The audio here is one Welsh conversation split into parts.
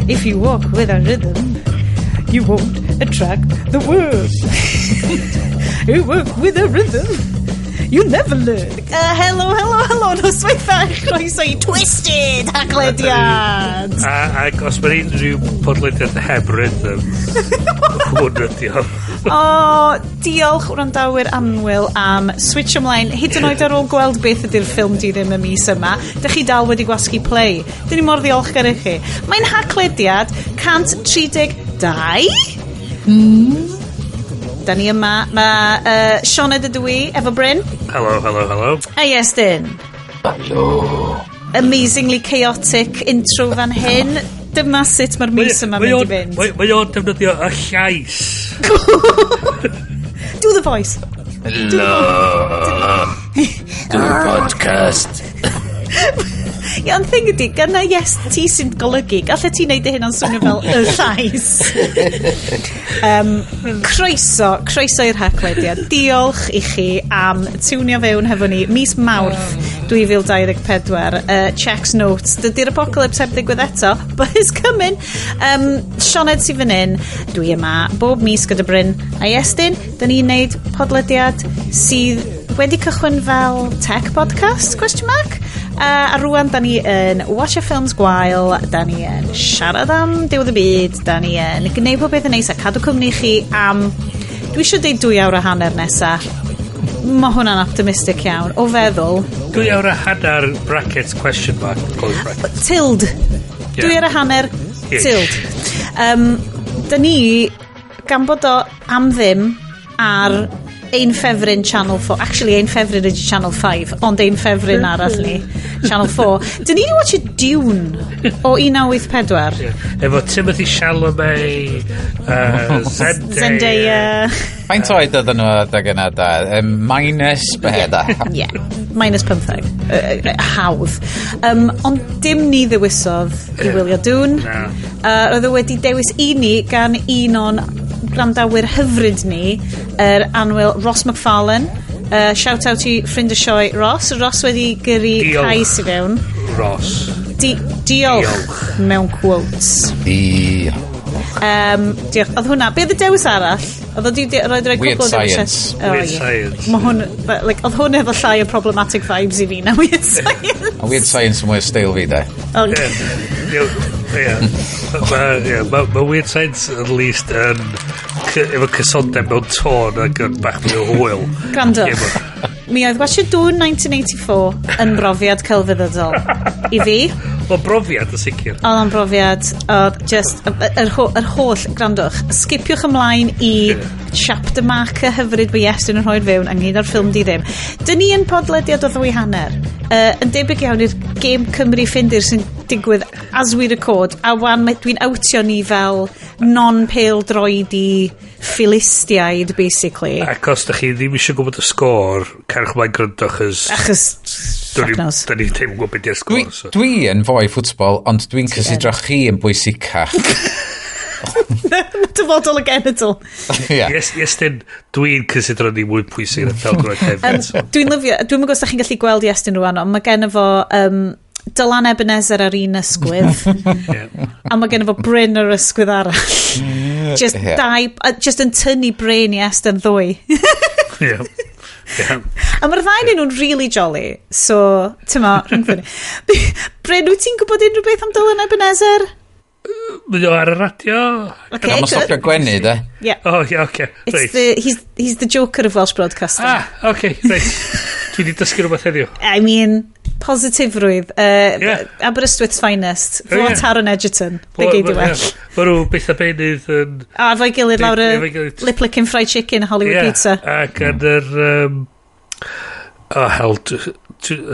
If you walk with a rhythm, you won't attract the worm. You work with a rhythm, you never learn. Hello, hello, hello, noswaith dda, croeso i Twisted Haglediad. A, ac os mae unrhyw podlediad heb rhythm, hwn ydi o. O, diolch wrandawyr annwyl am switch ymlaen, hyd yn oed ar ôl gweld beth ydy'r ffilm di ddim y mis yma. Dych chi dal wedi gwasgu play. Dyn ni mor ddiolchgar i chi. Mae'n Haclediad 132? Da ni yma. Mae Sioned ydw i, efo Bryn. Hello, hello, hello. A Iestyn. Hello. Amazingly chaotic intro fan hyn. Dyma sut mae'r mis yma'n mynd i fynd. Mae o'n defnyddio y llais. Do the voice. Hello. Do podcast. Ie, ond thing ydi, gyna yes ti sy'n golygu, gallet ti wneud dy hunan swnio fel y llais. Croeso, croeso i'r Haclediad. Diolch i chi am tiwnio fewn hefo ni mis Mawrth 2024. Checks notes. Dydy'r apocalypse heb ddigwydd eto, but it's coming. Sioned sydd fan hyn, dwi yma bob mis gyda Bryn a Iestyn. Da ni'n neud podlediad sydd wedi cychwyn fel tech podcast, question mark? A rwan, da ni yn watch films gwael, da ni yn siarad am diwedd y byd, da ni yn gwneud pob beth yn neis a cadw cwmni chi am, dwi eisiau deud 2 awr a hanner nesa. Mae hwnna'n optimistic iawn. O feddwl, 2 awr a hanner brackets question mark close brackets. Tilde. 2 awr a hanner, Ish. tilde. Da ni, gan bod o am ddim ar ein ffefryn Channel 4. Actually, ein ffefryn ydy Channel 5, ond ein ffefryn arall ni, Channel 4. Dyn ni wedi watch Dune o 1984. Yeah. Efo Timothy Chalamet, Zendaya. Zendaya. Faint oed oedden nhw adeg yna da? Minus be da? Yeah, minus 15. Hawdd. Ond dim ni ddewisodd i wylio Dune. Na. Roedd o wedi dewis i ni gan un o'n gwrandawyr hyfryd ni, yr annwyl Ross McFarlane. Shout out i ffrind y sioe Ross. Ross wedi gyrru Diolch. cais i fewn. Ross. Diolch, Diolch. mewn quotes. Di... Diolch. Oedd hwnna, be oedd y dewis arall? Oedd o di roed rhoi Weird cwpl o dewisiau- Science. Oh, Weird ie. Science. Mae hwn, but, like, oedd hwn efo llai o problematic vibes i fi na Weird Science. A Weird Science yn mwy o steil fi da. Ie. Ma Weird Science at least yn efo cysondeb mewn tôn ac yn bach mwy o hwyl. Gwrandwch. Ie, Mi oedd watchio Dune 1984 yn brofiad celfyddydol i fi. Wel, brofiad yn sicr. Oedd o'n brofiad, oedd just, yr holl, gwrandwch, skipiwch ymlaen i chapter marker hyfryd mae Iestyn yn rhoi'r fewn ynghyd â'r ffilm di ddim. Dyn ni yn podlediad o ddwy hanner. Yn debyg iawn i'r game Cymru Ffindir sy'n digwydd as we record, a wan dwi'n outio ni fel non-pale droidi Philistiaid, basically. Ac os da chi ddim eisiau gwybod y sgôr, cerwch mlaen gryndo, chos Achos, fuck knows. da ni ddim yn gwybod beth yw'r Dwi, sgôr. So. dwi yn foi ffwtbol, ond dwi'n cysidro chi yn bwysicach. Dyfodol y genedl. Ie. Yes, Iestyn, dwi'n cysidro ni mwy pwysig na pêl-droed hefyd. So. Dwi'n lyfio, dwi'n gwybod os da chi'n gallu gweld Iestyn rwan, ond mae gen fo Dylan Ebenezer ar un ysgwydd, a mae gen fo Bryn ar ysgwydd arall. Just dau, just yn tynnu brain i Estyn ddwy. Ie. A mae'r ddau nhw'n really jolly, so, ti'n ma, rhwng. Bryn, wyt ti'n gwybod unrhyw beth am Dylan Ebenezer? Mae o ar y radio. Okay, Mae'n good. stopio gwenu, de. Yeah. O, ie, oce. It's Reit. he's the Joker of Welsh broadcasting. Ah, oce, reit. Dwi wedi dysgu rhywbeth heddiw. I mean, positifrwydd. Aberystwyth's finest. Fo Taron Egerton. Be gei di well. Mae nhw beth a beunydd yn A efo'i gilydd lawr y Efo'i gilydd. Lip Licking Fried Chicken Hollywood Pizza. Ac yn yr... Oh, hell,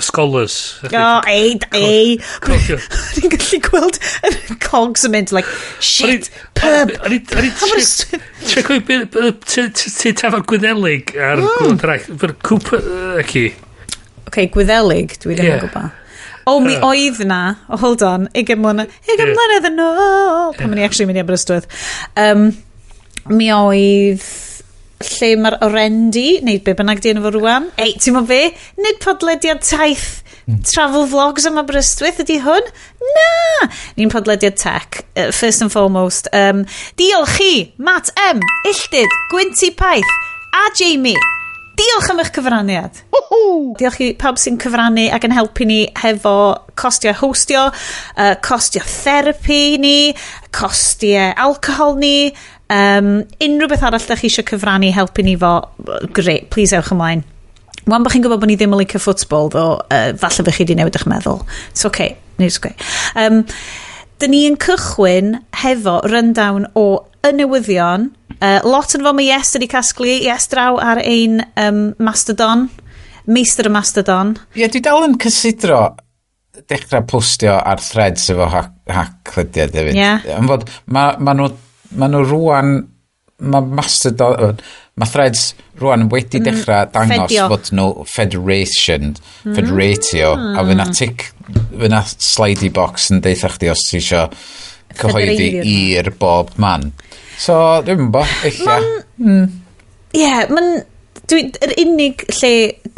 Scholars. O, ei, ei. Cofio. Ni'n gallu gweld y cogs yn mynd, like, shit, pub. O'n i... O'n i... Aberystwyth. Ti'n cofio ti tafarn Gwyddelig ar Gwlad Arall? Cooper... Ci. OK, Gwyddelig, dwi ddim yn gwybod. O, mi oedd na. Oh, hold on. 20 mlynedd. 20 mlynedd yn ôl. Pan o'n i actually mynd i Aberystwyth. Mi oedd lle mae'r Orendi, neu be bynnag di enw fo rwan. Ei, ti'n mo be? Nid podlediad taith travel vlogs am Aberystwyth ydy hwn? Na! Ni'n podlediad tech, first and foremost. Diolch chi, Matt M, Illtyd, Gwynty Paith, a Jamie. Diolch am eich cyfraniad. Diolch i pawb sy'n cyfrannu ac yn helpu ni hefo costiau hostio, costiau therapi ni, costiau alcohol ni, unrhyw beth arall da chi eisiau cyfrannu helpu ni fo, great, please ewch ymlaen. Wan bod chi'n gwybod bod ni ddim yn licio ffwtbol, ddo, falle bych chi wedi newid eich meddwl. It's okay, it's okay. Dyn ni yn cychwyn hefo rundown o y newyddion. Lot yn fo mae Yes wedi casglu. Yes draw ar ein Mastodon. Meistr y Mastodon. Ie, dwi dal yn cysidro dechrau postio ar threads efo Haclediad hefyd. Am fod, ma nhw rwan, mae Mastodon, mae threads rwan wedi dechrau dangos fedio. fod nhw federation, federatio, a fydd na tick, fydd na slidey box yn deitha chdi os ti isio cyhoeddi Federeiddio. i'r bob man. So, dwi'n bo, ella. Ie, yeah, mae'n... Yr unig lle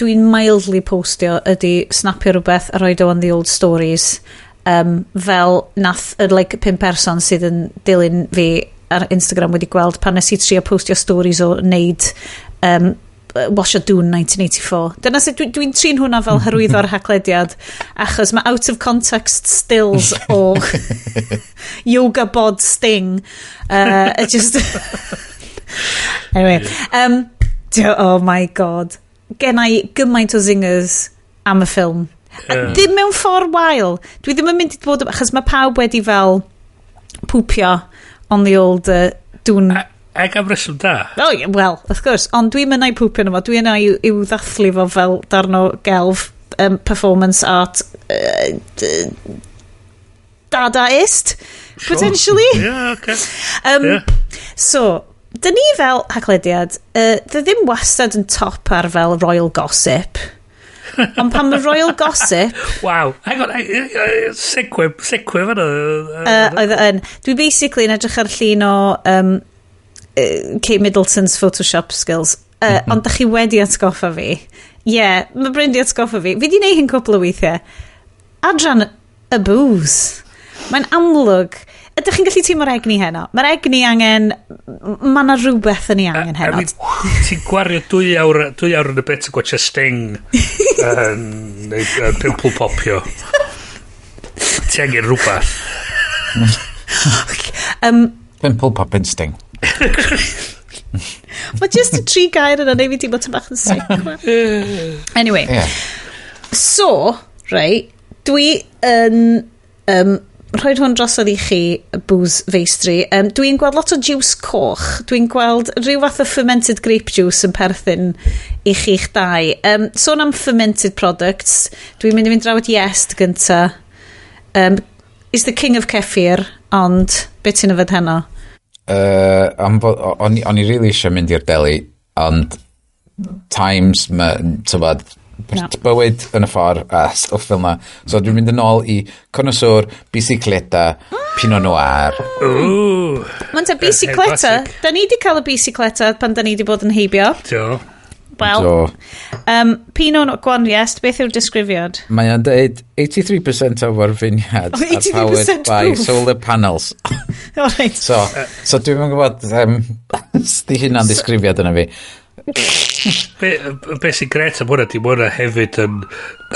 dwi'n mildly postio ydy snapio rhywbeth a roid o on the old stories. Fel nath yr like, pum person sydd yn dilyn fi ar Instagram wedi gweld pan nes i trio postio stories o wneud Wash Dune 1984. Dyna sut dwi'n dwi trin hwnna fel hyrwyddo'r Haclediad, achos mae out of context stills o yoga bod Sting. It just... Anyway, oh my God. Gen i gymaint o zingers am y ffilm. A ddim mewn ffordd wael. Dwi ddim yn mynd i bod... Achos mae pawb wedi fel pwpio on the old Dune. Ac am reswm da. Oh, yeah, well, of course. Ond dwi'n mynd i pwpio yno fo. Dwi'n yna i'w ddathlu fo fel darn o gelf, performance art, dadaist, potentially. Yeah, okay. So, dyn ni fel Haclediad, dy ddim wastad yn top ar fel royal gossip. Ond pan mae royal gossip Wow. Hang on, segue, segue fan'na. Oedd o yn. Dwi basically yn edrych ar llun o Kate Middleton's Photoshop skills. Ond da chi wedi atgoffa fi. Ie, yeah, mae Bryn di atgoffa fi. Fi di neud hyn cwpl o weithiau. Adran y booze. Mae'n amlwg. Ydych chi'n gallu teimlo'r egni heno? Mae'r egni angen... Mae yna rhywbeth yn ei angen I heno. mean, ti'n gwario 2 awr, 2 awr yn y bit yn gwatcha Sting yn neu, pimple popio. Ti angen rhywbeth. Pimple popping Sting. Mae just y tri gair yna neud fi teimlo tipyn bach yn sick. Anyway. So, right, dwi yn rhoi hwn drosodd i chi, y booze feistri. Dwi'n gweld lot o juice coch. Dwi'n gweld rhyw fath o fermented grape juice yn perthyn i chi'ch dau. Sôn am fermented products, dwi'n mynd i fynd draw at Iest gynta. Is the king of kefir, ond beth ti'n yfed heno? Am fod, o'n i really eisiau mynd i'r deli, ond times, ma, tybod, Na. bywyd yn y ffordd a stwff fel na. So dwi'n mynd yn ôl i Connoisseur, Bicicleta, Pinot Noir. Ooh. Mae'n te bicicleta. Classic. Da ni di cael y bicicleta pan da ni di bod yn heibio. Do. Wel, So, Pinot Noir, go on, Iest, beth yw'r disgrifiad? Mae o'n deud 83% of our vineyards Oh, are powered 83% by proof. solar panels. All right. So dwi'n yn gwybod, di hynna'n ddisgrifiad yna fi. Be sy'n gret am hwnna, di ma hwnna hefyd yn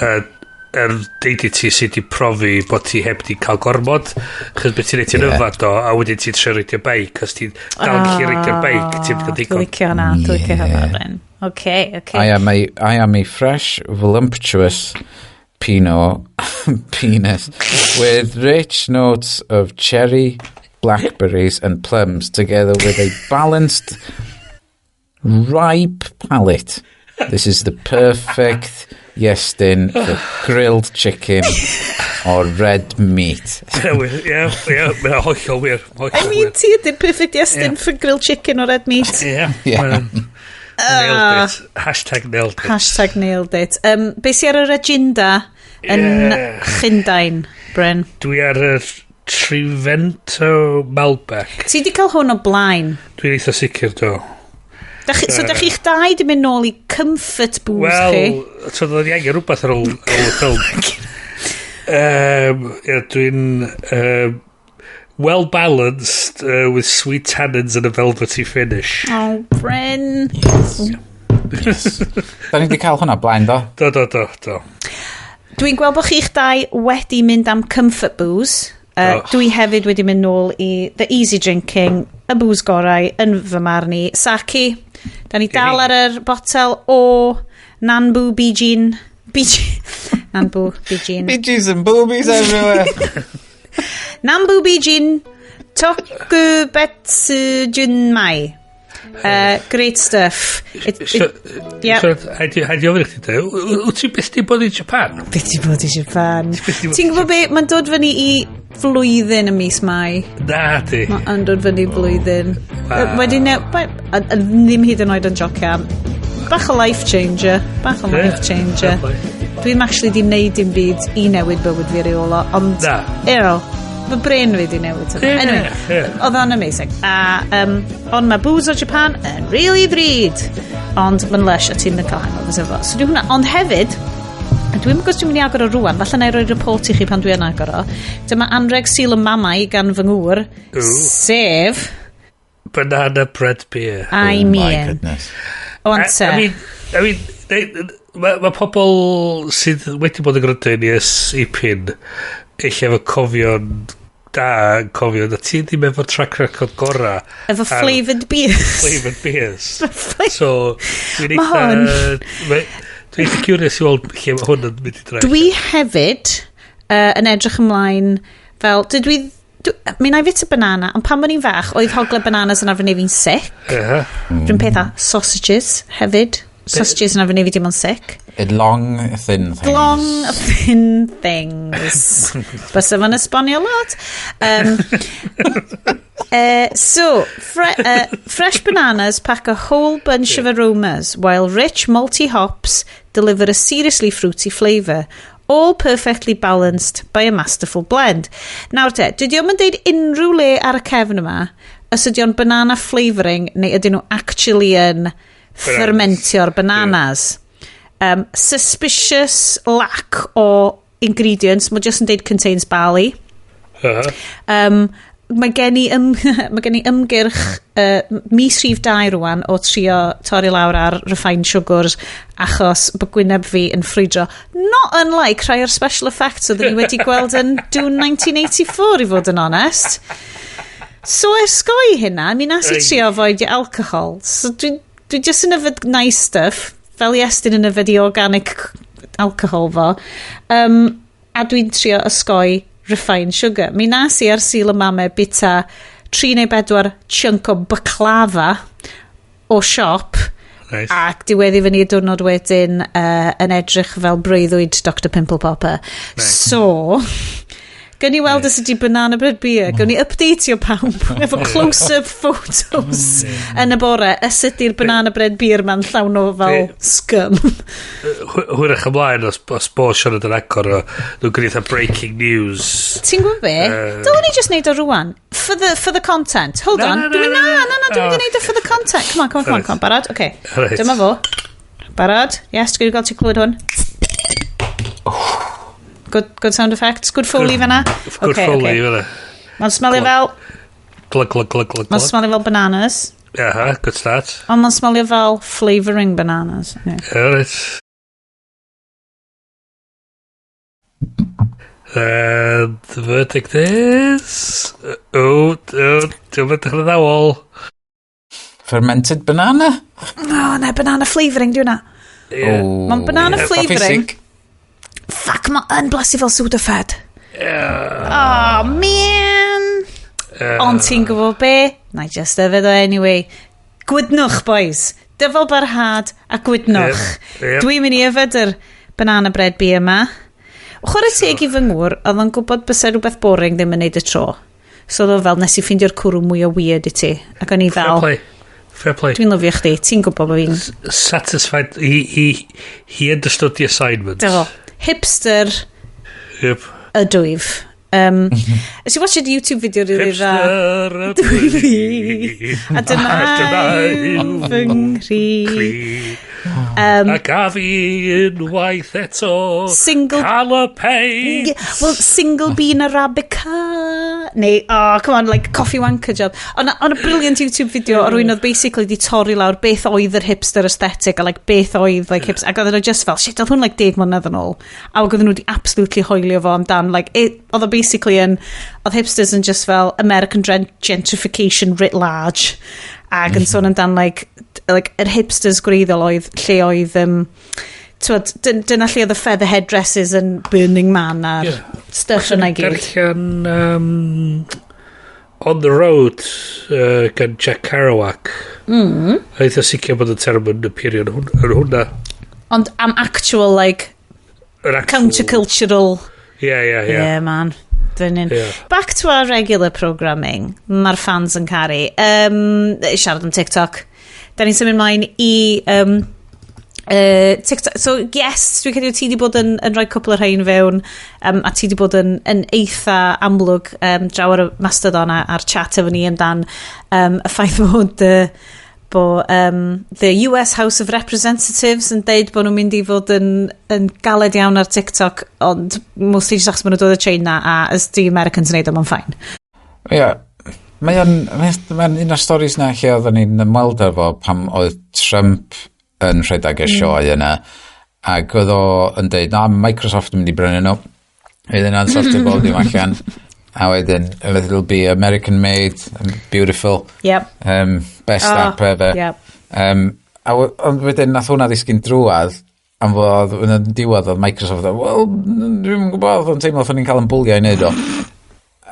er deud i ti sydd wedi profi bod ti heb di cael gormod, chos beth ti'n neud, ti'n yfad o, a wedyn ti'n trio reidio beic, os ti'n dal yn gallu reidio'r beic, ti'n cael Dwi'n digon. licio hwnna, dwi'n licio hwnna, Bryn. Oce. I am a fresh, voluptuous Pinot penis with rich notes of cherry, blackberries and plums together with a balanced, ripe palate. This is the perfect Iestyn for grilled chicken or red meat. Ie, ie, mae'n hollol wir. Hollol I mean, wir. ti ydy'r perfect Iestyn for grilled chicken or red meat. Ie. Ie. Nailed it. #NailedIt. #NailedIt. Be sy ar yr agenda yn Llundain, Bryn? Dwi ar yr Trivento Malbec. Ti di cael hwn o blaen? Dwi'n eitha sicr, do. So da chi'ch dau di mynd nôl i comfort booze chi? Wel, so oedd ni angen rhywbeth ar ôl y ffilm. Yeah, dwi'n well balanced with sweet tannins and a velvety finish. Oh, Bryn. Yes. Da ni wedi cael hwnna blaen, do? Do. Dwi'n gweld bod chi'ch dau wedi mynd am comfort booze. Do. Dwi hefyd wedi mynd nôl i the easy drinking, y booze gorau yn fy marn i. Sake. Da ni dal ar yr botel o Nanbu Bijin. Bijin. Nanbu Bijin. Bitches and boobies everywhere. Nanbu Bijin Tokubetsu Junmai. Great stuff. Yeah. So, haid i ofyn i chdi, de, wyt ti byth di bod i Japan? Beth ti bod i Japan? Byth di bod i Ti'n gwybod be? Mae'n dod fyny i flwyddyn y mis Mai. Na, di. Mae'n dod fyny i blwyddyn. Wow. Wedi a ddim hyd yn oed yn jocian. Bach o life changer. Bach o life changer. Fair play. Dwi'n actually di wneud dim byd i newid bywyd fi riola, ond Na. You know, fy brain fi di newid hwnna. Anyway, oedd o'n amazing. A, ond mae booze o Japan yn really ddrud. Ond mae'n lush a ti'n cael hangovers efo. So dwi hwnna. Ond hefyd, a dwi'n gwybod os dwi'n mynd i agor o rwan, falle na i roi report i chi pan dwi yn agor o. Dyma anreg Sul y Mamau gan fy ngŵr, Ooh. sef Banana bread beer. I Oh my mean. goodness. O, ante. I mean, mae ma pobl sydd wedi bod yn gwrando i ni ers ipyn, eich efo cofio'n da, yn cofio na ti ddim efo track record gora Efo ar flavoured beers. flavoured beers. So, dwi'n Ma' eitha hwn- Dwi'n eitha curious i weld lle mae hwn yn mynd i droi. Dwi hefyd yn edrych ymlaen fel, dwi, mi na i fita banana, ond pan o'n i'n fach, oedd hogle bananas yn arfer neud fi'n sick. Rwy'n peth a sausages hefyd. Sausages yn arfer neud fi dim ond sick. Long, thin things. Long, thin things. Bysa fo'n esbonio lot. So, fresh bananas pack a whole bunch of aromas, while rich malty hops deliver a seriously fruity flavour. All perfectly balanced by a masterful blend. Nawr te, dydy o'm yn deud unrhyw le ar y cefn yma, os ydy o'n banana flavouring neu ydyn nhw actually yn fermentio'r bananas. Suspicious lack o ingredients. Mae just yn deud "contains barley". Mae gen i ymgyrch mis rhif 2 rwan o trio torri lawr ar refined sugars achos bod gwyneb fi yn ffrwydro. Not unlike rhai o'r special effects oedden ni wedi gweld yn Dune 1984, i fod yn onest. So osgoi hynna, mi nas i trio avoid alcohol. So dwi just yn yfed nice stuff, fel Iestyn yn yfed i organic alcohol fo. A dwi'n trio osgoi refined sugar. Mi nas i ar Sul y Mame bita 3 neu bedwar chunk o baklava o siop ac diweddu fyny y diwrnod wedyn yn edrych fel breuddwyd Dr Pimple Popper. So, gawn ni weld os ydi banana bread beer. Gawn ni updateio pawb efo close-up photos yn y bore. Os ydy'r banana bread beer ma'n llawn o fel scum. Hwyrach ymlaen os bo Sioned yn agor o, nhw'n gwneud eitha breaking news. Ti'n gwybod be? Dylwn ni just neud o rwan. For the content. Hold Na, on. na, Dwi'n mynd, na, na, na, na, na, dwi'n mynd i Oh. neud o for the content. Come on, come on, come on, come on. Barod? Okay. Reit. Dyma fo. Barod? Yes, dwi'n gael ti clywed hwn. Good, good sound effects. Good Foley fanna. Good Okay, Foley, okay. fanna. Mae'n smelio fel Glug, glug, glug, glug, Mae'n glug. smelio fel bananas. Aha, good start. Ond mae'n smelio fel flavouring bananas. Yeah. All right. And the verdict is... Oh, diolch yn edrych yn addawol. Fermented banana? Oh, na, banana flavouring, di hwnna. Yeah. Oh, Ma'n banana yeah. flavouring. Physic. Fuck, mae yn blasu fel Sudafed. Oh, man. Ond ti'n gwybod be? Na i just yfed o anyway. Gwydnwch, boys. Dyfal barhad a gwydnwch. Yep. Dwi'n mynd i yfed yr banana bread beer yma. Chwarae teg i fy ngŵr, oedd o'n gwybod bysa rhywbeth boring ddim yn neud y tro. So oedd o fel, nes i ffeindio'r cwrw mwy o weird i ti. Ac o'n i Fair fel, play. Fair play. Dwi'n lyfio chdi. Ti'n gwybod bod fi'n Satisfied. He understood the assignment. Do. Hipster ydwyf. Nes i watched YouTube video rili dda. Hipster ydw i. A dyna yw fy nghri. Cri. A gaf i unwaith eto Single cael y peint. Yeah, well, single bean Arabica. Neu, oh, come on, like coffee wanker job. Ond on a brilliant YouTube video o rywun oedd basically di torri lawr beth oedd yr hipster aesthetic a like beth oedd like hipster. Ac oedden nhw just fel, shit, oedd hwn like 10 mlynedd yn ôl. A oedden nhw di absolutely hoelio fo amdan, like, it, oedd o basically yn, oedd hipsters yn just fel American gentrification writ large. Ac yn sôn amdan, like, yr hipsters gwreiddiol oedd lle oedd, t'wod, dyna lle oedd y feather headdresses yn Burning Man a'r stuff yna i gyd. Darllen On the Road gan Jack Kerouac. A eitha sicr bod y term yn appeario yn hwnna. Ond am actual, like, Yr actual countercultural. Ie. Yeah, man. Dyn Back to our regular programming. Mae'r fans yn caru. Siarad am TikTok. Da ni'n symud mlaen i TikTok. So, yes, dwi'n credu ti di bod yn rhoi cwpl o'r rhain fewn, a ti di bod yn eitha amlwg draw ar y Mastodon a'r chat efo ni amdan y ffaith bod bo, the US House of Representatives yn deud bod nhw'n mynd i fod yn galed iawn ar TikTok, ond mostly just achos maen nhw'n dod o China a as di Americans yn neud o, mae'n fine. Ie, mae o'n un o'r stories na lle oedden ni'n ymweld efo pam oedd Trump yn rhedeg y sioe yna ac oedd o yn deud, na, Microsoft yn mynd i brynu nhw. Fydd yna'n sortio bob dim allan. A wedyn, it'll be American made, and beautiful. Best app ever. A ond wedyn nath hwnna ddisgyn drwadd am fod yn y diwedd oedd Microsoft, wel, dwi'n gwybod, oedd o'n teimlo fatha ni'n cael yn bwlio i wneud o.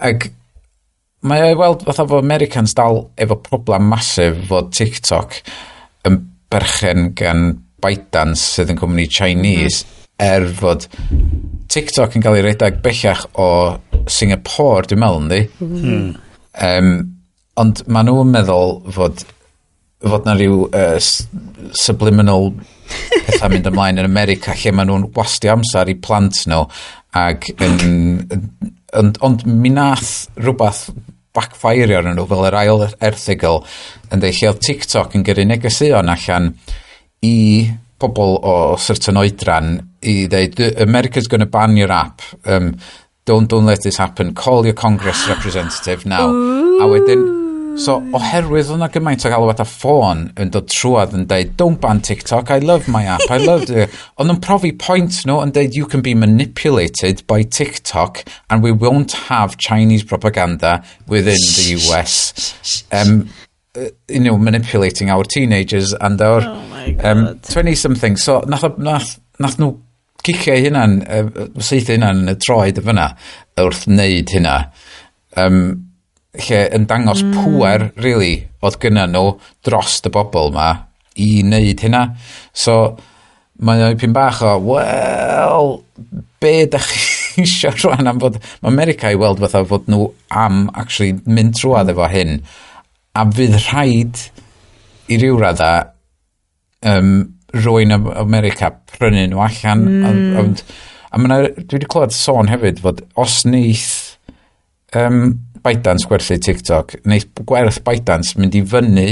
Ac mae o i weld fatha fod Americans dal efo problem massive fod TikTok yn berchen gan ByteDance sydd yn cwmni Chinese, er fod TikTok yn cael ei redeg bellach o Singapore, dwi'n meddwl, yndi? Ond maen nhw'n meddwl fod na rhyw subliminal pethau mynd ymlaen yn America lle maen nhw'n wastio amser i plant nhw ac yn, ond mi nath rhywbeth backfire arnyn nhw fel yr ail erthygl yn dweud lle oedd TikTok yn gyrru negeseuon allan i pobl o certain oedran i dweud, "America's going to ban your app, don't let this happen, call your Congress representative now." A wedyn, so oherwydd o'na gymaint o galwad a ffôn yn dod trwad yn dweud, "Don't ban TikTok, I love my app, I love it." Ond nhw'n profi point nhw yn dweud, "You can be manipulated by TikTok and we won't have Chinese propaganda within the US. Manipulating our teenagers and our Oh my God. 20-something." So nath nhw cicio eu hunan, saethu hunan yn y troed y fyna wrth wneud hynna. Lle yn dangos pŵer, really, oedd gynna nhw dros y bobl ma i wneud hynna. So, mae o'n pyn bach o, wel, be da chi eisiau rwan am fod, mae America i weld fatha fod nhw am actually mynd trwad efo hyn, a fydd rhaid i ryw radda rywun o America prynu nhw allan. Ond, a ma' dwi wedi clywed sôn hefyd fod os neith ByteDance gwerthu TikTok, neith gwerth ByteDance mynd i fyny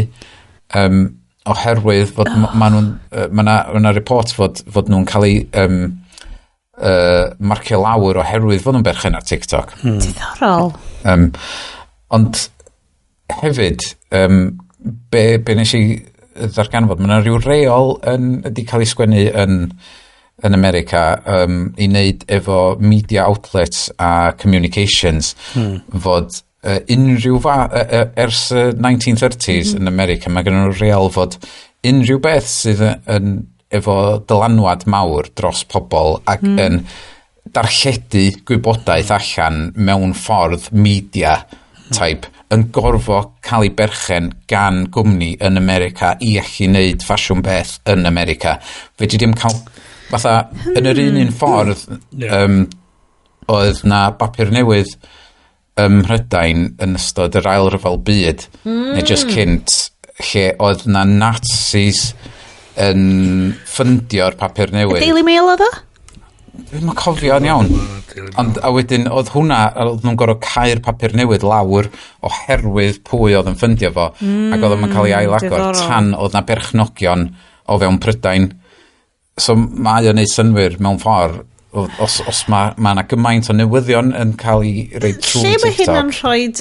oherwydd fod oh. ma nhw'n ma 'na, ma 'na report fod nhw'n cael ei marcio lawr oherwydd fod nhw'n berchen ar TikTok. Diddorol. Ond hefyd, be nes i ddarganfod, mae yna rhyw reol yn, wedi cael ei sgwennu yn America i wneud efo media outlets a communications fod unrhyw ers y 1930s yn America mae gen nhw reol fod unrhyw beth sydd yn efo dylanwad mawr dros pobl ac yn darlledu gwybodaeth allan mewn ffordd media type yn gorfod cael ei berchen gan gwmni yn America i allu wneud ffasiwn beth yn America. Fedri ddim cael fatha yn yr un ffordd oedd na bapur newydd ym Mhrydain yn ystod yr Ail Ryfel Byd neu just cynt. lle oedd na Nazis yn ffyndio'r papur newydd. Daily Mail oedd o? Dwi'n yn cofio yn iawn. Ond a wedyn oedd hwnna, oedd nhw'n gorfod cau'r papur newydd lawr oherwydd pwy oedd yn ffyndio fo. Ac oedd o'n cael ei ailagor tan oedd na berchnogion o fewn Prydain. So mae o'n neud synnwyr mewn ffordd. Os mae yna gymaint o newyddion yn cael ei roi trwy Lle mae TikTok. hynna'n rhoi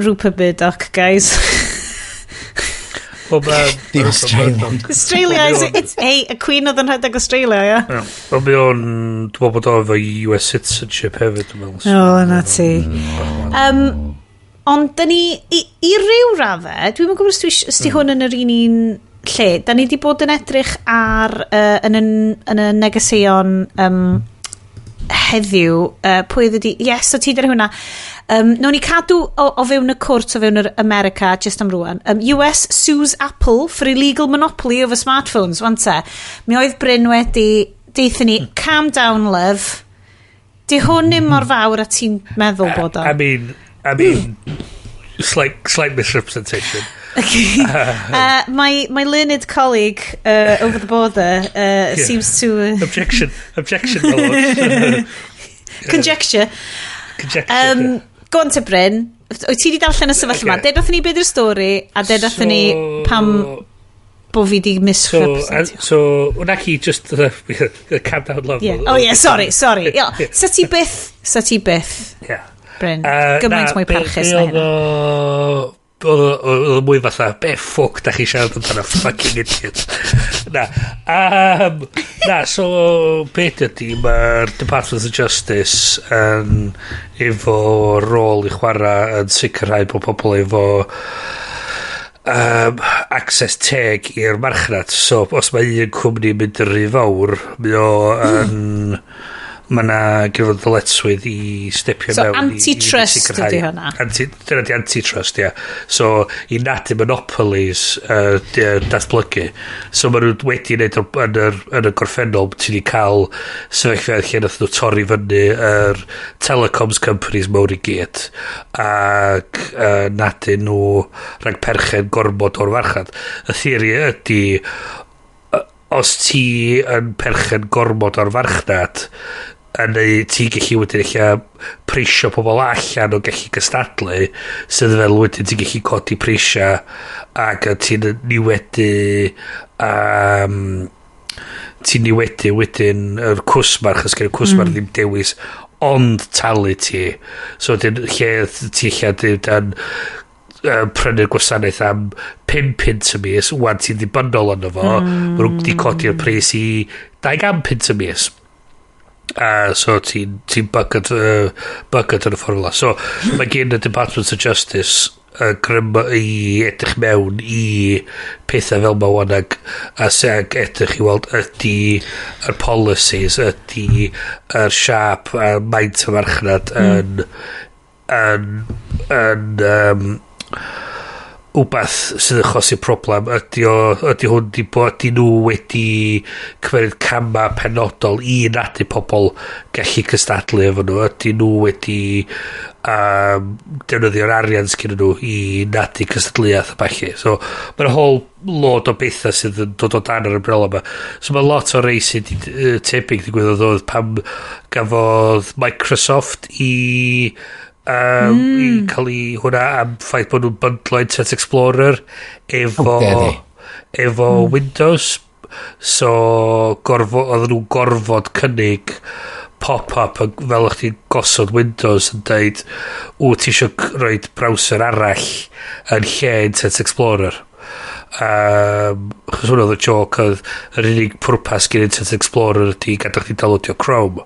Rupert Murdoch, guys? Wel, The Australian. Australia, is it's, hey, y Queen oedd yn rhedeg Australia, ia? Ie. Wel, mae o'n... Dwi'n meddwl bod o efo US citizenship hefyd, dwi'n meddwl. O, na ti. Ond da ni, i ryw raddau, dwi'n gwybod os di hwn yn yr un lle, da ni di bod yn edrych ar, yn y negeseuon heddiw, pwy oedd ydi, yes, o ti dyna hwnna. Nawn ni cadw o fewn y cwrt o fewn yr America, just am rwan. US sues Apple for illegal monopoly over smartphones, wan te. Mi oedd Bryn wedi deutha ni, "Calm down, love. Di hwn ddim mor fawr a ti'n meddwl bod o." I mean, slight misrepresentation. My learned colleague over the border seems to Objection, objection, my lord. Conjecture. Conjecture. Go on te, Bryn. Wyt ti wedi darllen y sefyllfa yma? Ocê. Ded wrthyn ni beth yw'r stori, a ded wrthyn ni pam bo fi di So, misrepresentio. So, wna chi just the calm down, love. Yeah. Oh yeah, sorry, sorry. Yeah. Sa ti byth, Bryn, gymaint Na, mwy parchus be na oedd hynna. Oedd o mwy fatha, "Be ffwc da chi siarad amdano, fucking idiot?" Na, na, so beth ydy, mae'r Department of Justice yn efo rôl i chwarae yn sicrhau bod pobl efo access teg i'r marchnad. So, os mae un cwmni mynd yn rhy fawr, mae o yn... Mae yna gyda fo ddyletswydd i stepio So, mewn i antitrust sicrhau. ydi hwnna? Dyna di antitrust, ia. So, i nadu monopolies datblygu. So, maen nhw wedi wneud yn y gorffennol, ti wedi cael sefyllfa lle nath nhw torri fyny yr telecoms companies mawr i gyd ac nadu nhw rhag perchen gormod o'r farchnad. Y theori ydy, os ti yn perchen gormod o'r farchnad, yn neu ti gallu wedyn eich prisio pobl allan o gallu cystadlu, sydd fel wedyn ti'n gallu codi prisia ac ti'n niwedu wedyn yr cwsmar, chos gen y cwsmar ddim dewis ond talu ti. So wedyn lle ti lle yn prynu'r gwasanaeth am 5 punt y mis, wan ti'n ddibynnol arno fo, mm. Maen nhw wedi codi'r pris i 200 punt y mis. A so ti'n ti bucket yn y ffordd fel. So mae gen y Department of Justice grym i edrych mewn i pethau fel ma wan ag, a se ag edrych i weld ydy yr policies, ydy yr siap a maint y farchnad yn wbath sydd yn achosi problem, ydy hwn di bod, ydy nhw wedi cymryd cama penodol i nadu pobl gallu cystadlu efo nhw, ydy nhw wedi defnyddio'r arian sgyn nhw i nadu cystadleuaeth a ballu. So mae'n whole load o bethau sydd yn dod o dan yr umbrella yma. So mae lot o rei sydd tebyg digwyddodd oedd pam gafodd Microsoft i cael ei hwnna am ffaith bod nhw'n bundlo Internet Explorer efo How dare they. efo Windows. So oedden nhw'n gorfod cynnig pop-up fel o'ch ti'n gosod Windows yn deud, "Ww, ti eisiau rhoi browser arall yn lle Internet Explorer?" Chos hwnna oedd y joke, oedd yr unig pwrpas gen Internet Explorer ydy gadael chdi downloadio Chrome.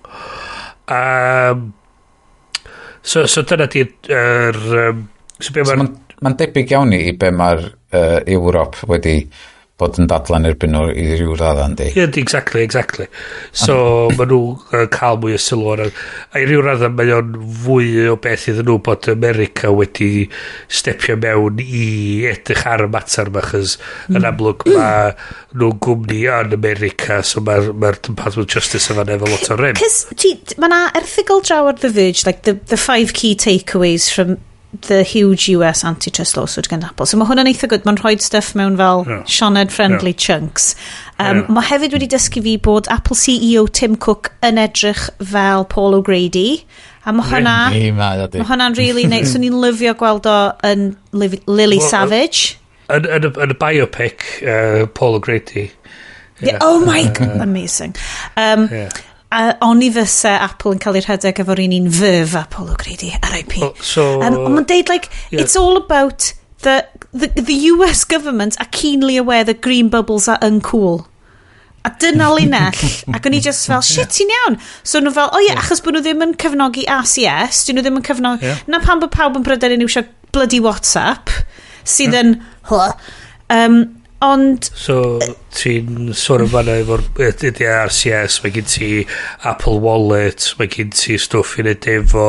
So dyna di'r so be So ma'r Mae'n ma debyg iawn i be mae'r Ewrop wedi bod yn dadlan erbyn nhw i ryw radda, yndi? Yeah, exactly. So, maen nhw cael mwy o sylw ar. A i ryw radda mae o'n fwy o beth iddyn nhw bod America wedi stepio mewn i edrych ar y mater yma, chos yn amlwg mae nhw'n gwmni yn America, so mae'r ma Department of Justice yma efo lot o rym. Cys, mae na erthygl draw ar The Verge, like the five key takeaways from the huge US antitrust lawsuit against Apple. So mae hwnna'n eitha good. Mae'n rhoi stuff mewn fel Sioned-friendly chunks. Mae hefyd wedi dysgu fi bod Apple CEO Tim Cook yn edrych fel Paul O'Grady. A mae hwnna... Mae hwnna'n really neis. So ni'n lyfio gweld o yn Lily Savage. Yn y biopic, Paul O'Grady. Yeah. Oh my God, amazing. A oni fysa Apple yn cael ei rhedeg efo'r un verve a Paul O'Grady, R.I.P. Well, so, ond mae'n deud, like, it's all about the US government are keenly aware that green bubbles are uncool. A dyna linell, ac o'n i just fel, "Shit, ti'n iawn." So nhw fel, oh yeah, achos bod nhw ddim yn cefnogi RCS, dyn nhw ddim yn cefnogi. Na pam bod pawb yn pryder yn iwsio bloody WhatsApp, sydd yn, huh. Ond So, ti'n sôn am fanna efo'r ydy RCS, mae gen ti Apple Wallet, mae gen ti stwff i wneud efo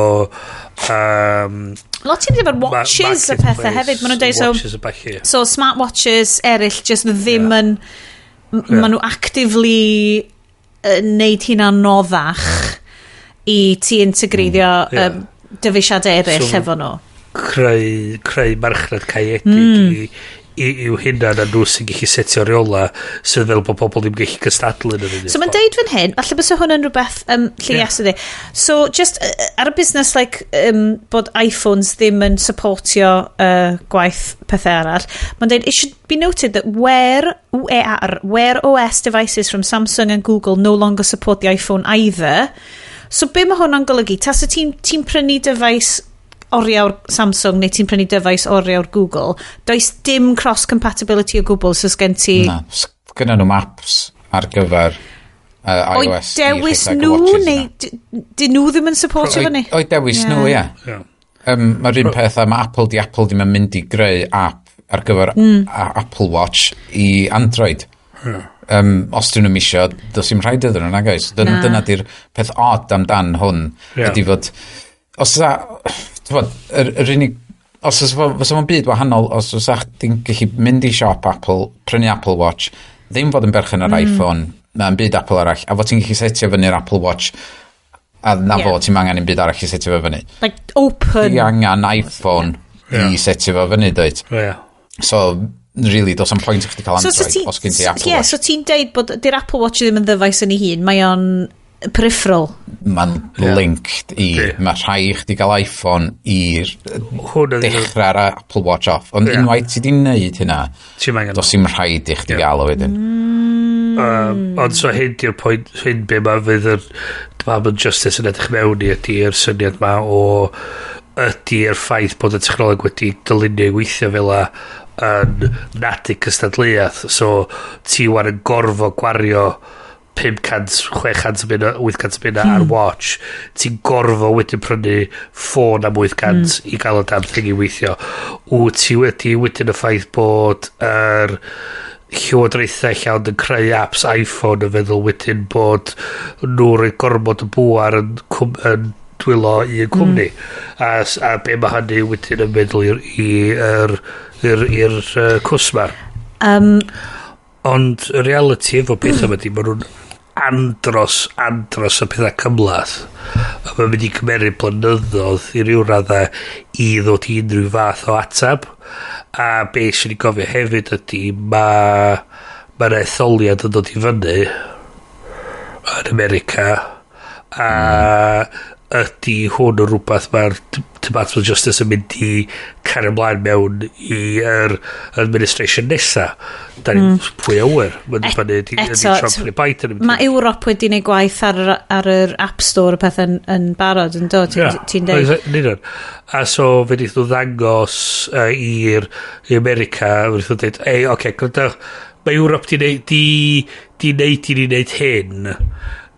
Lot i'n efo'r watches a pethau hefyd. Maen nhw'n dweud, so, watches a ballu. So smartwatches eraill just ddim yn. Maen nhw actively neud hynna'n anoddach i ti integreiddio dyfeisiadau eraill efo nhw. Creu marchnad caeedig i i'w hunan a nhw sy'n gallu setio reola sydd fel bod pobl ddim gallu cystadlu yn yr un So mae'n deud fan hyn, falle bysa hwn yn rhywbeth lle yes ydi. So just ar y busnes, like, bod iPhones ddim yn supportio gwaith pethau arall, mae'n deud, "It should be noted that Wear OS devices from Samsung and Google no longer support the iPhone either." So be mae hwnna'n golygu? Tasa ti'n ti prynu dyfais oriawr Samsung neu ti'n prynu dyfais oriawr Google, does dim cross-compatibility o gwbl, so sgen ti Na, gynna nhw'm apps ar gyfer O'i iOS i dewis rhedeg y nhw watches neu yna. dyn nhw ddim yn supportio fyny? O'i dewis nhw, ie. Mae'r un peth am Apple, di Apple ddim yn mynd i greu app ar gyfer Apple Watch i Android. Os dyn nhw'n isio, does dim rhaid iddyn nhw, nag oes? Na. Dyna di'r peth odd amdan hwn, ydy fod, os ysa, t'bod, yr unig, os oes fysa fo'n byd wahanol, os fysa chdi'n gallu mynd i siop Apple, prynu Apple Watch, ddim fod yn berchen ar iPhone, na'n byd Apple arall, a fod ti'n gallu setio fyny'r Apple Watch, a na fo, ti'n angen un byd arall i setio fo fyny. Like open. Ti angen iPhone i setio fo fyny, dweud. So, really, does am pwynt i chdi cael So, Android so ti, os gen ti Apple yeah, Watch. So ti'n deud bod di'r Apple Watch ddim yn ddyfais yn ei hun, mae o'n peripheral. Mae'n linked i, mae rhaid i chdi gael iPhone i'r Hwn ydi dechrau'r Apple Watch off. Ond unwaith ti di wneud hynna, Ti'm angen does dim rhaid i chdi gael o wedyn. Ond so hyn di'r pwynt, hyn be mae fydd yr Department of Justice yn edrych mewn i ydy'r syniad ma o ydy'r ffaith bod y technoleg wedi dylunio i weithio fel a yn nadu cystadleuaeth, so ti wan yn gorfod gwario 500, 600 bunna, 800 bunna ar watch, ti'n gorfod wedyn prynu ffôn am 800 i gael y damn thing i weithio. Wyt ti wedi wedyn y ffaith bod yr llywodraethau llawn yn creu apps iPhone yn feddwl wedyn bod nhw rhoi gormod o bŵar yn dwylo un cwmni a be mae hynny wedyn yn meddwl i'r cwsmer. Ond y reality efo pethau yma di, maen nhw'n andros o pethau cymhleth. A mae'n mynd i cymeryd blynyddoedd i ryw raddau i ddod i unrhyw fath o atab. A be sy'n ei gofio hefyd ydy mae'r etholiad yn dod i fyny yn America a ydy hwn yn rhywbeth mae'r Department of Justice yn mynd i cario ymlaen mewn i'r administration nesa. Da ni pwy a wyr. Mae'n dibynnu ydy Eto, Trump neu Biden yn mynd Mae Ewrop wedi gwneud gwaith ar yr App Store a pethau yn barod yn dod, ti'n ti deud? Yn union. A so fe wnaeth nhw ddangos i'r i America, fe wnaeth nhw dweud, "Ei, oce, okay, gwrandewch, mae Ewrop di neud i ni wneud hyn.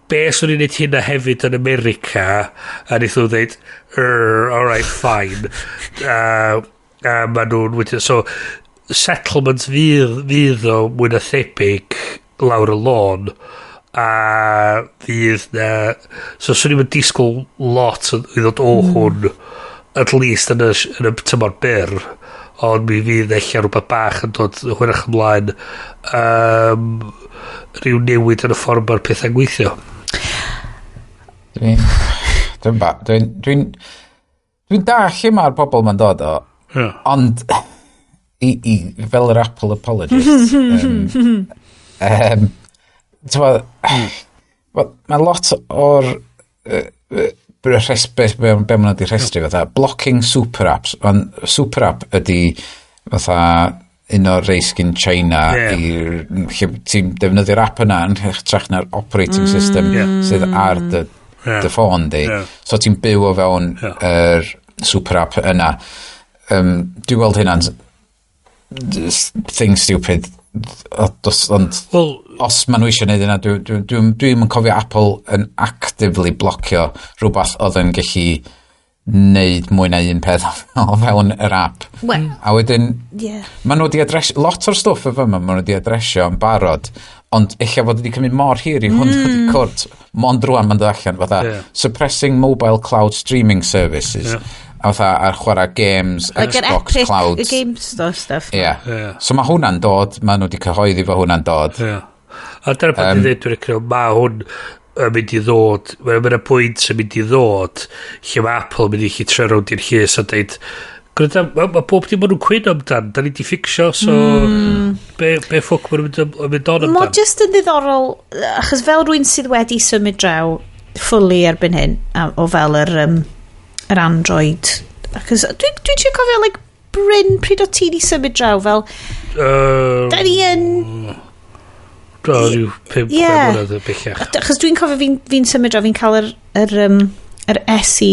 Be os o'n i'n neud hynna hefyd yn America?" A wnaeth nhw dweud, "Alright, fine." A ma nhw'n wedyn, so, settlement fydd o mwy na thebyg lawr y lôn a fydd na, so swn i'n disgwyl lot i ddod o hwn at least yn y tymor byr, ond mi fydd ella rhywbeth bach yn dod hwyrach ymlaen, rhyw newid yn y ffordd mae'r pethau'n gweithio. Dwi'n... Dwi'n ba... Dwi'n... Dwi'n... Dwi'n dallt lle mae'r bobl ma'n dod o, ond i fel yr Apple apologist, t'mod, wel, mae lot o'r be maen nhw wedi rhestru fatha blocking super apps, ond super app ydy fatha un o'r reis gyn China i lle ti'n defnyddio'r app yna yn hytrach na'r operating system sydd ar dy, dy ffôn di. So ti'n byw o fewn yr super app yna. Dwi'n gweld hynna'n thing stupid. Ond Wel, os maen nhw eisiau gwneud yna, dwi'n dwi yn cofio Apple yn actively blocio rhywbeth oedd yn gallu neud mwy na un peth o fewn yr app. Wel, A wedyn, maen nhw wedi adresio, lot o'r stwff efo yma, maen nhw wedi adresio yn barod, ond eich fod wedi cymryd mor hir i hwn dod i cwrt, mond rwan ma'n dod allan, fatha, suppressing mobile cloud streaming services, a fatha ar chwarae games, Like yr Xbox Epic Cloud. y Game Store stuff. Ie. So mae hwnna'n dod, maen nhw wedi cyhoeddi fo hwnna'n dod. Ie. A dyna pan dwi'n dweud, dwi'n credu, mae hwn yn mynd i ddod, mae'n ma pwynt yn mynd i ddod lle mae Apple yn mynd i chi troi rownd i'r llys a dweud, "Gwranda, ma bob dim maen nhw'n cwyno amdan, da ni di fixio, so be ffwc maen nhw'n mynd on Mae amdan?" just yn ddiddorol, achos fel rwy'n sydd wedi symud draw fully erbyn hyn, o fel yr Android. Achos dwi trio cofio, like, Bryn, pryd o ti di symud draw, fel, da ni yn Do, rhyw 5 mlynedd yn bellach. Achos dwi'n cofio fi symud draw, fi'n cael yr SE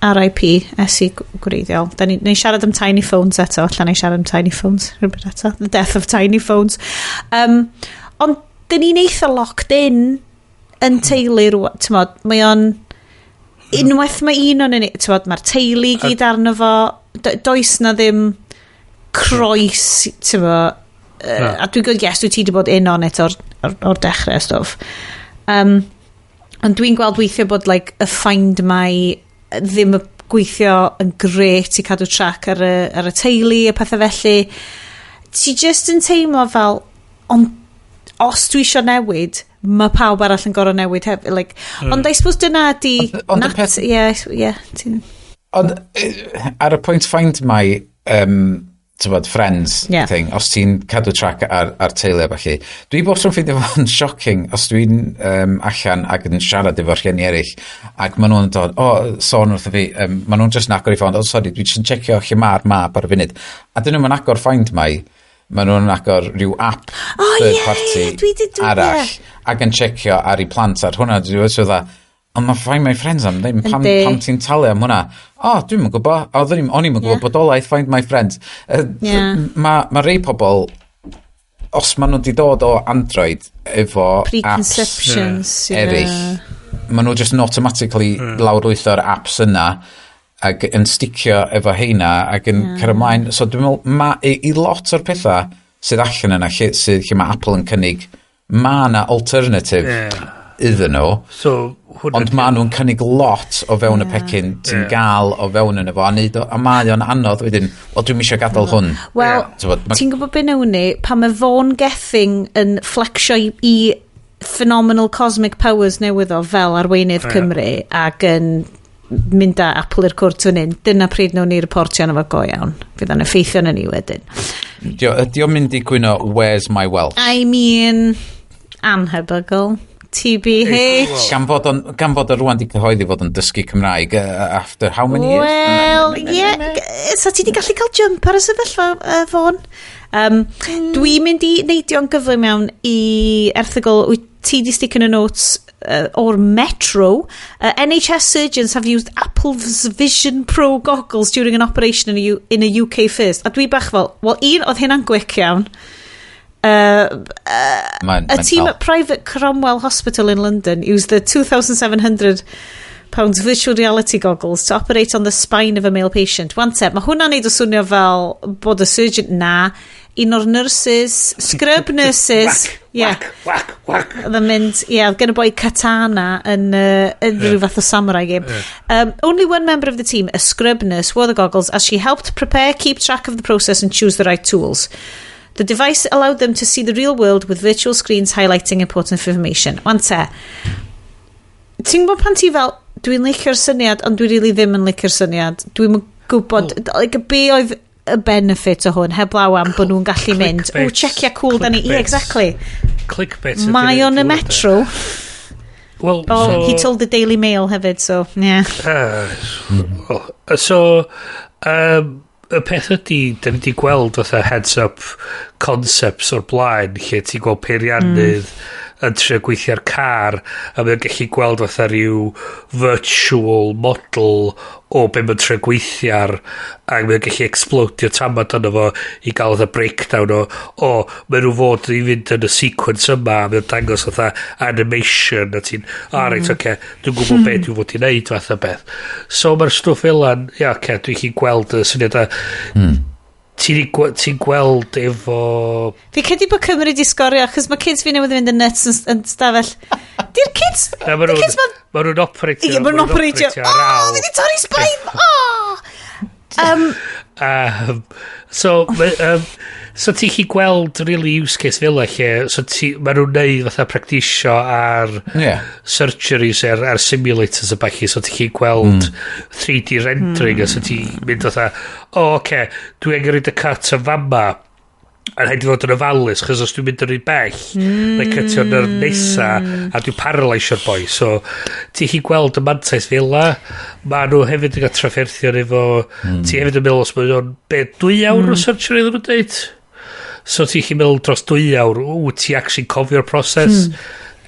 RIP, SE gwreiddiol. Da ni siarad am tiny phones eto, allan ni siarad am tiny phones rhywbeth eto. The death of tiny phones. Ond dyn ni'n eitha locked in yn teulu rŵan, t'mod, mae o'n unwaith mae un o'n ni, t'mod, mae'r teulu i gyd arno fo, does na ddim croes, t'mod, Na. a dwi'n gweld, yes, dwi ti wedi bod in on it o'r dechrau a stwff. Ond dwi'n gweld weithio bod like, y Find My ddim y gweithio yn gret i cadw track ar y teulu a pethau felly. Ti just yn teimlo fel, ond os dwi eisiau newid, mae pawb arall yn gorfod newid hefyd. Like, Ond I suppose dyna ydi Ond y peth- Ie, ti'n Ond ar y pwynt Find My t'bod, friends thing, os ti'n cadw track ar teulu a ballu, dwi bob tro'n ffeindio fo'n shocking os dwi'n allan ac yn siarad efo rhieni eraill ac maen nhw'n dod, "O, oh, sôn wrtho fi," maen nhw'n just yn agor i ffôn, "Oh, sorry, dwi just yn checio lle mae'r map ar y funud." A dyn nhw'n agor Find My, maen nhw'n agor rhyw app third party ie, dwi arall ac yn checio ar ei plant ar hwnna. Dwi'n dweud fatha, "Ond mae Find My Friends am ddim, pam, pam ti'n talu am hwnna?" "O, oh, dwi'm yn gwybod, o'n i'm yn gwybod bodolaeth Find My Friends." Mae ma rei pobl, os maen nhw wedi dod o Android efo apps Preconceptions. Eraill, maen nhw just yn automatically lawrlwytho'r apps yna ac yn sticio efo heina ac yn yeah. cario ymlaen. So dwi'n meddwl, i lot o'r pethau sydd allan yna, lle mae Apple yn cynnig, mae yna alternative iddyn nhw. So, hwnna Ond maen nhw'n cynnig lot o fewn y pecyn ti'n gael o fewn yno fo, a, neud o, a mae o'n anodd wedyn, "Wel, dwi'm eisiau gadael hwn." Wel, T'bod, ti'n gwybod beth wnawn ni? Pan mae Vaughan Gething yn flexio i phenomenal cosmic powers newydd o fel arweinydd Cymru ac yn mynd â Apple i'r cwrt fan hyn, dyna pryd wnawn ni reportio arno fo go iawn. Fydd o'n effeithio arno ni wedyn. Ydi o'n mynd i gwyno, "Where's my wealth?" I mean, anhebygol. TBH. Gan fod o rwan di cyhoeddi fod yn dysgu Cymraeg after how many years? Wel, ie, so ti di gallu cael jump ar y sefyllfa, Vaughan. Dwi'n mynd i neidio'n gyflym mewn i erthygl wyt ti di stick in y notes o'r Metro. NHS surgeons have used Apple's Vision Pro goggles during an operation in a UK first. A dwi bach fel, wel, un, oedd hynna'n gwic iawn. Mae'n A team mental. at private Cromwell Hospital in London used the £2,700 virtual reality goggles to operate on the spine of a male patient. Wan te, mae hwnna'n neud o swnio fel bod y surgeon na, un o'r nurses, scrub nurses, yeah, Whack, whack, whack. oedd yn mynd, ie, yeah, oedd gen y boi katana yn rhyw fath o samurai game. Only one member of the team, a scrub nurse, wore the goggles as she helped prepare, keep track of the process and choose the right tools. The device allowed them to see the real world with virtual screens highlighting important information. Wan te, ti'n gwybod pan ti fel, Dwi'n licio'r syniad, ond dwi really ddim yn licio'r syniad. Dwi'n gwybod, like, be oedd y benefit o hwn, heblaw am bod nhw'n gallu mynd, o, checia cool, da ni, yeah, exactly. Clickbait. Mae o'n y Metro. Well, oh, so, he told the Daily Mail hefyd, so, yeah. Well, so, y peth ydy, da ni wedi gweld fatha heads-up concepts o'r blaen, lle ti'n gweld peiriannydd yn trio gweithio ar car, a mae'n gallu gweld fatha rhyw virtual model o be mae'n trio gweithio ar, a mae'n gallu explodio tamad yno fo i gael fatha breakdown o, mae nhw fod i fynd yn y sequence yma, a mae'n dangos fatha animation, a ti'n, o, reit, oce, dwi'n gwybod be dwi'n fod i wneud fatha beth. So mae'r stwff fel 'an, ia, oce, dwi'n chi gweld y syniad a ti'n ti gweld efo. Fi credu bod Cymru di sgorio, achos mae kids fi newydd fynd yn nuts yn stafell. Di'r kids. Na, ma' Di'r nhw'n kids ma. Ma nhw'n operatio. Ie, ma' nhw'n operatio. Ar Oh, awl. fi di torri spine! Oh! So ti'n chi gweld really use case fel 'a lle, so ti, ma nhw'n neud fatha practisio ar surgeries ar simulators a ballu, so ti'n chi gweld 3D rendering, a so ti'n mynd fatha, o, oh, oce, okay, dwi angen rhoid y cut yn fama, a rhaid i fod yn ofalus, chos os dwi'n mynd yn rhy bell, mm. cutio nerve nesa, a dwi'n paralysio'r boi. So, ti'n chi gweld y mantais fel 'a, ma nhw hefyd yn cael trafferthion efo, ti hefyd yn meddwl os mae o'n, be, 2 awr o surgery oedden nhw'n deud? So ti'n chi meddwl dros 2 awr, ww, ti actually cofio'r proses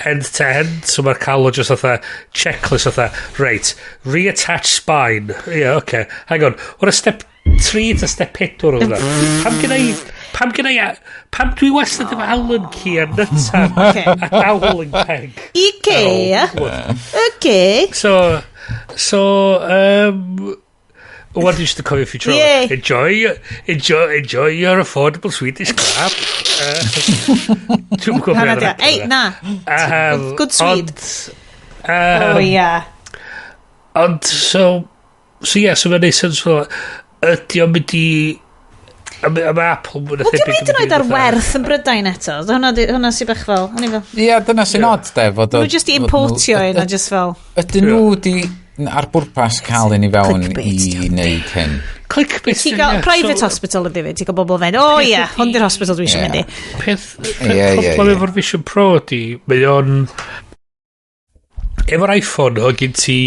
end to end, so mae'r cael o just fatha checklist fatha, "Right, reattach spine, yeah, okay, hang on, what a step 3 to step 4 oedd hwnna? Pam gynna i, pam dwi wastad efo Allen key a nutan a doweling peg?" Ikea. Okay. So, what did you cofio future? Yay. Enjoy, enjoy, enjoy your affordable Swedish crap. Dwi'n gwybod Hwnna beth di. ar Ei, na. Good Swede. Ond, Oh, yeah. Ond, so yeah, so mae'n neud sense fel, ydy o'n mynd i, a ma Apple mwy na Wel, diolch thebyg hyd yn yn oed mynd i ar fatha- werth yn Brydain eto. Hwnna sy'n bach fel, o'n i fel, Ie, dyna sy'n odd, de. Fod nhw jyst i importio un a just fel, Ydyn nhw di ar bwrpas cael un i fewn Clickbait, i diolch. wneud hyn? Clickbait. Ti gael ie. private So, hospital ydy fi, ti'n gael bobl fynd, "O ie, hwn di'r hospital dwi eisiau mynd i." Peth Ie, problem ie. efo'r Vision Pro ydy, mae o'n... Efo'r iPhone, oedd gen ti...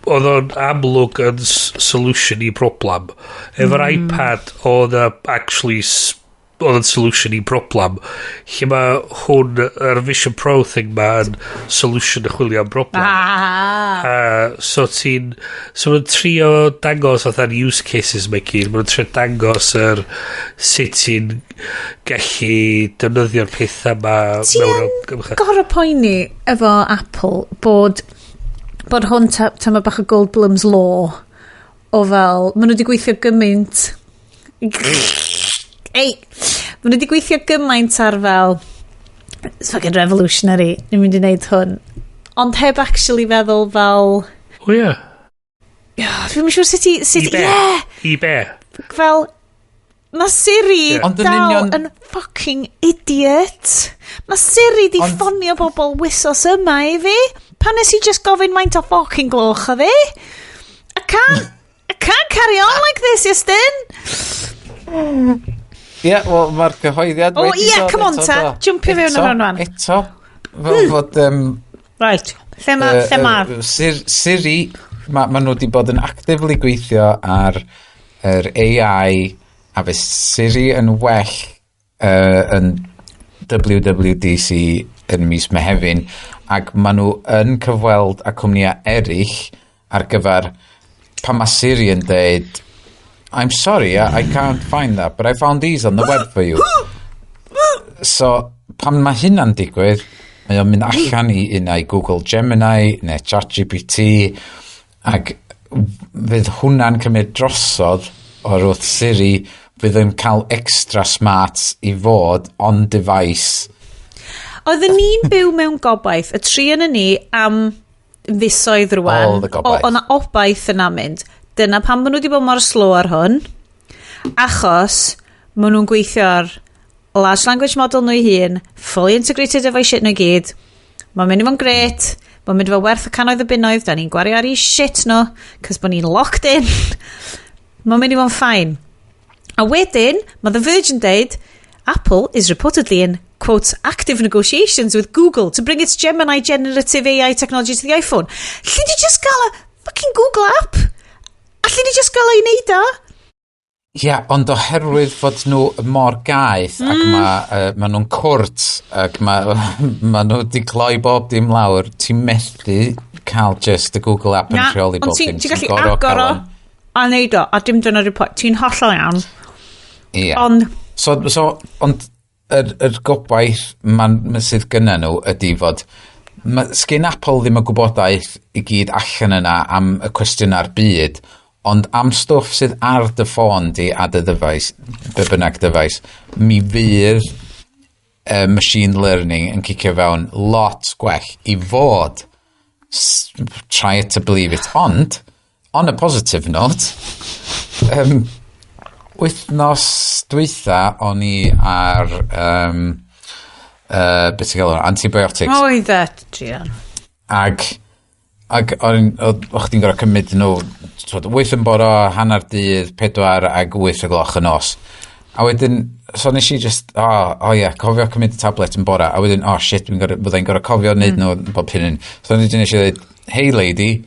Oedd o'n amlwg yn solution i broblem. Efo'r iPad, oedd o actually oedd yn solution i broblem. Lle mae hwn, yr Vision Pro thing ma yn solution y chwilio am broblem. Ah. So ma'n trio dangos fatha'r use cases mae gyd. Ma'n trio dangos yr sut ti'n gallu defnyddio'r pethau ma Ti mewn yn amgylchedd. gorau poeni efo Apple bod hwn tama bach o Goldblum's Law o fel, maen nhw wedi gweithio gymaint ei, maen nhw wedi gweithio gymaint ar fel "It's fucking revolutionary, ni'n mynd i wneud hwn," ond heb actually feddwl fel O ie. Dwi'n siŵr sut i I be? Yeah, I be? Fel mae Siri Ie. Ond yn dal union- yn fucking idiot. Mae Siri di ffonio bobl wysos yma i fi. Pan nes i just gofyn maint o fucking gloch o fi. I can't carry on like this, Iestyn. Ie, wel, mae'r cyhoeddiad O, wedi ie, dod come on eto, ta, do. jumpio fewn ar Eto, hwn wan. Eto, fel fod Right, lle ma, lle ma? Siri, ma nhw wedi bod yn actively gweithio ar yr AI a fe Siri yn well yn WWDC yn mis Mehefin ac ma nhw yn cyfweld â cwmnïau eraill ar gyfer pan mae Siri yn deud, "I'm sorry, I can't find that, but I found these on the web for you." So, pan mae hynna'n digwydd, mae o'n mynd allan i unai Google Gemini neu ChatGPT ac fydd hwnna'n cymryd drosodd o'r wrth Siri, fydd yn cael extra smarts i fod on device. Oedden ni'n byw mewn gobaith, y tri yn ni am fisoedd rwan. All the gobaith. O, o'na obaith yna mynd. Dyna pam maen nhw wedi bod mor slow ar hwn. Achos maen nhw'n gweithio ar large language model nhw eu hun, fully integrated efo'i shit nhw i gyd. Mae'n mynd i fod yn gret. Mae'n mynd i fod werth y cannoedd o bunnoedd, da ni'n gwario ar i shit nhw, cos bod ni'n locked in. Mae'n mynd i fod yn fine. A wedyn, mae The Verge yn deud, "Apple is reportedly in," quote, "active negotiations with Google to bring its Gemini generative AI technology to the iPhone." Lle di just gael y fucking Google app? A lle di just gael ei wneud o? Ia, yeah, ond oherwydd fod nhw mor gaeth ac ma nhw'n cwrt ac ma nhw wedi cloi bob dim lawr, ti'n methu cael just y Google app yn Na, rheoli ond bob ti'n dim. ti gallu gorfod agor cael o a neud o, a dim dyna'r report. Ti'n hollol iawn. Ie. Ond, So, ond yr gobaith ma sydd gynna nhw ydy fod sgyn Apple ddim y gwybodaeth i gyd allan yna am y cwestiynau'r byd, ond am stwff sydd ar dy ffôn di a dy ddyfais, be bynnag dyfais, mi fydd machine learning yn cicio fewn lot gwell i fod. Try it to believe it. Ond, on a positive note, wythnos dwytha o'n i ar beth ti'n gael, antibiotics. Oedd e, druan. Ag o'ch chdi'n gorfod cymryd nhw, twod, 8 yn bora, hanner dydd, 4 ag 8 o gloch y nos. A wedyn, so nes i just, oh, oh ie, cofio cymryd y tablet yn bora, a wedyn, oh shit, byddai'n gorfod cofio wneud nhw bob hyn. So nes i dweud, "Hey lady,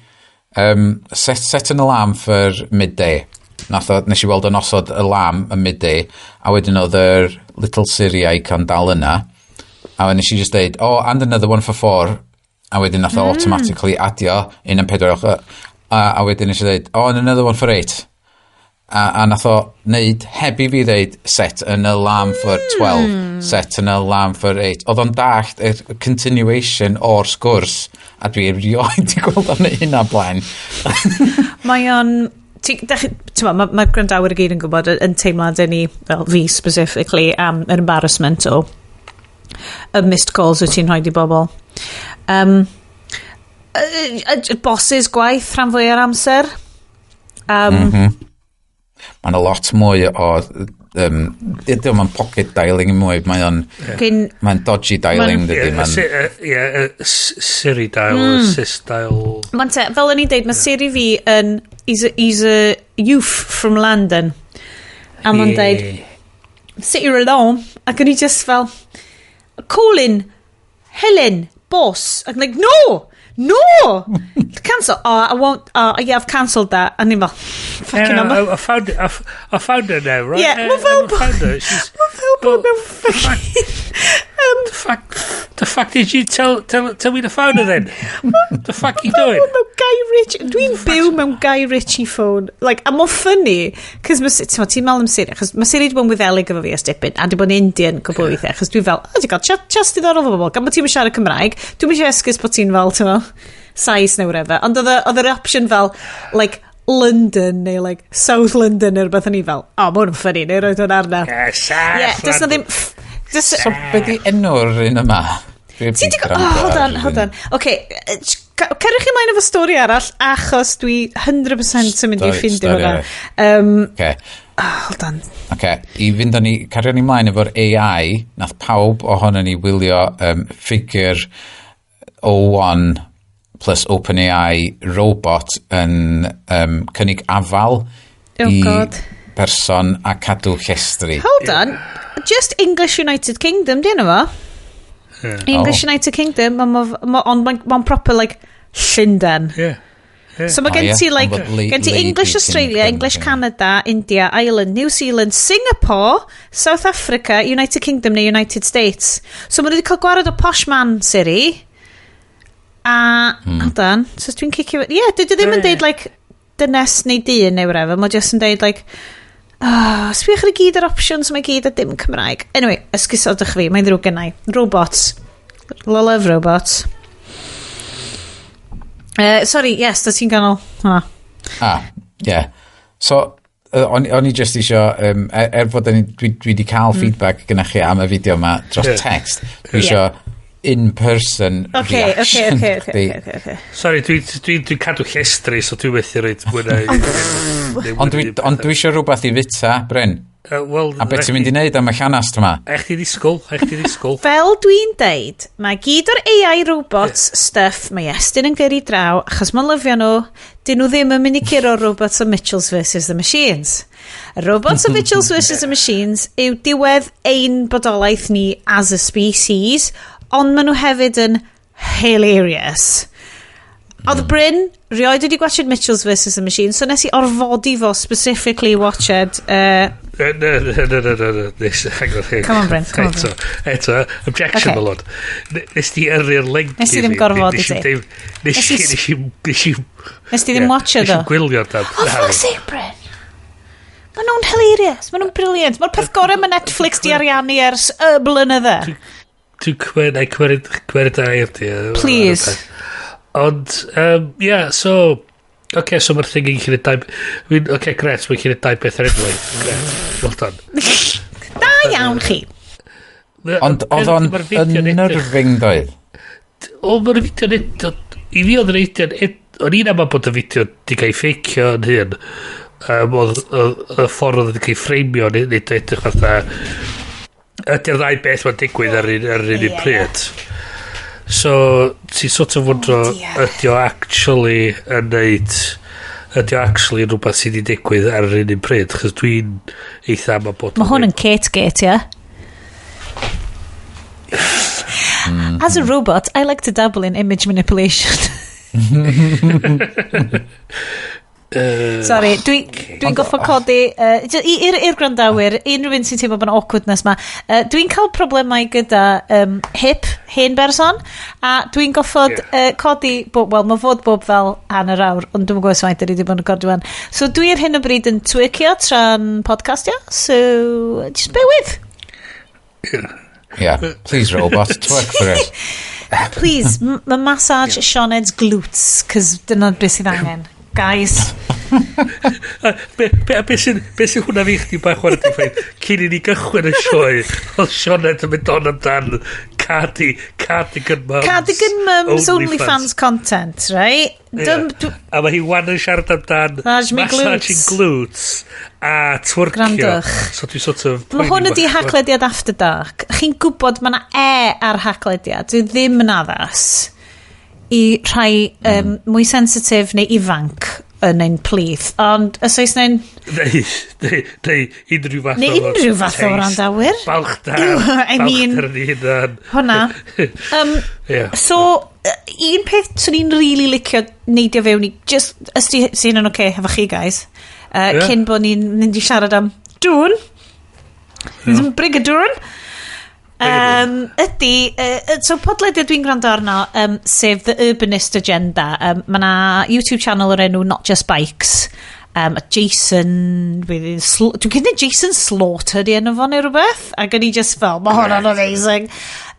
set an alarm for midday." Nes i weld yn osod alarm y midday, a wedyn oedd yr little Siri icon dal yna. A wedyn nes i just deud, "Oh, and another one for 4." A wedyn nath o automatically adio un am 4. A wedyn nes i dweud, "Oh, and another one for 8." A nath o wneud, heb i fi ddeud, "Set an alarm for 12, set an alarm for 8." Oedd o'n dallt y continuation o'r sgwrs, a dwi erioed di gweld o'n neud hynna blaen. Mae o'n... Ti'n ma gwrandawyr i gyd yn gwybod yn teimlad ni, fel fi specifically, am yr embarrassment o y missed calls wyt ti'n rhoi i bobl. Bosses gwaith rhan fwy o'r amser. Mae yna lot mwy o... Dwi o'n pocket dialing mwy, mae o'n mae'n dodgy dialing, dydy. Ie, Siri dial, assist dial. Ma'n te, fel o'n i'n deud, mae Siri fi yn... He's a youth from London. A ma'n deud, "Sit here alone." Ac o'n i just fel, "Calling Helen, boss." Ac I'm like, "No! No! Cancel. Oh, I won't. Oh, yeah, I've cancelled that." A ni'n fel, fucking Yeah, hell. I found her now, right? Yeah, ma' fel I found her. She's, Ma' fel bod mewn fucking The fuck did you tell me to phone her then? The fuck you doing? Mewn Guy Ritchie. Dwi'n byw mewn Guy Ritchie phone. Like, a mae'n funny, cos ti'n meddwl am Siri, achos mae Siri wedi bod yn Wyddelig efo fi ers dipyn, a wedi bod yn Indian cwbl o weithiau, achos dwi'n fel, oh, ti'n cael chat, chat diddorol efo bobl, gan bod ti'n siarad Cymraeg, dwi'n eisiau esgus bod ti'n fel, ti'n fel, Sais neu whatever. Ond oedd yr option fel, like, London neu like South London neu rhywbeth, o'n i fel, oh, ma hwn yn funny, neu roed hwn arna. Yeah, Yeah, does na ddim... Does, So, be di enw'r un yma? Dwi Ti 'di di gwrando Oh, hold ar on, hold on. OK, cerwch chi mlaen efo stori arall, achos dwi 100% yn mynd i ffindio stori hwnna. arall. Okay. Oh, hold on. Okay. I fynd â ni, cario ni mlaen efo'r AI, nath pawb ohono ni wylio Figure 01 plus OpenAI robot yn cynnig afal Oh, i God. person a cadw llestri. Hold on. Just English United Kingdom, di enw fo? English Oh. United Kingdom, ond mae'n ma proper, like, Llundain. So mae Oh, gen ie, ti, like, ond bod gen ti Lady English Australia, Kingdom, English ie. Canada, India, Ireland, New Zealand, Singapore, South Africa, United Kingdom neu United States. So maen nhw wedi cael gwared o posh man Siri. A, hold on, so dwi'n cicio... Ie, yeah, dwi ddim yn deud, like, dynes neu dyn neu whatever. Mae just yn deud, like, oh, sbiwch ar i gyd yr options mae gyd a dim Cymraeg. Anyway, esgusodwch fi, mae'n ddrwg gennau. Robots. Love robots. Sorry, yes, da ti'n ganol hwnna. Ah, ie. Yeah. So, o'n i just isio, er fod dwi wedi cael feedback gyda chi am y fideo yma dros text, dwi isio in-person reaction chdi. Okay. Sorry, dwi'n dwi cadw llestri, so dwi'n methu roed mwy na Ond dwi isio rhywbeth i fita, Bryn. Wel, A beth ti'n mynd i wneud am y llanast yma? Eich ti ddisgwyl, eich ti ddisgwyl. Fel dwi'n deud, mae gyd o'r AI robots stuff mae Estyn yn gyrru draw, achos mae'n lyfio nhw, dyn nhw ddim yn mynd i curo Robots o Mitchells vs The Machines. Y Robots o Mitchells vs The Machines yw diwedd ein bodolaeth ni as a species, ond maen nhw hefyd yn hilarious. Oedd Bryn rioed wedi gwatchad Mitchells vs The Machines, so nes i orfodi fo specifically watched Na, na, na, na, na, na, nes, hang on, hang on. Come on, Bryn, come on. Eto, eto, objection, my lord. Nes ti yrru'r link Nes i ddim gorfodi ti. Nes i, nes i, nes i... Nes ti ddim watchad Nes o? i gwylio dan. Oh, fuck's sake, Bryn. Maen nhw'n hilarious. Maen nhw'n brilliant. Mae'r peth gorau mae Netflix di ariannu ers y blynydde. Dwi'n cymryd, na i cymryd air di. Please. Ond, yeah, so... Okay, so mae'r thing yn gallu dau... I mean, okay, gret, mae'n gallu dau beth ar unwaith. Gret, well done. Da iawn chi. Ond oedd o'n Ma'r fideo'n edrych- unnerving, doedd? O, mae'r fideo'n edrych. I fi oedd yr fideo'n. O'n i'n amau bod y fideo di cael ei ffeicio yn hyn. Oedd y ffordd oedd wedi cael ei ffreimio nid edrych fatha. Ydy'r ddau beth mae'n digwydd ar un pryd. So, ti'n sort of wondro, Oh, dear. ydy o actually yn neud... Ydy o actually yn rhywbeth sydd wedi digwydd ar yr un pryd? Chos dwi'n eitha am bod... Mae hwn yn Kate Gate, ie? As a robot, I like to dabble in image manipulation. Sorry, dwi goffo codi, i'r gwrandawyr, unrhyw un sy'n teimlo bod yn awkwardness ma, dwi'n cael problemau gyda hip, hen berson, a dwi'n goffod codi, bo, wel, mae fod bob fel hanner awr, ond dwi'n gwybod faint ydy wedi bod yn recordio wan. So dwi ar hyn o bryd yn twerkio tra'n podcastio, so just bear with. Yeah, please robot, twerk for it. Please, massage Sioned's glutes, cos dyna beth sydd angen. Guys. A be sy'n hwnna fi chdi bach chwarae di ffaith, cyn i ni gychwyn y sioe, oedd Sioned yn mynd on amdan Cardigan Mums. Cardigan Mums OnlyFans content, right? Ie. A mae hi wan yn siarad amdan Massage me massaging glutes a twerkio. Grandwch. So dwi'n sort of Mae hwn ydi Haclediad After Dark. Chi'n gwybod mae yna E ar Haclediad. Dwi ddim yn addas i rhai mwy sensitif neu ifanc yn ein plith. Ond os oes na'n Neu unrhyw fath Neu unrhyw fath o taste, wrandawyr. Balchder. I mean- Balchder yn ei hunan. Hwnna. So, un peth swn i'n really licio neidio fewn i, just, os di sy'n yn oce hefo chi guys, cyn bod ni'n mynd i siarad am Dune, yeah. Brigadoon, ydy, so podlediad dwi'n gwrando arno, sef The Urbanist Agenda. Mae na YouTube channel o'r enw Not Just Bikes. A Jason, dwi'n cynnig Jason Slaughter di enw fo neu rhywbeth, ac o'n i just fel, mae hwnna'n amazing.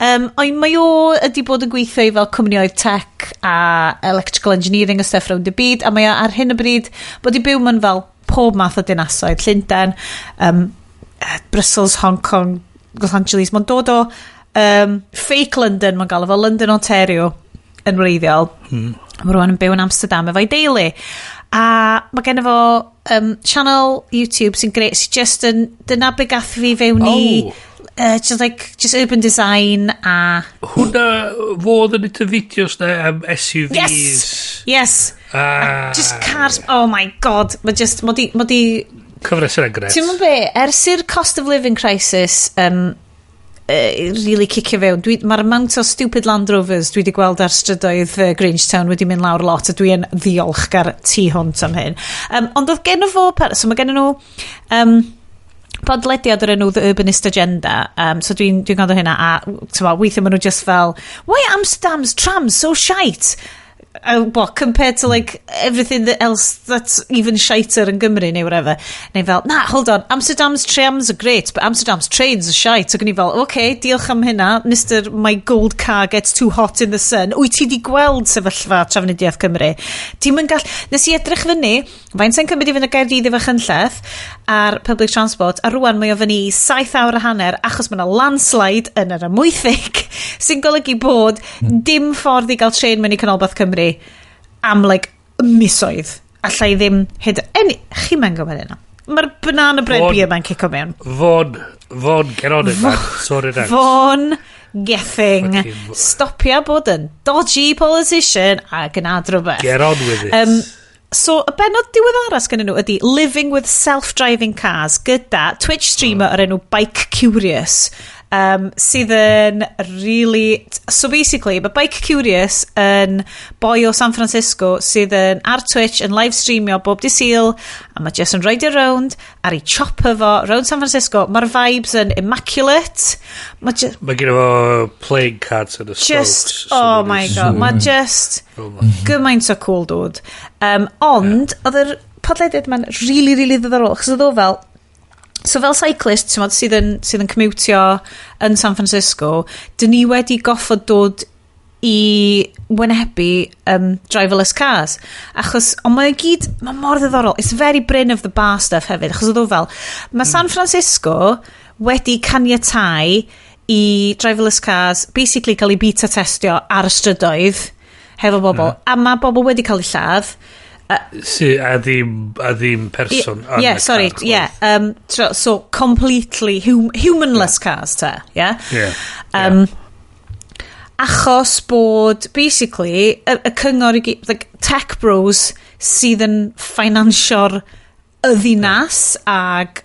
Ond mae o ydi bod yn gweithio i fel cwmnioedd tech a electrical engineering a stuff rownd y byd, a mae o ar hyn o bryd bod i byw mewn fel pob math o dinasoedd, Llundain, Brussels, Hong Kong, Los Angeles. Mae'n dod o fake London, mae'n gael fo London, Ontario yn wreiddiol. Mae rwan yn byw yn Amsterdam efo'i deulu. A mae gen fo channel YouTube sy'n grêt, sy'n just yn, dyna be gath fi fewn i, just like, just urban design a Hwna fod yn neud y fideos na am SUVs. Yes! Ah, Just cars, oh my God, mae just, mae di Cyfres yna'n gret. Ti'n gwybod be, ers i'r cost of living crisis really cicio fewn, mae'r amount o stupid Land Rovers dwi wedi gweld ar strydoedd Grangetown wedi mynd lawr lot, a dwi yn ddiolchgar tu hwnt am hyn. Ond oedd gen fo, so mae gen nhw podlediad o'r enw The Urbanist Agenda, so dwi'n dwi gwrando hynna, a t'mo, weithiau maen nhw just fel, "Why are Amsterdam's trams so shite? What, compared to like everything that else that's even shiter yn Gymru neu whatever?" Neu fel, "Na, hold on, Amsterdam's trams are great, but Amsterdam's trains are shite." Ac o'n i fel, "Okay, diolch am hynna, Mr My Gold Car Gets Too Hot in the Sun." Wyt ti di gweld sefyllfa Trafnidiaeth Cymru? Ti'n mynd gall... Nes i edrych fyny, faint sy'n cymryd i fynd o Gaerdydd i Fachynlleth ar public transport, a rwan mae o fyny i 7 awr a hanner achos mae yna landslide yn yr Amwythig sy'n golygu bod dim ffordd i gael trên mewn i Canolbarth Cymru am like misoedd. Alla i ddim hyd... Any, chi'n mynd gwybod hynna. ma banana bread Vaughan. Beer ma'n cico mewn. Vaughan, Vaughan, get on it, man. Sort it out. Vaughan Gething. Stopia bod yn dodgy politician a gwna rhywbeth. Get on with it. So, y benod diweddara sgennyn nhw ydy Living with Self-Driving Cars gyda Twitch streamer o'r enw Bike Curious, sydd yn really. So basically, mae Bike Curious yn boi o San Francisco sydd yn ar Twitch yn live streamio bob dydd Sul, a mae just yn reidio round ar ei chopper fo round San Francisco. Mae'r vibes yn immaculate. Mae just, Mae gen fo playing cards yn y just, strokes. Oh my God, mae just gymaint o cool dude. Ond, oedd yr podlediad ma'n really, really ddiddorol, achos oedd o fel, so fel cyclist, ti'n modd, sydd yn commutio yn San Francisco, dyn ni wedi goffod dod i wynebu driverless cars. Achos, ond mae'n gyd, mae mor ddiddorol. It's very Bryn of the Bar stuff hefyd, achos oedd o fel, mae San Francisco wedi caniatau i driverless cars basically cael ei beta testio ar y strydoedd hefo bobl, a mae bobl wedi cael eu lladd. Si, a ddim person yn Yeah, y sorry, car. Yeah. So completely humanless cars, te, yeah? Yeah. Achos bod, basically, y cyngor i gyd, like, tech bros sydd yn finansio'r y ddinas ag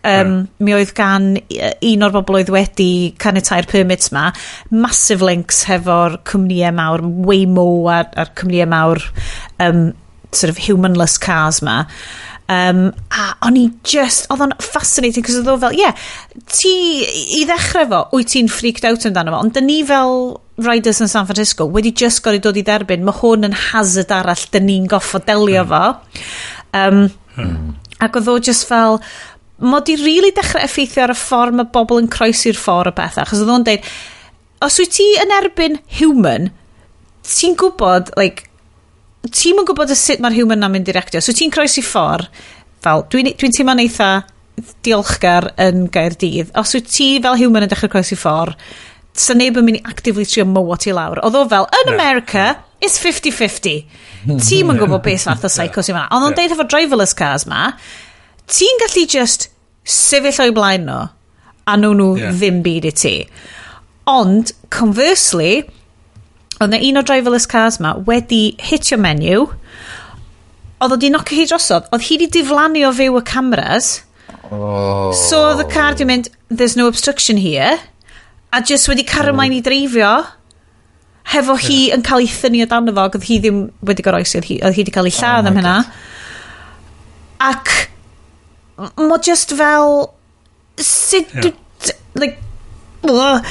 mi oedd gan un o'r bobl oedd wedi caniatau'r permits ma massive links hefo'r cwmnïau mawr Waymo a'r cwmnïau mawr sort of humanless cars ma. A o'n i just, oedd o'n fascinating, cos oedd o fel, yeah, ti, i ddechrau fo, wyt ti'n freaked out amdano fo, ond dyn ni fel riders yn San Francisco wedi just gorau dod i dderbyn, mae hwn yn hazard arall dyn ni'n goffo delio fo. Ac oedd o just fel, mod i really dechrau effeithio ar y ffordd mae bobl yn croesi'r ffordd o bethau, achos oedd o'n deud, os wyt ti yn erbyn human, ti'n gwybod, like, ti'n yn gwybod y sut mae'r human na'n mynd i reactio. So ti'n croesi ffordd, fel, dwi'n dwi teimlo'n eitha diolchgar yn Gaerdydd. Os wyt ti fel human yn dechrau croesi ffordd, sa neb yn mynd i actively trio mowo ti lawr. Oedd o fel, yn Na. America, it's 50-50. Ti'n yn gwybod beth fath o psycho sy'n fan'na. Ond o'n deud efo driverless cars ma, ti'n gallu just sefyll o'i blaen nhw, a nhw ddim byd i ti. Ond, conversely, oedd na un o driverless cars ma wedi hitio menyw, oedd o di nocio hi drosodd, oedd hi di diflannu o fyw y cameras, Oh. so oedd y car di mynd, "There's no obstruction here," a just wedi cario ymlaen i dreifio, hefo hi yn cael ei thynnu o dan fo, ac oedd hi ddim wedi goroesi, oedd hi wedi cael ei lladd Oh am my hynna. Ac mo just fel sut like, ugh.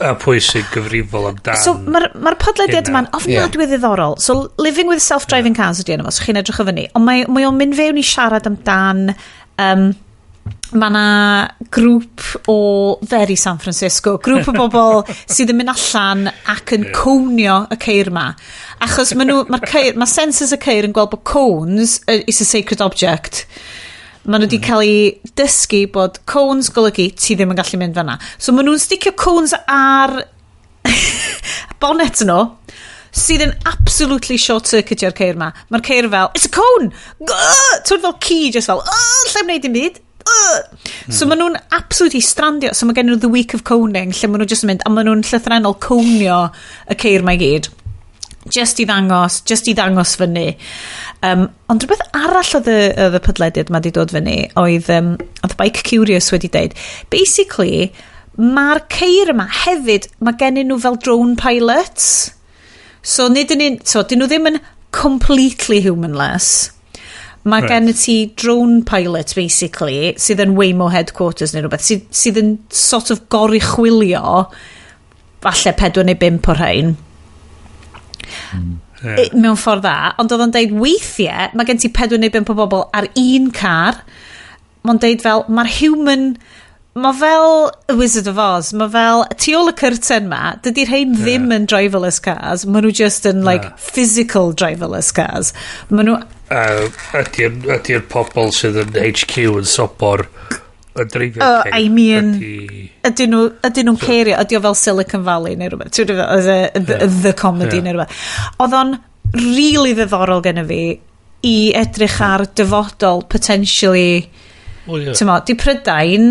A pwy sy'n gyfrifol amdan So mae'r ma podlediad hynna. yma'n ofnadwy ddiddorol. So Living with Self-Driving Cars ydy enw fo, so chi'n edrych o fyny. Ond mae o'n mynd fewn i siarad amdan mae na grŵp o very San Francisco, grŵp o bobl sydd yn mynd allan ac yn conio y ceir ma. Achos ma nhw, mae'r ceir, mae sensors y ceir yn gweld bod cones is a sacred object. Maen nhw wedi cael eu dysgu bod cones golygu ti ddim yn gallu mynd fanna. So maen nhw'n sticio cones ar bonnet nhw sydd yn absolutely short-circuitio'r ceir ma. Mae'r ceir fel, "It's a cone! Ti'n fel ci, just fel, "Lle wneud dim byd. Ugh." So maen nhw'n absolutely strandio. So mae gen nhw the week of coning, lle maen nhw just yn mynd, a maen nhw'n llythrenol conio y ceir ma i gyd. Just i ddangos fyny. Ond rhywbeth arall oedd y podlediad ma di dod fyny oedd, oedd Bike Curious wedi deud, basically, mae'r ceir yma hefyd, mae gennyn nhw fel drone pilots. So, nid yn un, so, dyn nhw ddim yn completely humanless. Mae gen ti drone pilot, basically, sydd yn Waymo headquarters neu rhywbeth, sydd yn sort of goruchwylio falle pedwar neu bump o'r rhain. Mewn ffordd dda, ond oedd o'n deud weithiau, mae gen ti pedwar neu bump o bobl ar un car, mae'n deud fel, mae'r human, mae fel y Wizard of Oz, mae fel, tu ôl y curtain ma, dydy'r rhain ddim yn driverless cars, maen nhw just yn, like, Na. physical driverless cars. Maen nhw, Ydy'r ydy pobl sydd yn HQ yn sobor yn dreifio I mean, Ydy. Ydyn nhw'n cerio, ydy o fel Silicon Valley neu rhywbeth, ti'n gwbod, the comedy neu rhywbeth. Oedd o'n really ddiddorol gen i fi i edrych ar dyfodol potentially Oh, yeah. T'mo, di Prydain,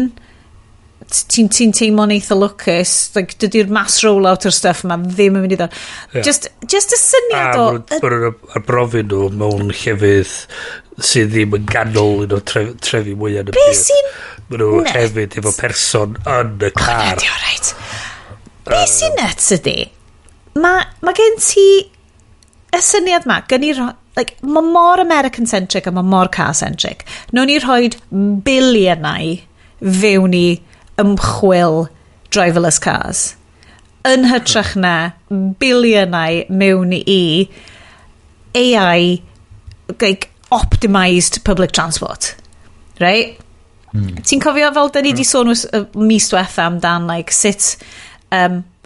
ti'n teimlo'n eitha lwcus, like, dydy'r mass rollout o'r stuff yma ddim yn mynd i ddod. Ie. Just y syniad A o ma' nhw'n arbrofi nhw mewn llefydd sydd ddim yn ganol un o'r trefi mwyaf yn y Be byd. sy'n Ma' nhw nuts? hefyd efo person yn y O, na, car. di o reit. Be sy'n nuts ydy, ma gen ti y syniad ma, gen i like, mae mor American-centric a mae mor car-centric. Nawn ni rhoi biliynau fewn i ymchwil driverless cars, yn hytrach na biliynau mewn i AI, like, optimised public transport. Right? Ti'n cofio fel da ni di sôn mis diwetha amdan, like, sut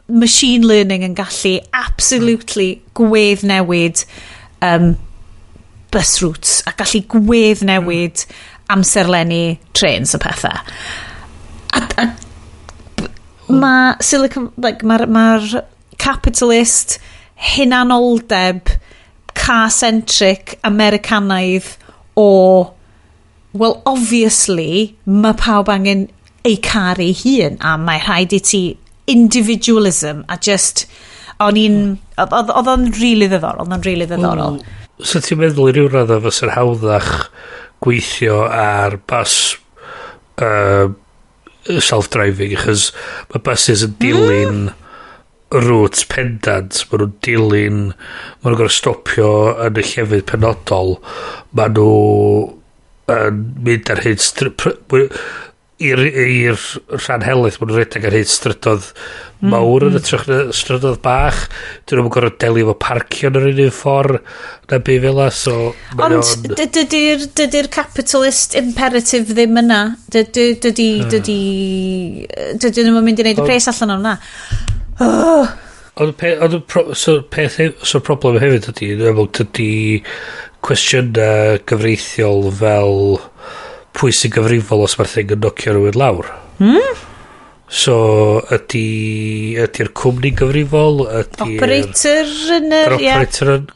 machine learning yn gallu absolutely gwedd newid bus routes a gallu gwedd newid amserlenni trains a pethau. A mae Silicon, like, mae'r ma capitalist hunanoldeb car-centric Americanaidd o, well, obviously mae pawb angen eu car ei hun a mae rhaid i ti individualism a just o'n i'n oedd o'n really ddiddorol, oedd o'n really ddiddorol. So ti'n meddwl i ryw raddau fysa'n hawddach gweithio ar bus self-driving, achos mae buses yn dilyn routes pendant, maen nhw'n dilyn, maen nhw'n gorfod stopio yn y llefydd penodol, maen nhw yn mynd ar hyd i'r rhan helaeth, maen nhw'n rhedeg ar hyd strydodd mawr yn hytrach na strydodd bach. Dyn nhw'n gorfod delio efo parcio yn yr un un ffordd na be fel 'a, so mae Ond dydy'r capitalist imperative ddim yna. Dydy nhw'n mynd i wneud y pres allan o'n na. Oh. Ond so, so problem hefyd ydy, yn amlwg, dydy cwestiynau gyfreithiol fel pwy sy'n gyfrifol os mae'r thing yn nocio rhywun lawr. So, ydy'r cwmni gyfrifol? Ydy'r Operator yn yr yr... Ie. Operator yn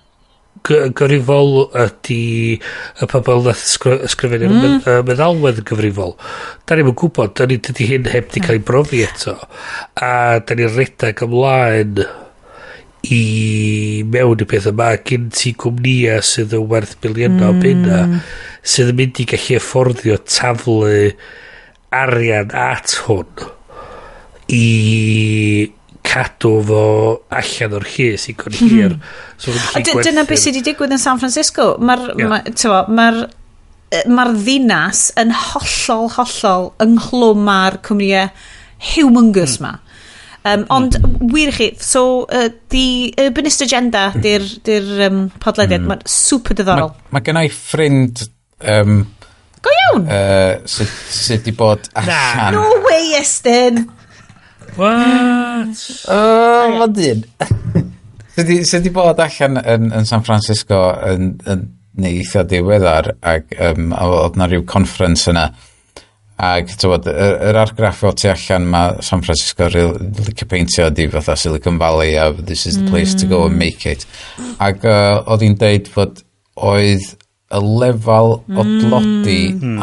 gyfrifol? Ydy y pobl nath ysgrifennu'r meddalwedd yn gyfrifol? Da ni'm yn gwybod, da ni, dydy hyn heb di cael ei brofi eto. A da ni'n redag ymlaen i mewn i peth yma, gen ti gwmnïau sydd yn werth biliynau o bunna sydd yn mynd i gallu afforddio taflu arian at hwn i cadw fo allan o'r llys i con hir. So, A dyna beth sydd wedi digwydd yn San Francisco. Mae'r ma, ma ddinas yn hollol, hollol ynghlwm â'r cwmnïau humongous ma. Ond wir i chi, so The Urbanist Agenda di'r di podlediad, mae'n super diddorol. Mae gen i ffrind Go iawn! sydd wedi bod allan. No way, Estyn! What? Oh, ma dyn. Sydd wedi bod allan yn San Francisco yn neu eitha diweddar ac a oedd na rhyw conference yna ac tywod, yr argraff o tu allan mae San Francisco licio peintio ydi fatha Silicon Valley a this is the place to go and make it, ac oedd hi'n deud fod oedd y lefel o dlodi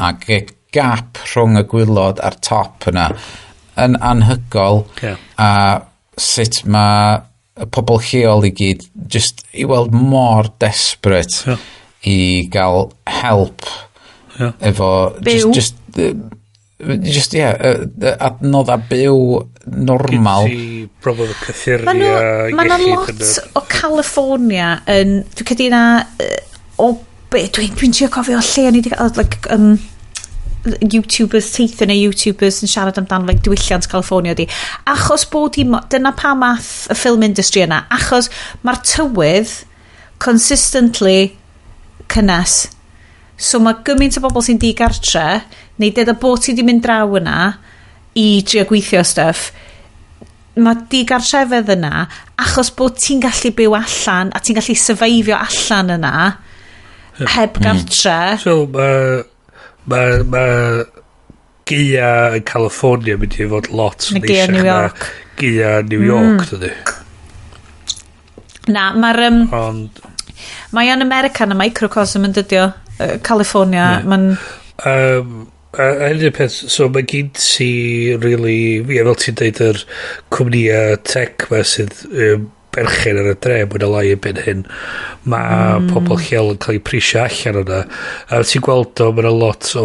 ac y gap rhwng y gwaelod a'r top yna yn anhygoel a sut mae y pobl lleol i gyd just i weld mor desperate i gael help efo Byw. just yeah, adnodda byw normal. Gen ti broblem o cyffuriau, Ma' 'na iechyd lot yn o California yn... Dwi'n credu na o be, dwi'n trio cofio lle o'n i wedi cael, like, YouTubers, teithio neu YouTubers yn siarad amdano, like, diwylliant California di. Achos bod hi, dyna pam math y film industry yna, achos mae'r tywydd consistently cynnes. So mae gymaint o bobl sy'n digartre, neu deda bod ti wedi mynd draw yna i trio gweithio stuff, mae digartrefedd yna achos bod ti'n gallu byw allan a ti'n gallu survivio allan yna heb gartre. So, mae ma gaea yn California mynd i fod lot Na gaea neisiach New na York. Gaea New York, dydy. Na, mae'r... Ond, mae o'n America yn y microcosm yn dydio. California, mae'n Um, A hyn yw'r peth, so mae gen ti really, ie, fel ti'n deud, yr cwmnïau tech ma sydd berchen ar y dre mwy na lai erbyn hyn. Mae pobl lleol yn cael eu prisio allan o'na. A ti'n gweld o, mae 'na lot o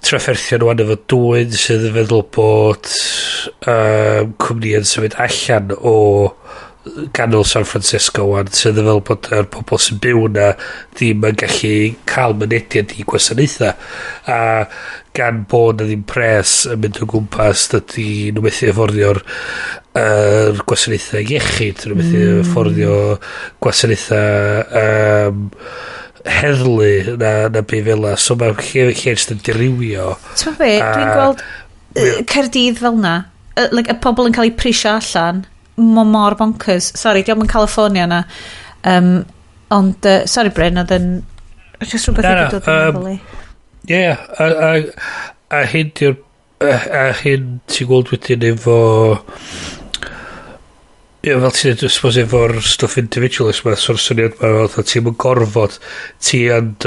trafferthion wan efo dwyn sydd yn feddwl bod cwmni yn symud allan o ganol San Francisco wan, sydd yn fel bod yr pobl sy'n byw yna ddim yn gallu cael mynediad i gwasanaethau, a gan bod na ddim pres yn mynd o gwmpas, dydy nhw methu afforddio'r yr gwasanaethau iechyd, nhw methu afforddio gwasanaethau heddlu na be fel 'na. So mae'r lle jyst yn dirywio. Ti'n be, dwi'n gweld Caerdydd fel na, like, y pobl yn cael eu prisio allan, mae mor bonkers. Sorry, diolch yn California na. Ond, sorry Bryn, oedd yn just rhywbeth Na, wedi na, dod yn meddwl i. Ie, yeah, a hyn di'r a hyn ti'n gweld wedyn efo, ie, fel ti'n dweud, suppose efo'r stwff individualist ma, so'r syniad ma, fatha ti'n yn gorfod, ti and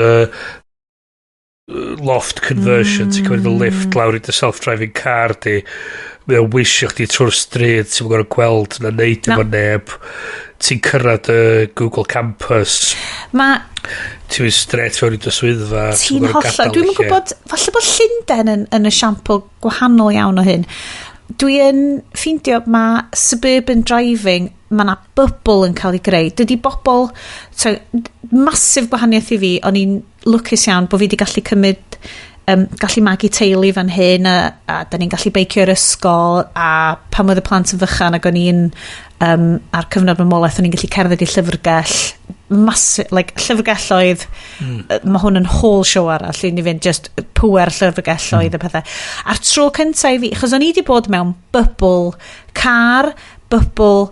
loft conversion, ti'n cymryd y lift lawr i dy self-driving car di, mae o'n wishio chdi trwy'r stryd, ti'n gorfod gweld na neud Na. efo neb, ti'n cyrraedd y Google Campus, Mae ti'n mynd straight fewn i dy swyddfa, ti'n gorfod hollol. gadael Dwi'm y yn lle. gwybod, falle bod Llundain yn esiampl gwahanol iawn o hyn. Dwi yn ffeindio mae suburban driving, mae na bubble yn cael ei greu. Dydy bobl, so, massive gwahaniaeth i fi, o'n i'n lwcus iawn bod fi wedi gallu cymryd gallu magu teulu fan hyn a da ni'n gallu beicio i'r ysgol, a pan oedd y plant yn fychan ac o'n i'n ar cyfnod mamolaeth, o'n i'n gallu cerdded i llyfrgell massive, like, llyfrgelloedd. Mae hwn yn whole show arall i ni fynd, just pwer llyfrgelloedd a pethau. A'r tro cyntaf i fi, achos o'n i wedi bod mewn bubble car, bubble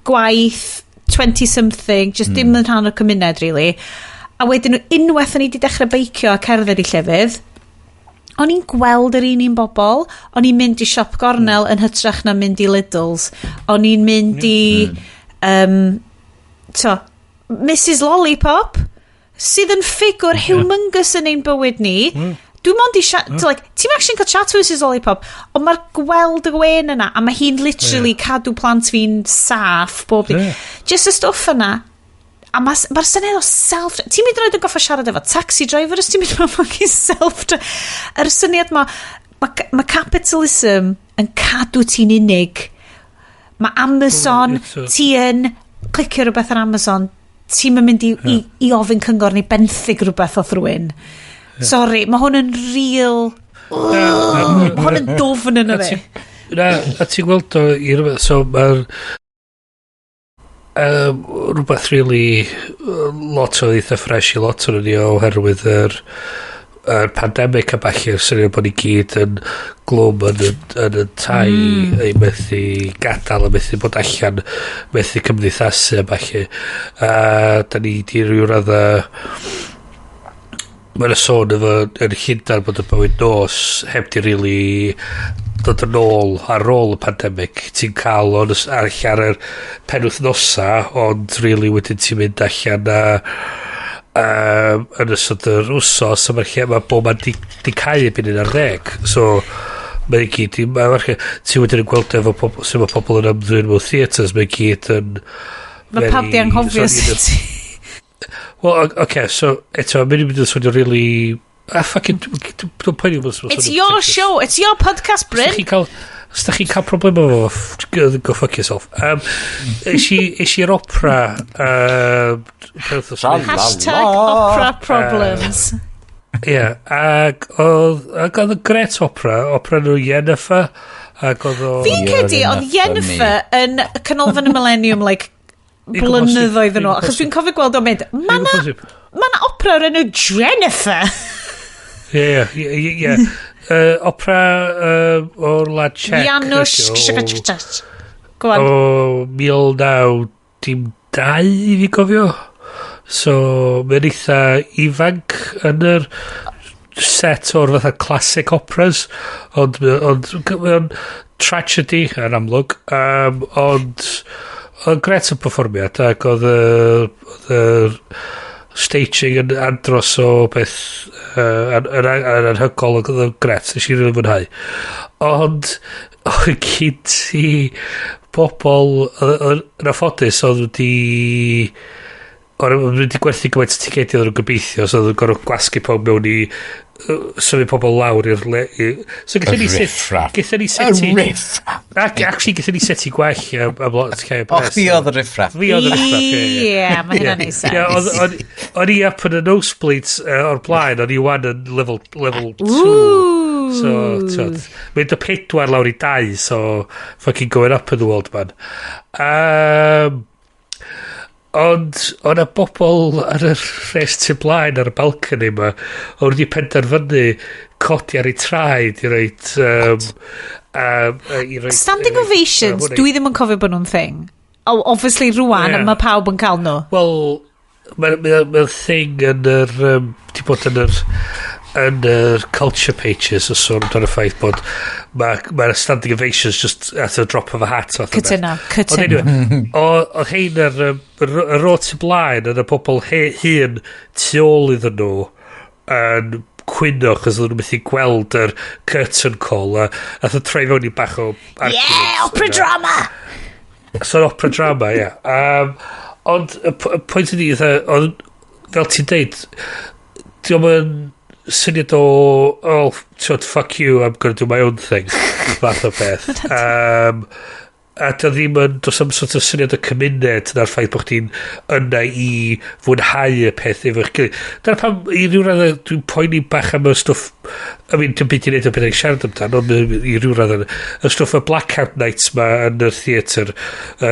gwaith, 20 something, just dim yn rhan o'r cymuned really, a wedyn unwaith o'n i wedi dechrau beicio a cerdded i llefydd, o'n i'n gweld yr un bobl, o'n i'n mynd i siop gornel yn hytrach na mynd i Lidl's, o'n i'n mynd i to, Mrs Lollipop, sydd yn ffigwr humongous yn ein bywyd ni. Dwi'n mond i like, ti'n actually cael chat to Mrs Lollipop, ond mae'r gweld y gwen yna, a mae hi'n literally cadw plant fi'n saff bob dydd. Just y stwff yna, a mae'r ma syniad o self... Ti'n mynd roed yn goffa siarad efo taxi driver os ti'n mynd mewn fucking self... Yr syniad ma, ma capitalism yn cadw ti'n unig. Mae Amazon, ti yn clicio rhywbeth ar Amazon, ti'n mynd i ofyn cyngor neu benthyg rhywbeth o rhywun. Sorry, mae hwn yn real. Mae hwn yn dofn yn y fe. Na, a ti'n gweld o i rywbeth, so mae'r rhywbeth really lot o eitha fresh i lot o'n ni oherwydd yr pandemic a ballu, syniad bod ni gyd yn glwm yn y tai, ei methu gadael a methu bod allan, methu cymdeithasu a ballu, a da ni di ryw radda, mae'n y sôn efo yn Llundain bod y bywyd nos heb di really dod yn ôl ar ôl y pandemic. Ti'n cael o'n ar ar yr penwythnosa, ond really wedyn ti'n mynd allan a yn ystod yr wsos a mae'r lle mae bob man di cau erbyn 11, so mae i gyd ti wedyn yn gweld efo pobl sut mae pobl yn ymddwyn mewn theatres, mae i gyd yn Mae pawb di anghofio sut. Wel, oce, okay, so, eto, mae'n mynd yn swnio really... Ah, fucking, dwi'n poeni bod It's your show, it's your podcast, Bryn. Os da chi'n cael problem efo fo, go fuck yourself. Es i'r opera Tra la Hashtag la. opera problems. Ie, ac oedd y gret opera, opera nhw Yennefer, ac oedd o Fi'n credu You're oedd enough for Yennefer yn Canolfan y Millennium, like, Digon bosib, blynyddoedd yn digon ôl. Achos bosib. dwi'n cofio gweld o'n mynd, ma na, Digon bosib. ma na opera o'r enw Jennifer. Ie. Opera o'r wlad Czech. Janusz. ydi o. Go on. O 1902 i fi gofio. So, mae'n eitha ifanc yn yr set o'r fatha classic operas, ond mae'n tragedy yn amlwg, ond oedd gret y perfformiad ac oedd yr Staging yn andros o beth yn anhygoel, oedd yn gret, nes i rili mwynhau. Ond oedd gyd ti bobl yn anffodus oedd wedi o'r wedi gwerthu gymaint o ticedi oedd nhw'n gobeithio, so oedd nhw'n gorfod gwasgu pawb mewn i symud pobl lawr i'r so gaethon ni set gaethon ni seti Y riff-raff. Ac actually gaethon ni seti gwell am lot llai o O, chdi oedd y riff-raff. Fi oedd y riff-raff, ie. Ie, mae hynna'n neud sense. Ie, o'n i up yn y nosebleeds o'r blaen, o'n i wan yn level 2. So, t'od, mynd o 4 lawr i 2, so fucking going up in the world, man. Ond o'na bobl ar y rhes tu blaen ar y balcony yma oedd wedi penderfynu codi ar eu traed i roid i roid Standing ovations, dwi ddim yn cofio bod nhw'n thing. Oh, obviously rwan, mae pawb yn cael nhw. Wel, mae'n ma thing yn yr... di bod yn yr culture pages o sôn amdano y ffaith bod mae'r ma standing ovations just at the drop of a hat fath o beth. Cytuno, Ond cytuno. anyway, oedd hein ar y ro tu blaen yn y pobl hun tu ôl iddyn nhw yn cwyno chos oedden nhw methu gweld yr curtain call a nath o troi fewn i bach o Yeah, arguments opera yna. drama! So opera drama, ie. Yeah. Ond y pwynt ydi, oedd, fel ti'n deud, diolch yn syniad o, "Oh, t'wod, fuck you, I'm gonna do my own thing," fath o beth. A dio ddim yn, does am sort of syniad o cymuned na'r ffaith bod chdi'n yna i fwynhau y peth efo'ch gilydd. Dyna pam, i ryw raddau, dwi'n poeni bach am y stwff, I mean, dim byd i wneud o beth i'n siarad amdano, ond i ryw raddau, y stwff y blackout nights ma yn y theatr, y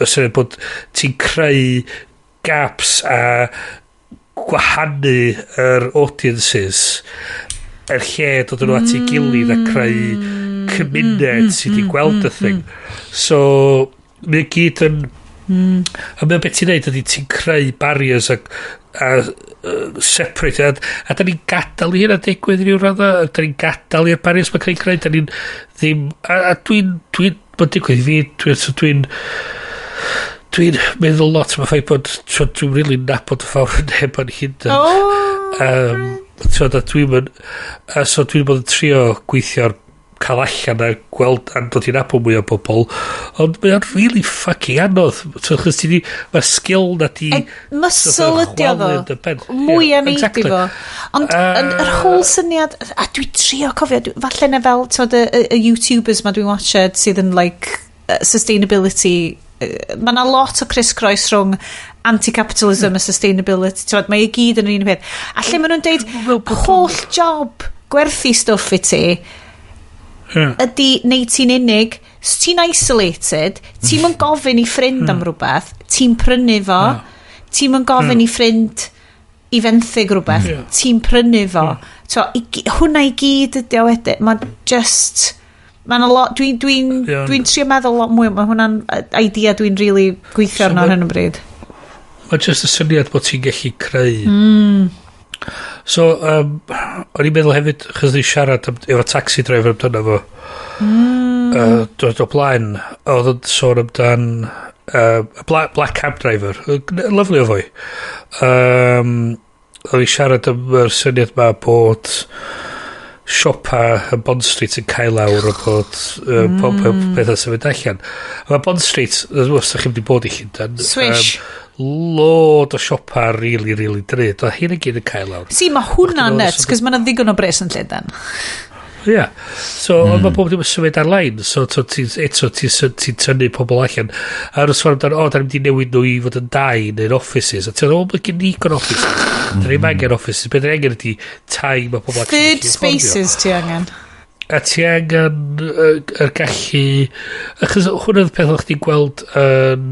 syniad bod ti'n creu gaps a gwahanu yr audiences er lle dod yn nhw at ei gilydd a creu cymuned sydd wedi gweld y thing. So, mae o gyd yn... A mae'n beth ti'n neud ydy ti'n creu barriers a separate a da ni'n gadael i hynna digwydd i ryw radda, a da ni'n gadael i'r barriers mae'n creu, da ni'n ddim a dwi'n mae'n digwydd i fi dwi'n so dwi'n meddwl lot am y ffaith bod t'wod, dwi'n really nabod y fawr neb yn Llundain. T'wod, a dwi'n mynd, a so dwi'n bod yn trio gweithio ar cael allan a gweld a dod i nabod mwy o bobl, ond mae o'n really fucking anodd. So, achos ti di, mae'r sgil na di E, muscle ydi o chwalu ddo. yn dy ben. Mwy Ie, am neud i fo. Ond yr whole syniad, a dwi trio cofio, falle na fel, t'mod, y YouTubers ma dwi'n watched sydd yn like sustainability, mae na lot o criss-cross rhwng anti-capitalism a sustainability, t'mod, mae i gyd yn yr un peth. A lle maen nhw'n deud, holl job gwerthu stwff i ti, ydy neud ti'n unig, s ti'n isolated, ti'n mynd gofyn i ffrind am rhywbeth, ti'n prynu fo, ti'n mynd gofyn i ffrind i fenthyg rhywbeth, ti'n prynu fo. So, hwnna i gyd ydi o wedyn. Mae just... Mae'n a lot... Dwi'n dwi dwi trio meddwl lot mwy, mae hwnna'n idea dwi'n really gweithio So arno ar hyn o bryd. Mae just y syniad bod ti'n gallu creu. So, o'n i'n meddwl hefyd, chos ni siarad am, efo taxi driver amdano fo. Dod o blaen, oedd yn sôn amdan black cab driver. Lovely o foi. O'n i'n siarad am yr syniad ma bod siopa yn Bond Street yn cael lawr o bod pob pethau sy'n mynd allan. A mae Bond Street, os ydych chi'n wedi bod i Llundain, Swish. Load o siopa really, really drud. Oedd hyn i gyd yn cael lawr. Si, mae hwnna'n Chdi nuts, cos mae yna ddigon o bres yn Llundain. Ie. Yeah. So, mm. Ond mae bob dim yn symud ar-lein. So, to, ti, eto, ti'n ti tynnu pobl allan. A nhw'n sôn amdano, "O, da ni'n mynd i newid nhw i fod yn dai neu'n offices." A ti'n meddwl, "O, mae gen ni digon offices. Da ni'n angen offices. Be da ni angen ydy tai mae pobl actually Third gallu afforddio." spaces ti angen. A ti angen yr gallu. Achos hwnna'n peth o'ch chdi'n gweld yn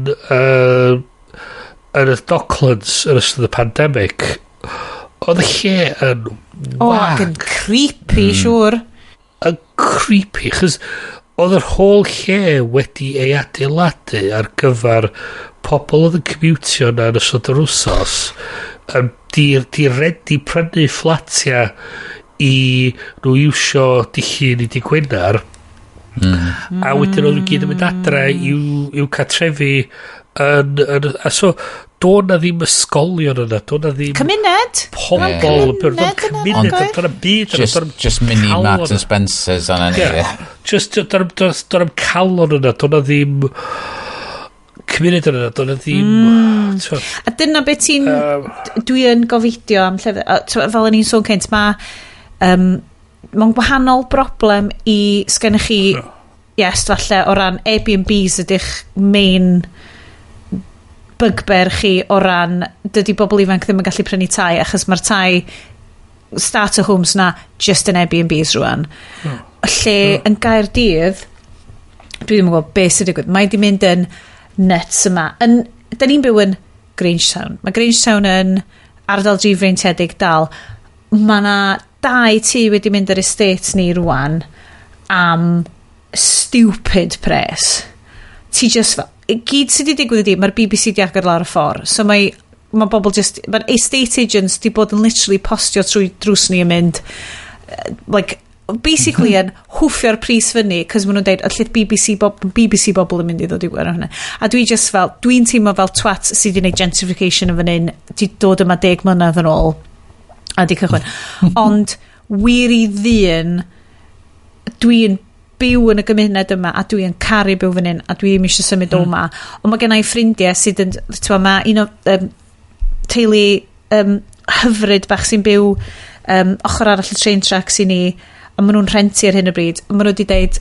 y Docklands yn ystod y pandemic. Oedd y lle yn O, wag. ac yn creepy, siŵr. Yn creepy, chos oedd yr whole lle wedi ei adeiladu ar gyfer pobl oedd yn commutio na yn ystod yr wsos yn di ready prynu fflatia i nhw iwsio dy Llun i dy Gwener a wedyn oedd nhw gyd yn mynd adre i'w cartrefi yn, a so Do na ddim ysgolion yna, do na ddim Cymuned? pobl, yeah. Cymuned, do na byd yna. Just mini Marks and Spencers yna ni. Yeah. Just, do na'm calon yna, do na ddim cymuned yna, do na ddim. A dyna beth ti'n. Dwi yn gofidio am llefydd. Fel o'n i'n sôn cynt, mae mae'n gwahanol broblem i sgennych chi, yes, falle o ran Airbnbs ydych main bugbear chi o ran dydy bobl ifanc ddim yn gallu prynu tai achos mae'r tai starter homes na just yn Airbnbs rwan. Lle yn Gaerdydd, dwi ddim yn gwybod beth sy'n digwydd. Mae di mynd yn nuts yma. Da ni'n byw yn Grangetown. Mae Grangetown yn ardal difreintiedig dal. Mae na dau tŷ wedi mynd ar estate ni rwan am stupid pres. Ti just fel, i gyd sydd wedi digwydd ydi, mae'r BBC di agor lawr y ffordd. So mae bobl just, mae'r estate agents di bod yn literally postio trwy drws ni yn mynd, like, basically yn hwffio'r pris fyny, cos maen nhw'n deud, allith BBC, BBC bobl yn mynd i ddod i gwerth hwnna. A dwi just fel, dwi'n teimlo fel twat sydd wedi gwneud gentrification yn fan hyn, di dod yma 10 mlynedd yn ôl, a di cychwyn. Ond, wir i ddyn, dwi'n byw yn y gymuned yma a dwi'n caru byw fan hyn a dwi ddim eisiau symud o yma. Ond mae gen i ffrindiau sydd yn, ti'n mae un o teulu hyfryd bach sy'n byw ochr arall y train tracks i ni a maen nhw'n rhentu ar hyn o bryd. Maen nhw wedi deud,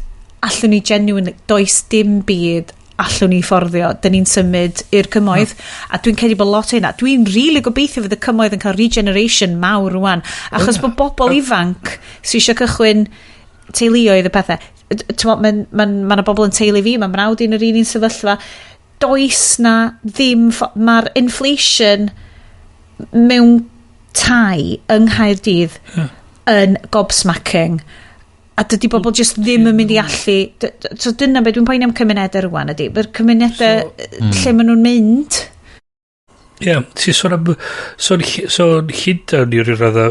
allwn ni genuinely, does dim byd allwn ni fforddio, dyn ni'n symud i'r cymoedd. A dwi'n credu bod lot o hynna. Dwi'n really gobeithio fydd y cymoedd yn cael regeneration mawr rwan. Achos bod bobl ifanc sydd eisiau cychwyn teuluoedd y pethau. Mae ma 'na bobl yn teulu fi, mae mrawd i'n yr un sefyllfa. Does na ddim. Mae'r inflation mewn tai yng Nghaerdydd yn gobsmacking. A dydy bobl just ddim yn mynd i allu. So dyna beth dwi'n poeni am cymunedau rwan ydy. Mae'r cymunedau so, lle maen nhw'n mynd. Ie, yeah, ti sôn am sôn Llundain i ryw radda,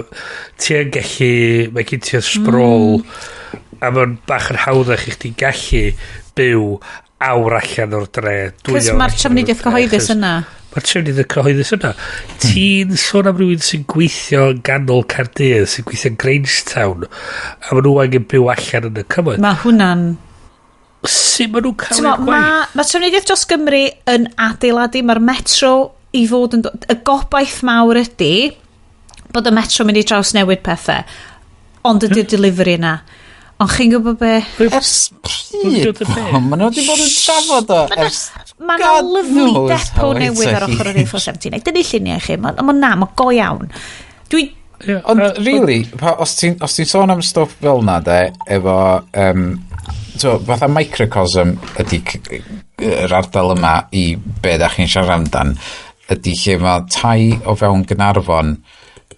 ti yn gallu, mae gen ti'r sprawl, a mae'n bach yn hawddach i chdi gallu byw awr allan o'r dre, dwy Cos awr mae'r allan o'r trafnidiaeth dre, cyhoeddus achos yna. Mae'r trafnidiaeth cyhoeddus yna. Ti'n sôn am rhywun sy'n gweithio yn ganol Caerdydd, sy'n gweithio yn Grangetown, a maen nhw angen byw allan yn y cymoedd. Mae hwnna'n Sut maen nhw'n cael T'mo, i'r gwaith? Ma Trafnidiaeth dros Gymru yn adeiladu, mae'r metro i fod yn. Y gobaith mawr ydy bod y metro mynd i drawsnewid pethau. Ond ydy'r delivery yna. Ond chi'n gwybod be? Ers pryd? Dod yn be? Maen nhw wedi bod yn trafod o ers Mae yna God lovely knows depo how newydd ar it's ochr yr A479. Dyna lluniau i chi. Mae ma na, mae go iawn. Dwi. Ie, Ond, really, os ti'n sôn am stwff fel na, de, efo, so, fatha microcosm ydy yr ardal yma i be da chi'n siarad amdan, ydy lle mae tai o fewn Gaernarfon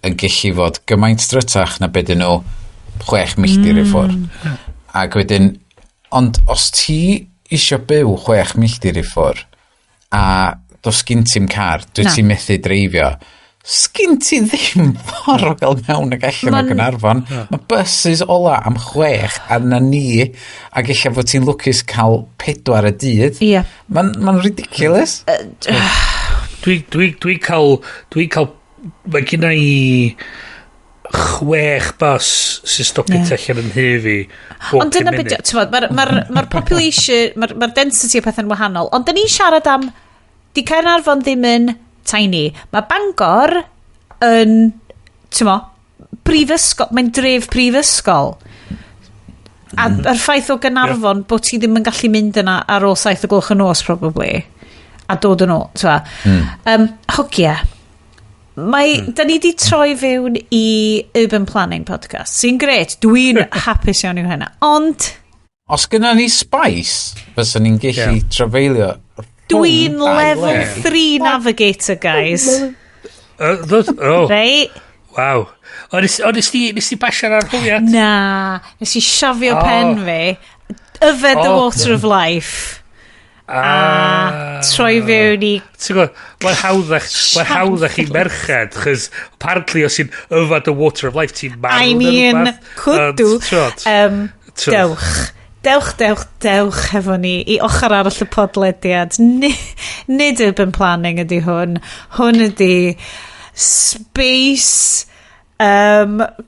yn gallu fod gymaint drytach na be dyn nhw 6 milltir i ffwrdd. Ac wedyn, ond os ti isio byw 6 milltir i ffwrdd, a dos gyn ti'm car, dwi Na. ti'n methu dreifio, sgyn ti ddim ffordd o gael mewn ag allan o Gaernarfon. Mae buses ola am 6 a na ni, ac eich fod ti'n lwcus cael 4 y dydd. Mae'n ma ridiculous. Dwi'n cael, mae gen i chwech bus sy'n stopio tu allan yn nhŷ fi bob Ond dyna 5 beth, munud. ti'n mae'r ma ma population, mae'r ma density o pethau'n wahanol. Ond dyn ni'n siarad am, di Caernarfon ddim yn tiny. Mae Bangor yn, ti'n mo, brifysgol, mae'n dref prifysgol. A yr ffaith o Gaernarfon bod ti ddim yn gallu mynd yna ar ôl 7 o gloch y nos, probably, a dod yn ôl, ti'n mm. Hogia, mae, da ni di troi fewn i Urban Planning Podcast, sy'n gret, dwi'n hapus iawn i'w hynna, ond Os gynna ni spice, fysa ni'n gallu trafeilio dwi'n rhwng dau level le. 3 navigator, guys. Oh, Right? waw. O, nes ti basio'r arholiad? Na, nes i siafio pen fi, yfed the water of life, a troi fewn i Ti'n gwybod, mae'n hawddach i merched, chys apparently os ti'n yfad the water of life, ti'n marw I neu mean, rhywbeth. Could do. Ond, t'wod, Dewch. Dewch, dewch, dewch hefo ni i ochr arall y podlediad. Nid urban planning ydy hwn. Hwn ydy space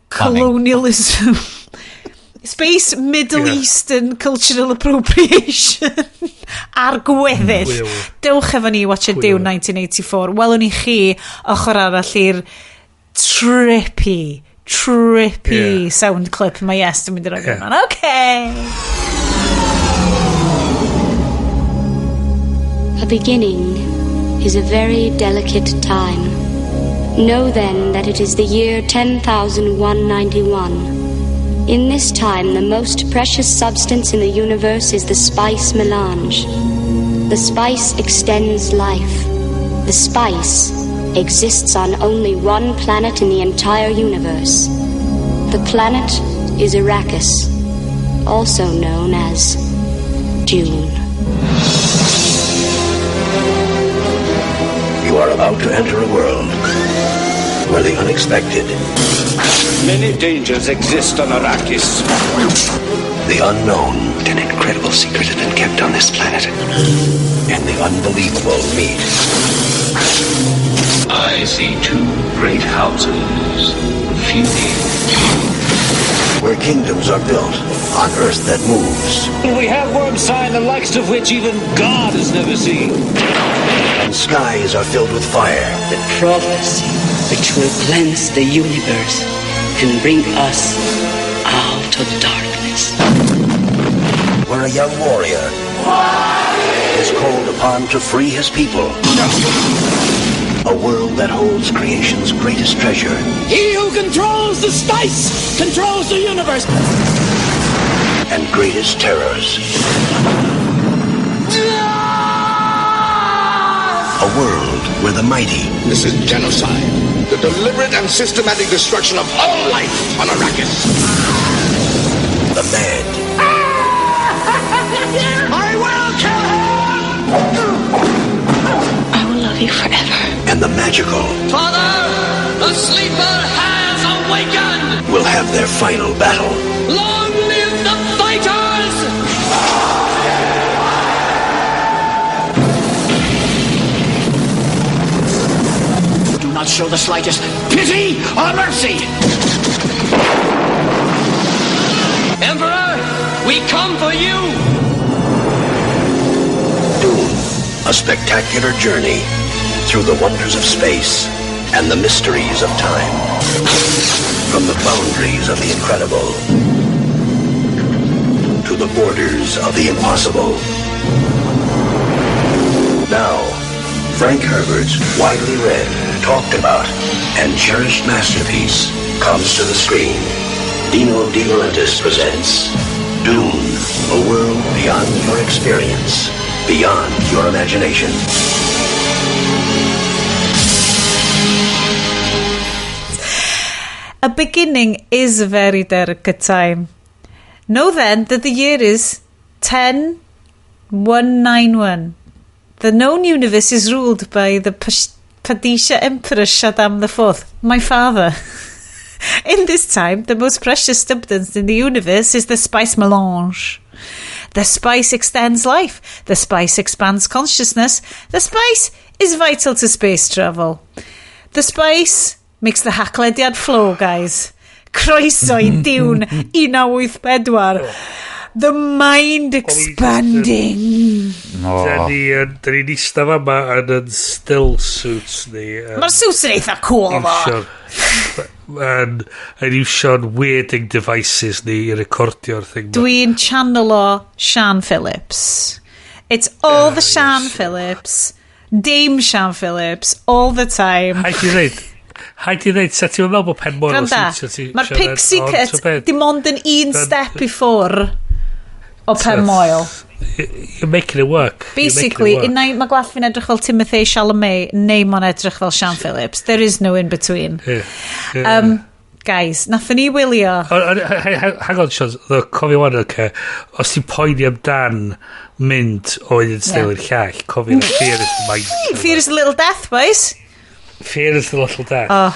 colonialism. Space Middle Eastern cultural appropriation ar gweddill. Dewch efo ni i watch Dune 1984. Welwn ni chi ochr arall i'r trippy, trippy sound clip mae Yes yn mynd i roi yma. Okay. A beginning is a very delicate time. Know then that it is the year 10,191. In this time, the most precious substance in the universe is the spice melange. The spice extends life. The spice exists on only one planet in the entire universe. The planet is Arrakis, also known as Dune. You are about to enter a world where the unexpected, Many dangers exist on Arrakis. The unknown, an incredible secret has been kept on this planet, and the unbelievable meet. I see two great houses feuding. Where kingdoms are built on earth that moves. We have worm sign the likes of which even God has never seen. And skies are filled with fire. The prophecy which will cleanse the universe and bring us out of darkness. Where a young warrior is called upon to free his people. A world that holds creation's greatest treasure. He who controls the spice controls the universe. And greatest terrors. A world where the mighty... This is genocide. The deliberate and systematic destruction of all life on Arrakis. The mad. I will kill him! I will love you forever. And the magical. Father, the sleeper has awakened! Will have their final battle. Long live the fighters! Do not show the slightest pity or mercy! Emperor, we come for you! Dune, a spectacular journey through the wonders of space and the mysteries of time. From the boundaries of the incredible to the borders of the impossible. Now, Frank Herbert's widely read, talked about, and cherished masterpiece comes to the screen. Dino De Laurentiis presents Dune, a world beyond your experience, beyond your imagination. A beginning is a very delicate time. Know then that the year is 10191. The known universe is ruled by the Padisha Emperor Shaddam IV, my father. In this time, the most precious substance in the universe is the spice melange. The spice extends life. The spice expands consciousness. The spice is vital to space travel. The spice makes the Haclediad flow, guys. Croeso i Dune 1984. The mind expanding. Da ni'n eistedd fama yn yn still suits ni. Mae'r suits yn eitha cool, fo. Yn iwsio'n weirding devices ni i recordio'r thing. Dwi'n channelo Sian Phillips. It's all the Sian Phillips. Dame Sian Phillips. All the time. Haid i ddeud. Haid i ddeud, sa ti'n meddwl bod pen moel o siwtio ti? Mae'r pixie cut dim ond yn un step i ffwr o pen moel. You're making it work. Basically, unai mae gwallt fi'n edrych fel Timothée Chalamet neu mae'n edrych fel Sian Phillips. There is no in between. Yeah. Guys, nathon ni wylio. Hang on, Sean, cofio wan, okay. Os ti'n poeni amdan mynd o un steil i'r llall, cofio fear is the mind. Fear is the little death, boys. Fear is the little death. Oh.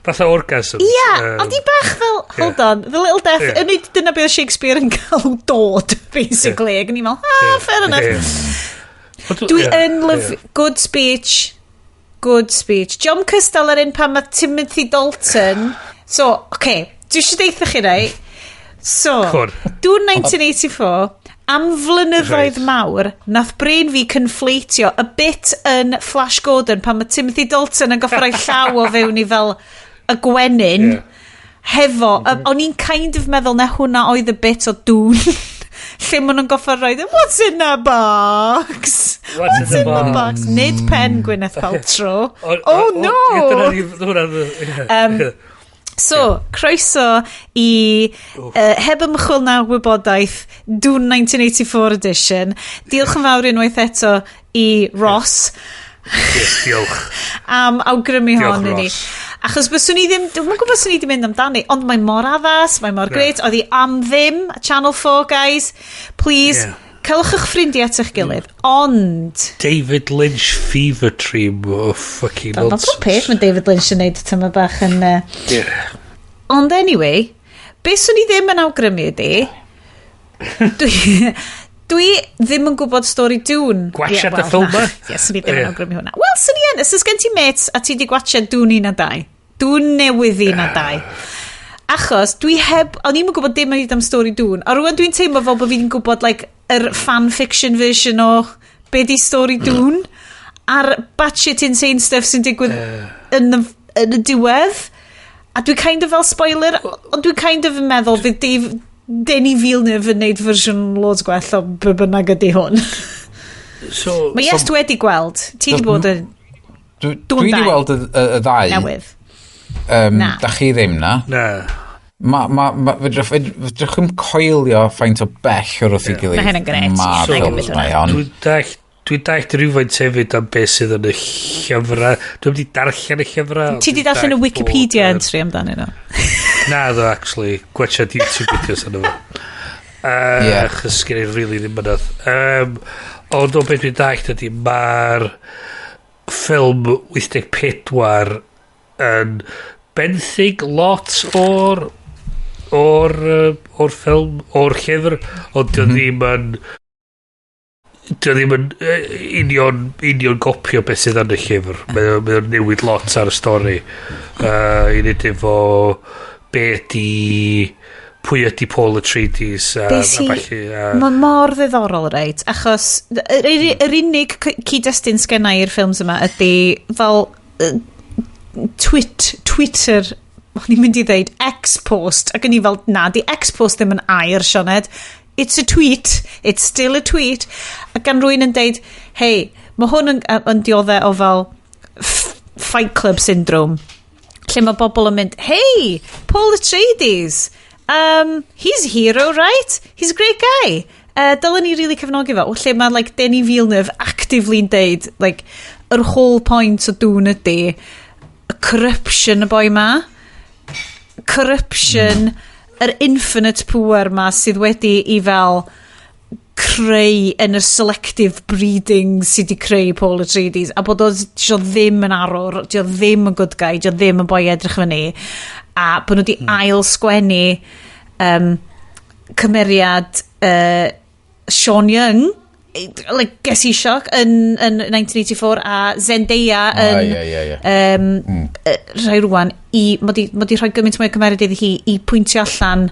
Fatha orgasms. Ia, yeah, ond i bach fel, hold on, The Little Death, yeah. Yn dyna beth Shakespeare yn cael dod, basically. Yeah. Ac yn i'n meddwl, ah, fair enough. Yeah. Dwi yn love, good speech, good speech. John cystal ar un pan mae Timothy Dalton. So, oce, okay, dwi eisiau deitha chi rai. So, Dune 1984, am flynyddoedd mawr, nath brain fi conflatio y bit yn Flash Gordon pan mae Timothy Dalton yn goffo rhoi llaw o fewn i fel y gwenyn hefo, o'n i'n kind of meddwl na hwnna oedd y bit o Dune lle maen nhw'n goffo rhoi "What's in the box? What's in the box?" Nid pen Gwyneth Paltrow. Oh no! So, croeso i Heb Ymchwil na Wybodaeth Dune 1984 edition. Diolch yn fawr unwaith eto i Ross. Yes, diolch. Am awgrymu Diolch, hon i ni. Ross. Achos byswn i ddim, dwi'n gwybod swn i wedi mynd amdani, ond mae mor addas, mae mor great. Oedd hi am ddim, Channel 4, guys. Please, celwch eich ffrindiau at eich gilydd. Ond, David Lynch fever dream o fucking Mae nonsense. pob peth mae David Lynch yn neud tyma bach yn... Ond anyway, beth swn i ddim yn awgrymu ydi, dwi ddim yn gwybod stori Dune. Gwatsiad Ie, y ffilm ma? Ie, swn i ddim yn awgrymu hwnna. Wel, swn i yn. Os oes gen ti mates a ti di gwatshad Dune 1 a 2. Dune newydd 1 a 2. Achos dwi heb, o'n i'm yn gwybod dim byd am stori Dune. A rwan dwi'n teimlo fel bod fi'n gwybod, like, yr fan fiction version o be di stori Dune. A'r batshit insane stuff sy'n digwydd yn y diwedd. A dwi kind of fel spoiler, ond dwi'n kind of yn meddwl fydd Denis Villeneuve yn neud fersiwn loads gwell o be bynnag ydy hwn. So, Mae Iest wedi gweld. Ti di bod yn Dwi wedi dau. weld y ddau. Newydd. Um, Na. Da chi ddim na. Na. Ma, fedrwch chi'm coelio faint o bell o'r wrth ei gilydd. Ma' hynna'n grêt. Mae'r Dwi'n ffilms cymryd ma, hwnna. iawn. Dwi'n dallt rhywfaint hefyd am beth sydd yn y llyfrau. Dwi'n wedi darllen y llyfrau, ond Ti di dwi'n darllen y dallt Wikipedia bod entry amdanyn nhw? Na, ddo, actually. Gwatshad YouTube videos yna fo. Achos gen i really ddim mynydd. Ond o beth dwi'n dallt ydy, mae'r ffilm 84 yn benthyg lot o'r ffilm, o'r llyfr, ond dio ddim yn union gopio beth sydd yn y llyfr. Mae o'n newid lot ar y stori. I wneud efo be ydi pwy ydi Paul Atreides Be a ballu. Mae mor ddiddorol, reit, achos yr unig cyd-destun sgenna i'r ffilms yma ydy fel Twitter, o'n i'n mynd i ddeud X-post, ac o'n i fel, na, di X-post ddim yn air, Sioned. It's a tweet. It's still a tweet. A gan rwy'n yn deud, "Hei, mae hwn yn dioddau o fel Fight Club syndrome," lle mae bobl yn mynd, "Hey, Paul Atreides, he's a hero, right? He's a great guy. Dylen ni really cefnogi fo." Lle mae, like, Denis Villeneuve actively'n deud, like, yr whole point o Dune ydy y corruption y boi ma. Corruption, yr infinite power ma sydd wedi i fel creu yn y selective breeding sydd wedi creu Paul Atreides a bod o dio ddim yn arwr, dio ddim yn good guy, dio ddim yn boi edrych fyny a bod nhw wedi ail sgwennu cymeriad Sean Young, like, ges i sioc yn 1984 a Zendaya yn ie, ie, ie. Rhai rwan i mod i rhoi gymaint mwy o cymeriad iddi hi i pwyntio allan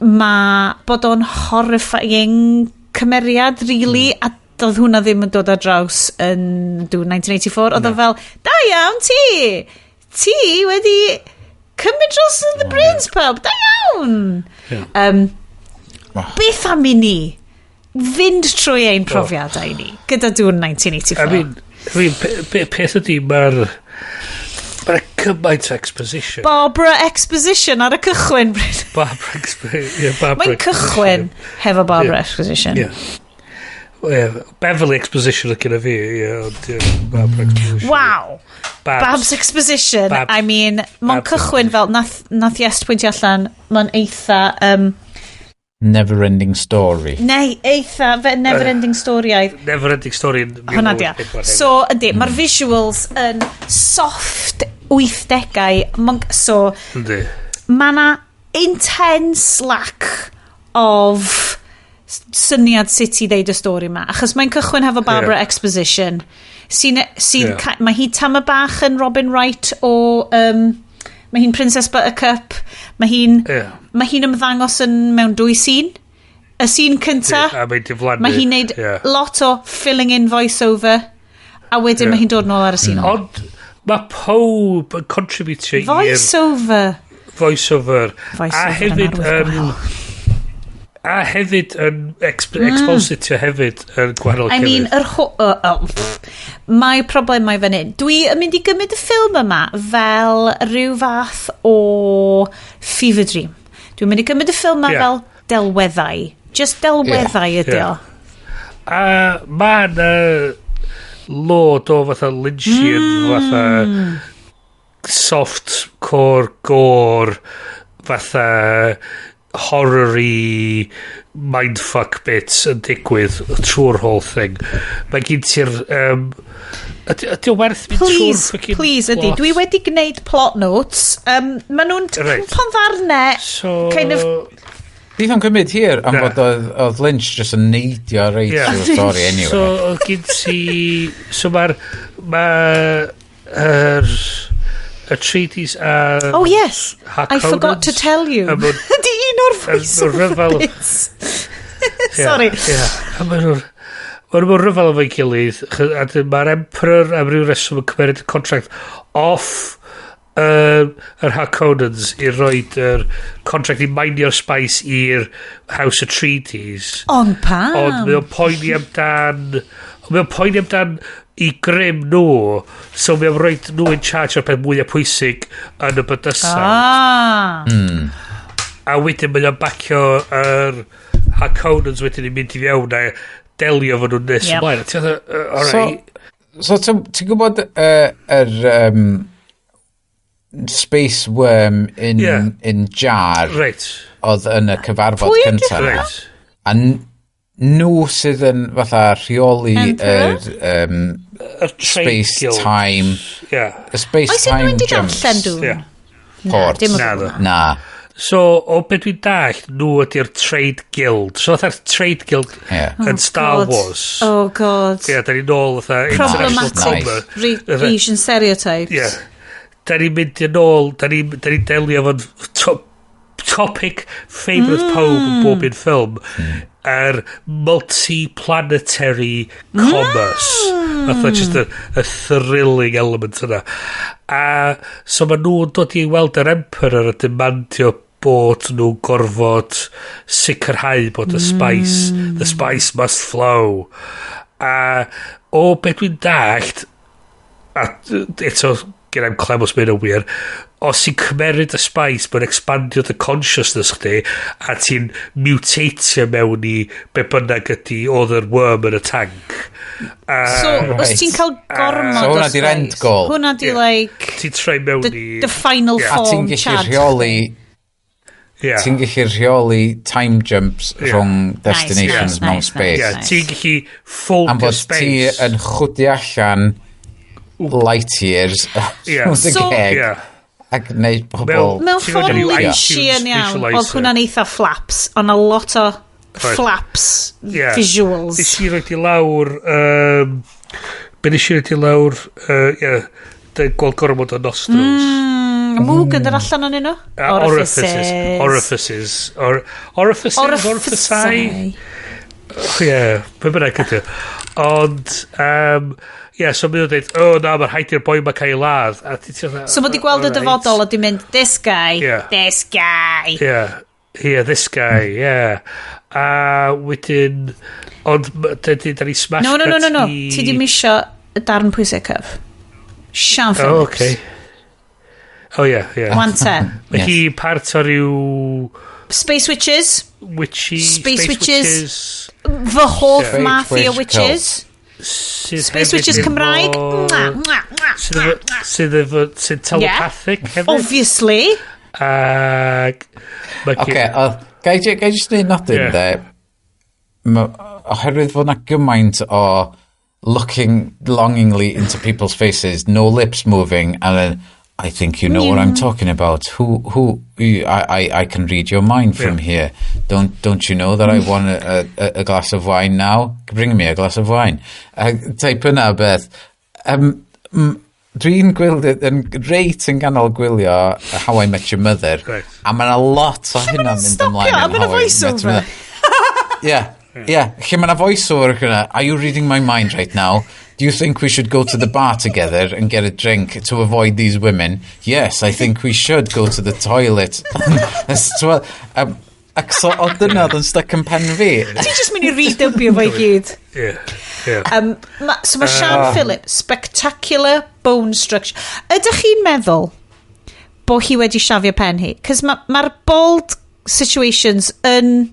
ma bod o'n horrifying cymeriad really, a doedd hwnna ddim yn dod ar draws yn Dune 1984. Oedd o fel, "Da iawn ti, ti wedi cymryd dros the brains pub, da iawn." Beth am i ni fynd trwy ein profiadau ni gyda Dune 1984? I mean, peth ydy, mae'r cymaint exposition. Barbara Exposition ar y cychwyn, Bryn. Barbara Exposition. Yeah, Barbara Mae'n cychwyn hefo Barbara Exposition. Yeah. Beverly Exposition oedd gyda fi, yeah, ond, yeah, Barbara Exposition. Wow. Babs. Babs Exposition. Babs. I mean, mae'n Babs. cychwyn fel, nath Iest pwyntio allan, mae'n eitha, Never ending story. Neu, eitha, fe never ending story-aidd. Never Ending Story yn Hwna dia. 1984. So, ydy, mae'r visuals yn soft 80au. So, mae na intense lack of syniad sut i ddeud y stori ma. Achos mae'n cychwyn hefo Barbara Exposition. Sy'n, sy yeah. Mae hi tama bach yn Robin Wright o... Mae hi'n Princess Buttercup. Mae hi'n mae hi'n ymddangos yn mewn dwy scene. Y scene cynta, a mae'n diflannu. Mae hi'n neud lot o filling in voice-over. A wedyn mae hi'n dod nôl ar y scene. Ond mae pob yn contributio i'r voice-over. Voice-over. Voice-over A yn hefyd arwydd yn gwael. A hefyd yn expositio hefyd yn gwahanol I mean, llefydd. yr ho oh, pff, mae problemau fan hyn. Dwi yn mynd i gymryd y ffilm yma fel rhyw fath o fever dream. Dwi'n mynd i gymryd y ffilm yma fel delweddau. Just delweddau ydi o. A mae na load o fatha Lynchian, fatha soft core gore, fatha horror-y mindfuck bits yn digwydd trwy'r whole thing. Mae gen ti'r... Ydy o werth mynd trwy'r Please, fucking please ydy. plot? Dwi wedi gwneud plot notes. Maen nhw'n Reit. cwmpo'n ddarnau. So... Kind of Bydd o'n cymryd hir, am Na. fod oedd Lynch just yn neidio reit trwy'r stori anyway. So, oedd gen ti... So mae'r... Mae'r... Yr Atreides a... Oh yes, I forgot to Harkonnens tell you. A Ydy un o'r voice-over rhyfel- bits. Sorry. Ie. A maen nhw'n... Maen nhw'n rhyfel efo'i gilydd. A mae'r Emperor am ryw reswm yn cymeryd y contract off yr Harkonnens i roed yr contract i minio'r spice i'r House Atreides. Ond pam? Ond mae o'n poeni amdan... Mae o'n poeni amdan i grym nhw, so mae o'n rhoi nhw in charge o'r peth mwyaf pwysig yn y bydysawd. Ah. A wedyn mae o'n bacio yr Harkonnens wedyn i mynd i fewn a delio efo nhw'n nes ymlaen. A ti'n fatha, alright. So ti'n gwybod yr space worm in, in jar oedd yn y cyfarfod Pwy ydi cyntaf? hwnna? Right. A nhw sydd yn fatha rheoli Emperor? yr Y trade space guild. time y space Oes unrhyw time un 'di jumps darllen Dune? Yeah. port. dim o Na, gwbl. na. Na. So, o beth dwi'n dallt, nhw ydy'r Trade Guild. So, fatha'r Trade Guild yn Star God. Wars. Oh god. Ie, yeah, da ni nôl fatha International Problematic Commerce. Asian stereotypes. Ie. Da ni'n mynd yn ôl, da ni delio efo'n topic favourite pob yn bob un ffilm. Yr multi-planetary commerce. Fatha just y thrilling element yna. A so ma nhw'n dod i weld yr Emperor a demandio bod nhw'n gorfod sicrhau bod y spice, the spice must flow. A o beth dwi'n dallt, a eto gen i'm clem os mae'n wir, os ti'n cymeryd y spice, mae'n expandio the consciousness chdi, a ti'n mutatio mewn i be bynnag ydy oedd yr worm yn y tank. A So, os ti'n cael gormod So o hwnna di'r spice, end goal. Hwnna di like Ti'n troi mewn the, i... the final A ti'n form gallu Chad. rheoli Yeah. Ti'n gallu rheoli time jumps rhwng destinations Nice, mewn nice, space. Yeah, ti'n gallu Am foldio fod ti space. yn chwdi allan light years rhwng dy geg ac wneud pobl Mewn Ti'n ffordd gweld ryw Lynchian iTunes iawn, oedd visualizer. hwnna'n eitha flaps, ond a lot o flaps visuals. Nes i roed i lawr... Be nes i roed i lawr... Yeah, gweld gormod o nostrils. Mwg yn dod allan o'n nhw? Orifices. Orifices. Orifices. Orificau. Ie, be bynnag ydy. Ond, ie, so mae'n dweud, oh na, mae'n rhaid i'r boi ma cael ei ladd. A ti fatha, So mae di gweld y alright. dyfodol a di mynd, this guy, this guy. Yeah, this guy, yeah. A wedyn, ond da ni smash No, no, no, no, no. cut i- Ti di misio y darn pwysicaf. Sian Phillips. Oh, okay. Oh, yeah, yeah. Wan te. Mae hi part o ryw Space Witches. witchy... Space Witches. Fy hoff Space mafia Witch witches. Sydd Space hefyd Witches efo- Cymraeg. Mwah, mwah, mwah, Sydd efo... Sydd efo... Sydd telepathic hefyd. Obviously. Ag... mae Oce, gai jyst neud nodyn, Ie. de? Oherwydd fod na gymaint o looking longingly into people's faces, no lips moving, and then, I think you know what I'm talking about. Who, I can read your mind from here. Don't you know that I want a glass of wine now? Bring me a glass of wine. Type yna beth. Dwi'n gwylio, yn reit yn ganol gwylio How I Met Your Mother. A mae yna lot o hynna'n mynd ymlaen A yn ma' 'na How I Met Your voice-over. Mother. Yeah. Lle mae yna voice-over yna. "Are you reading my mind right now? Do you think we should go to the bar together and get a drink to avoid these women? Yes, I think we should go to the toilet." So, ac so, o dyna oedd yn stuck yn pen fi. Ti'n just mynd i redubio fo i gyd. Yeah. So mae Sian Phillips, spectacular bone structure. Ydych chi'n meddwl bod hi wedi siafio pen hi? Cos mae'r ma bald situations yn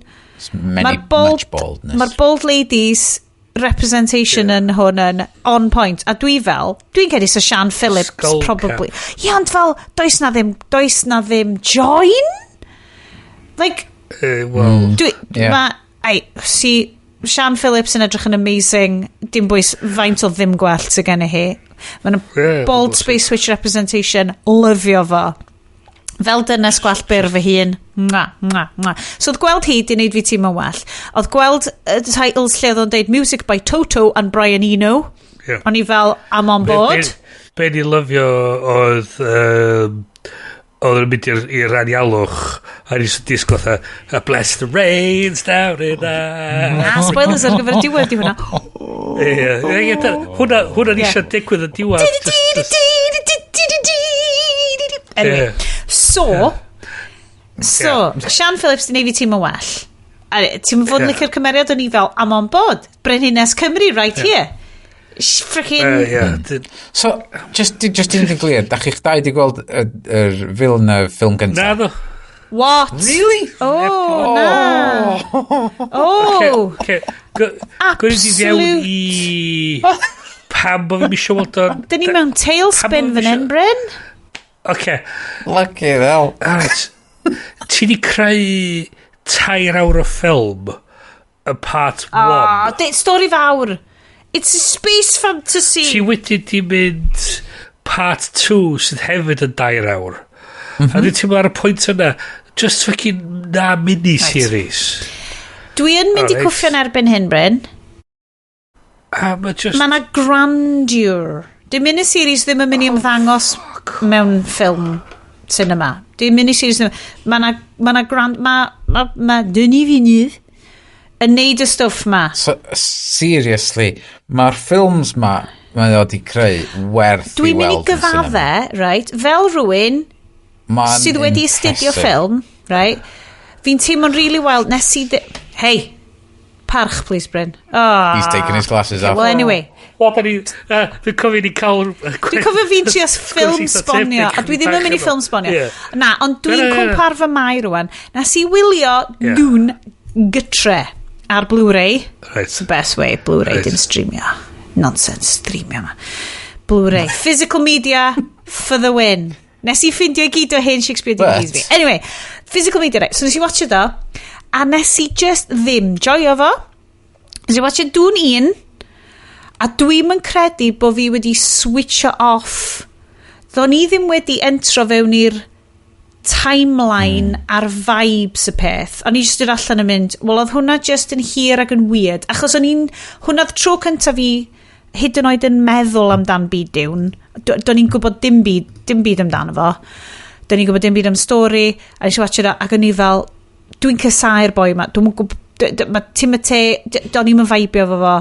Many, Mae'r bald, much baldness. Mae'r bald ladies representation yn hwn yn on point. A dwi fel, dwi'n credu sa Sian Phillips Skull probably. cap. Ie, ond fel, does na ddim join? Like, Well, dwi, ma, ai, si, Sian Phillips yn edrych yn amazing, dim bwys faint o ddim gwallt sydd gen i hi. Mae'n bald space witch representation, lyfio fo. Fel dynes gwallt byr fy hun. Mwa, mwa, mwa. So oedd gweld hi di wneud fi teimlo'n well. Oedd gweld y titles lle oedd o'n deud "Music by Toto and Brian Eno". O'n i fel, "I'm on board." Be ni lyfio oedd oedd yn mynd i'r anialwch a ni disgwyl fatha "Bless the rains down in the" Na, spoilers ar gyfer y diwedd di hwnna. Ie, hwnna ni eisiau digwydd yn diwedd. Anyway, so, Sian Phillips di neud fi teimlo well. A ti'n fod yn licio'r cymeriad, o'n i fel, "I'm on board. Brenhines Cymru right here." Freaking Yeah. So, just i yn glir, da chi'ch dau di gweld yr Villeneuve ffilm gyntaf? Na, ddo. What? Really? Oh, na. Oh. Okay. Gwyd i fewn i pam bod fi'n misio weld o'n Dyn ni mewn tailspin fan hyn, Bryn. Oce. Lucky hell. Alright. Ti di creu 3 awr o ffilm y part Ah, one. Stori fawr. It's a space fantasy. Ti wedi di mynd part 2 sydd hefyd yn 3 awr. A dwi'n teimlo ar y pwynt yna, just fucking na mini-series. Dwi yn mynd i cwffio'n erbyn hyn, Bryn. A ma just Mae yna grandeur. Di miniseries ddim yn mynd i ymddangos mewn ffilm cinema. Di miniseries ddim. Mae na grand. Ma Denis Villeneuve yn neud y stwff ma. So, seriously, mae'r ffilms ma mae o di creu werth Dwi'n i mynd i weld yn cinema. gyfadde, right, fel rhywun Ma'n sydd wedi astudio impressive. ffilm, right, fi'n teimlo'n really wild, nes i Hey, parch, please, Bryn. Oh. He's taking his glasses off. Well, anyway, Wel, da ni Dwi'n cofio ni cael Dwi'n cofio fi'n trio ffilm sbonio, a dwi ddim yn mynd i ffilm sbonio. Na, ond dwi'n Na, na, na. cwmpa ar fy mai rwan. Nes i wylio Dune gytre ar Blu-ray. It's the best way, Blu-ray, dim streamio. Nonsense, streamio ma. Blu-ray. Physical media for the win. Nes i ffindio i gyd o hen Shakespeare DVDs fi. Anyway, physical media, right. So nes i watch do, a nes i just ddim joio fo. Nes i watch Dune 1, a dwi'm yn credu bod fi wedi switcho off. Do'n i ddim wedi entro fewn i'r timeline a'r vibes y peth. O'n i just dod allan yn mynd, wel, oedd hwnna just yn hir ac yn weird. Achos o'n i'n, hwnna oedd tro cyntaf fi hyd yn oed yn meddwl amdan byd Dune. Do'n i'n gwybod dim byd amdano fo. Do'n i'n gwybod dim byd am stori. A nes i watch it, ac o'n i fel, dwi'n casau'r boi yma. Dwi'n gwybod, mae Timothée, do'n i'm yn vibio fo fo.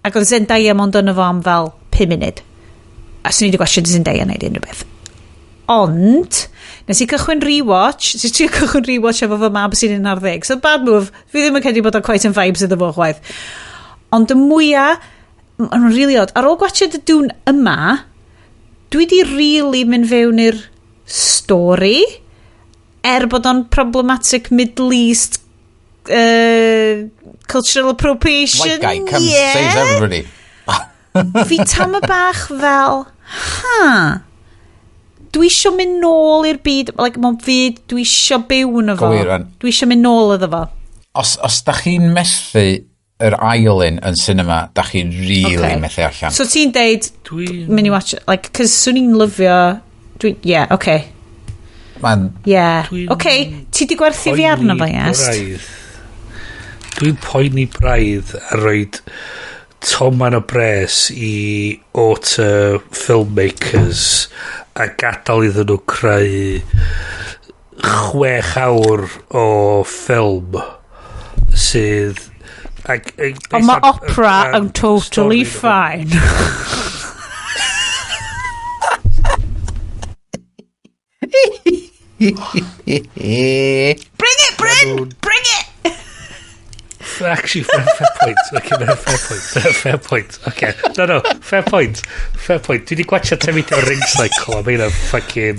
Ac oedd Zendaya mond yno fo am fel 5 munud. A swn i wedi gwachio Zendaya wneud unrhyw beth. Ond, nes i cychwyn rewatch, nes i trio cychwyn rewatch efo fy mab sy'n 11. So bad move, fi ddim yn credu bod o'n quite yn vibes iddo fo chwaith. Ond y mwyaf, ma'n really odd, ar ôl gwachio y Dune yma, dwi di really mynd fewn i'r stori, er bod o'n problematic Middle East cultural appropriation. White guy comes, saves everybody. Fi tam y bach fel, ha, dwi isio mynd nôl i'r byd, like, mae'n fyd, dwi isio byw yn fo. Go wir, rwan. Dwi isio mynd nôl iddo fo. Os da chi'n methu yr ail un yn cinema, da chi'n really methu allan. So ti'n deud, mynd i watch, like, cos swn i'n lyfio Dwi, yeah, okay. Mae'n... Yeah. Okay, ti di gwerthu fi arno fo, yes? Dwi'n poeni braidd a roed toman o bres i auteur filmmakers a gadael iddyn nhw creu 6 awr o ffilm sydd ac, Ond mae opera yn totally fine. Bring it, Bryn! Bring it! Actually, fair point. Okay, no, fair point. Fair point. Okay. No, fair point. Fair point. Dwi wedi gwachio tameidia o Ring Cycle a mae hynna'n fucking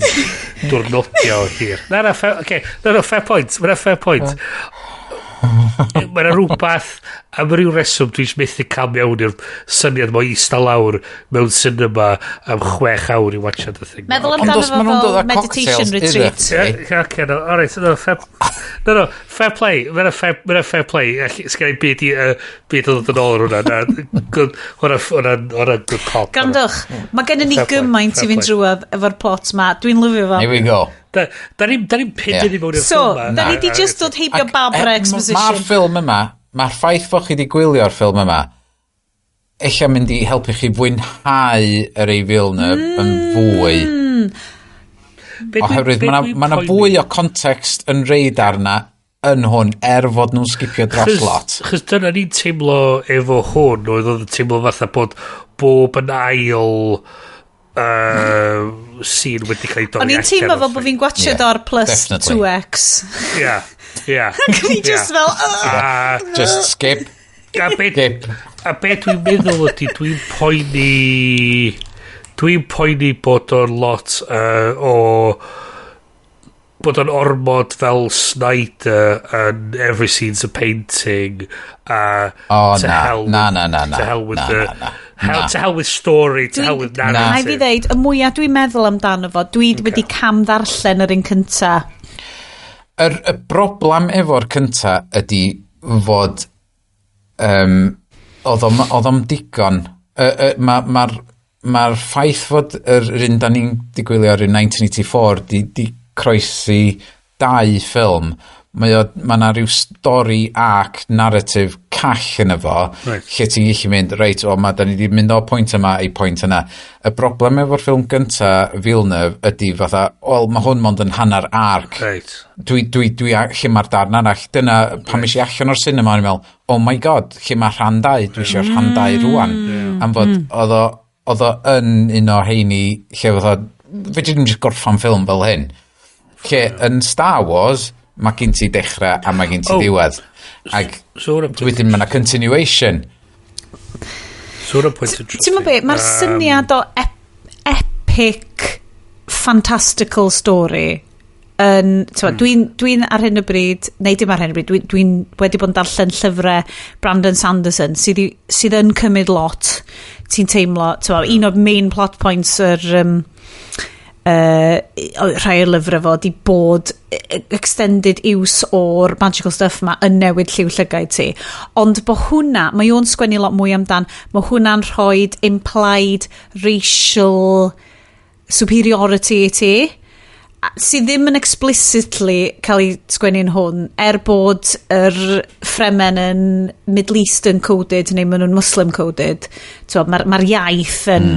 diwrnodio hir. Na, fair, okay. No, fair point. Mae'n fair point. Mae yna rhywbeth, am ryw reswm dwi'n methu cael mewn i'r syniad mo ista lawr mewn cinema am 6 awr i watchad y thing. Meddwl amdano fo fel meditation retreat. Yeah, okay, no, all right, no, fair, no, fair play, mae'n fair, mae'n fair play. Sgen i byd i, byd o ddod yn ôl ar hwnna. Na, good, hwnna, good cop. Grandwch, mae gennym ni gymaint i fynd drwodd efo'r plot ma. Dwi'n lyfio fo. Here we go. Da ni'n pyn i mewn i'r So, ffilm ma. Da ni di just dod heibio Barbara Exposition. Mae'r ffilm yma, mae'r ffaith fod chi wedi gwylio'r ffilm yma, eich mynd i helpu chi fwynhau yr ei Villeneuve yn fwy. Oherwydd mae yna fwy o context yn reid arna yn hwn, er fod nhw'n skipio dros lot. Chos dyna ni'n teimlo efo hwn, oedd yn teimlo fatha bod bob yn ail scene wedi cael ei dorri. O'n i'n teimlo fel bod fi'n gwachio o'r plus 2x. Ie. Ac o'n i just fel... Just skip. A be, skip. A be dwi'n meddwl ydy, dwi'n poeni bod o'n lot o bod o'n ormod fel Snyder and every scene's a painting a oh, to na, hell na, na, na, na, to hell with na, the na, na, hell, na. To hell with story, to hell with narrative. Na i fi ddeud, y mwyaf dwi'n meddwl amdano fo, dwi wedi cam ddarllen yr un cynta. Y broblem efo'r cynta ydy fod oedd o'm digon. Mae'r ma, ma ffaith fod yr un da ni'n digwylio ar 1984 di croesi dau ffilm, mae yna rhyw stori ac narrative call yn efo, lle ti'n gallu mynd, reit, o, ma, da ni wedi mynd o pwynt yma i pwynt yna. Y broblem efo'r ffilm gynta, Villeneuve, ydy fatha, wel, mae hwn mond yn hanner arc. Dwi, lle mae'r darn arall? Dyna, pan right. i allan o'r cinema, o'n i'n meddwl, oh my God, lle mae rhan dau? Dwi eisiau rhan dau rwan. Am fod, oedd o yn un o heini, lle fatha, fedri ddim just gorffan ffilm fel hyn. Lle yn Star Wars, mae gen ti dechrau a mae gen ti diwedd. Ac So hwnna'n wedyn mae yna continuation. So hwnna'n pwynt interesting. Ti'n meddwl be, mae'r syniad o epic fantastical story yn, mm. Dwi'n dwi ar hyn o bryd, neu dim ar hyn o bryd, dwi'n dwi wedi bod yn darllen llyfrau Brandon Sanderson sydd yn cymryd lot, ti'n teimlo, ti'n un o'r main plot points yr rhai o'r lyfrau fo di bod extended use o'r magical stuff ma yn newid lliw llygaid ti. Ond bo hwnna, mae o'n sgwennu lot mwy amdan, mae hwnna'n rhoi implied racial superiority i ti sydd ddim yn explicitly cael ei sgwennu'n hwn, er bod yr Fremen yn Middle Eastern coded neu maen nhw'n Muslim coded. Mae'r ma iaith yn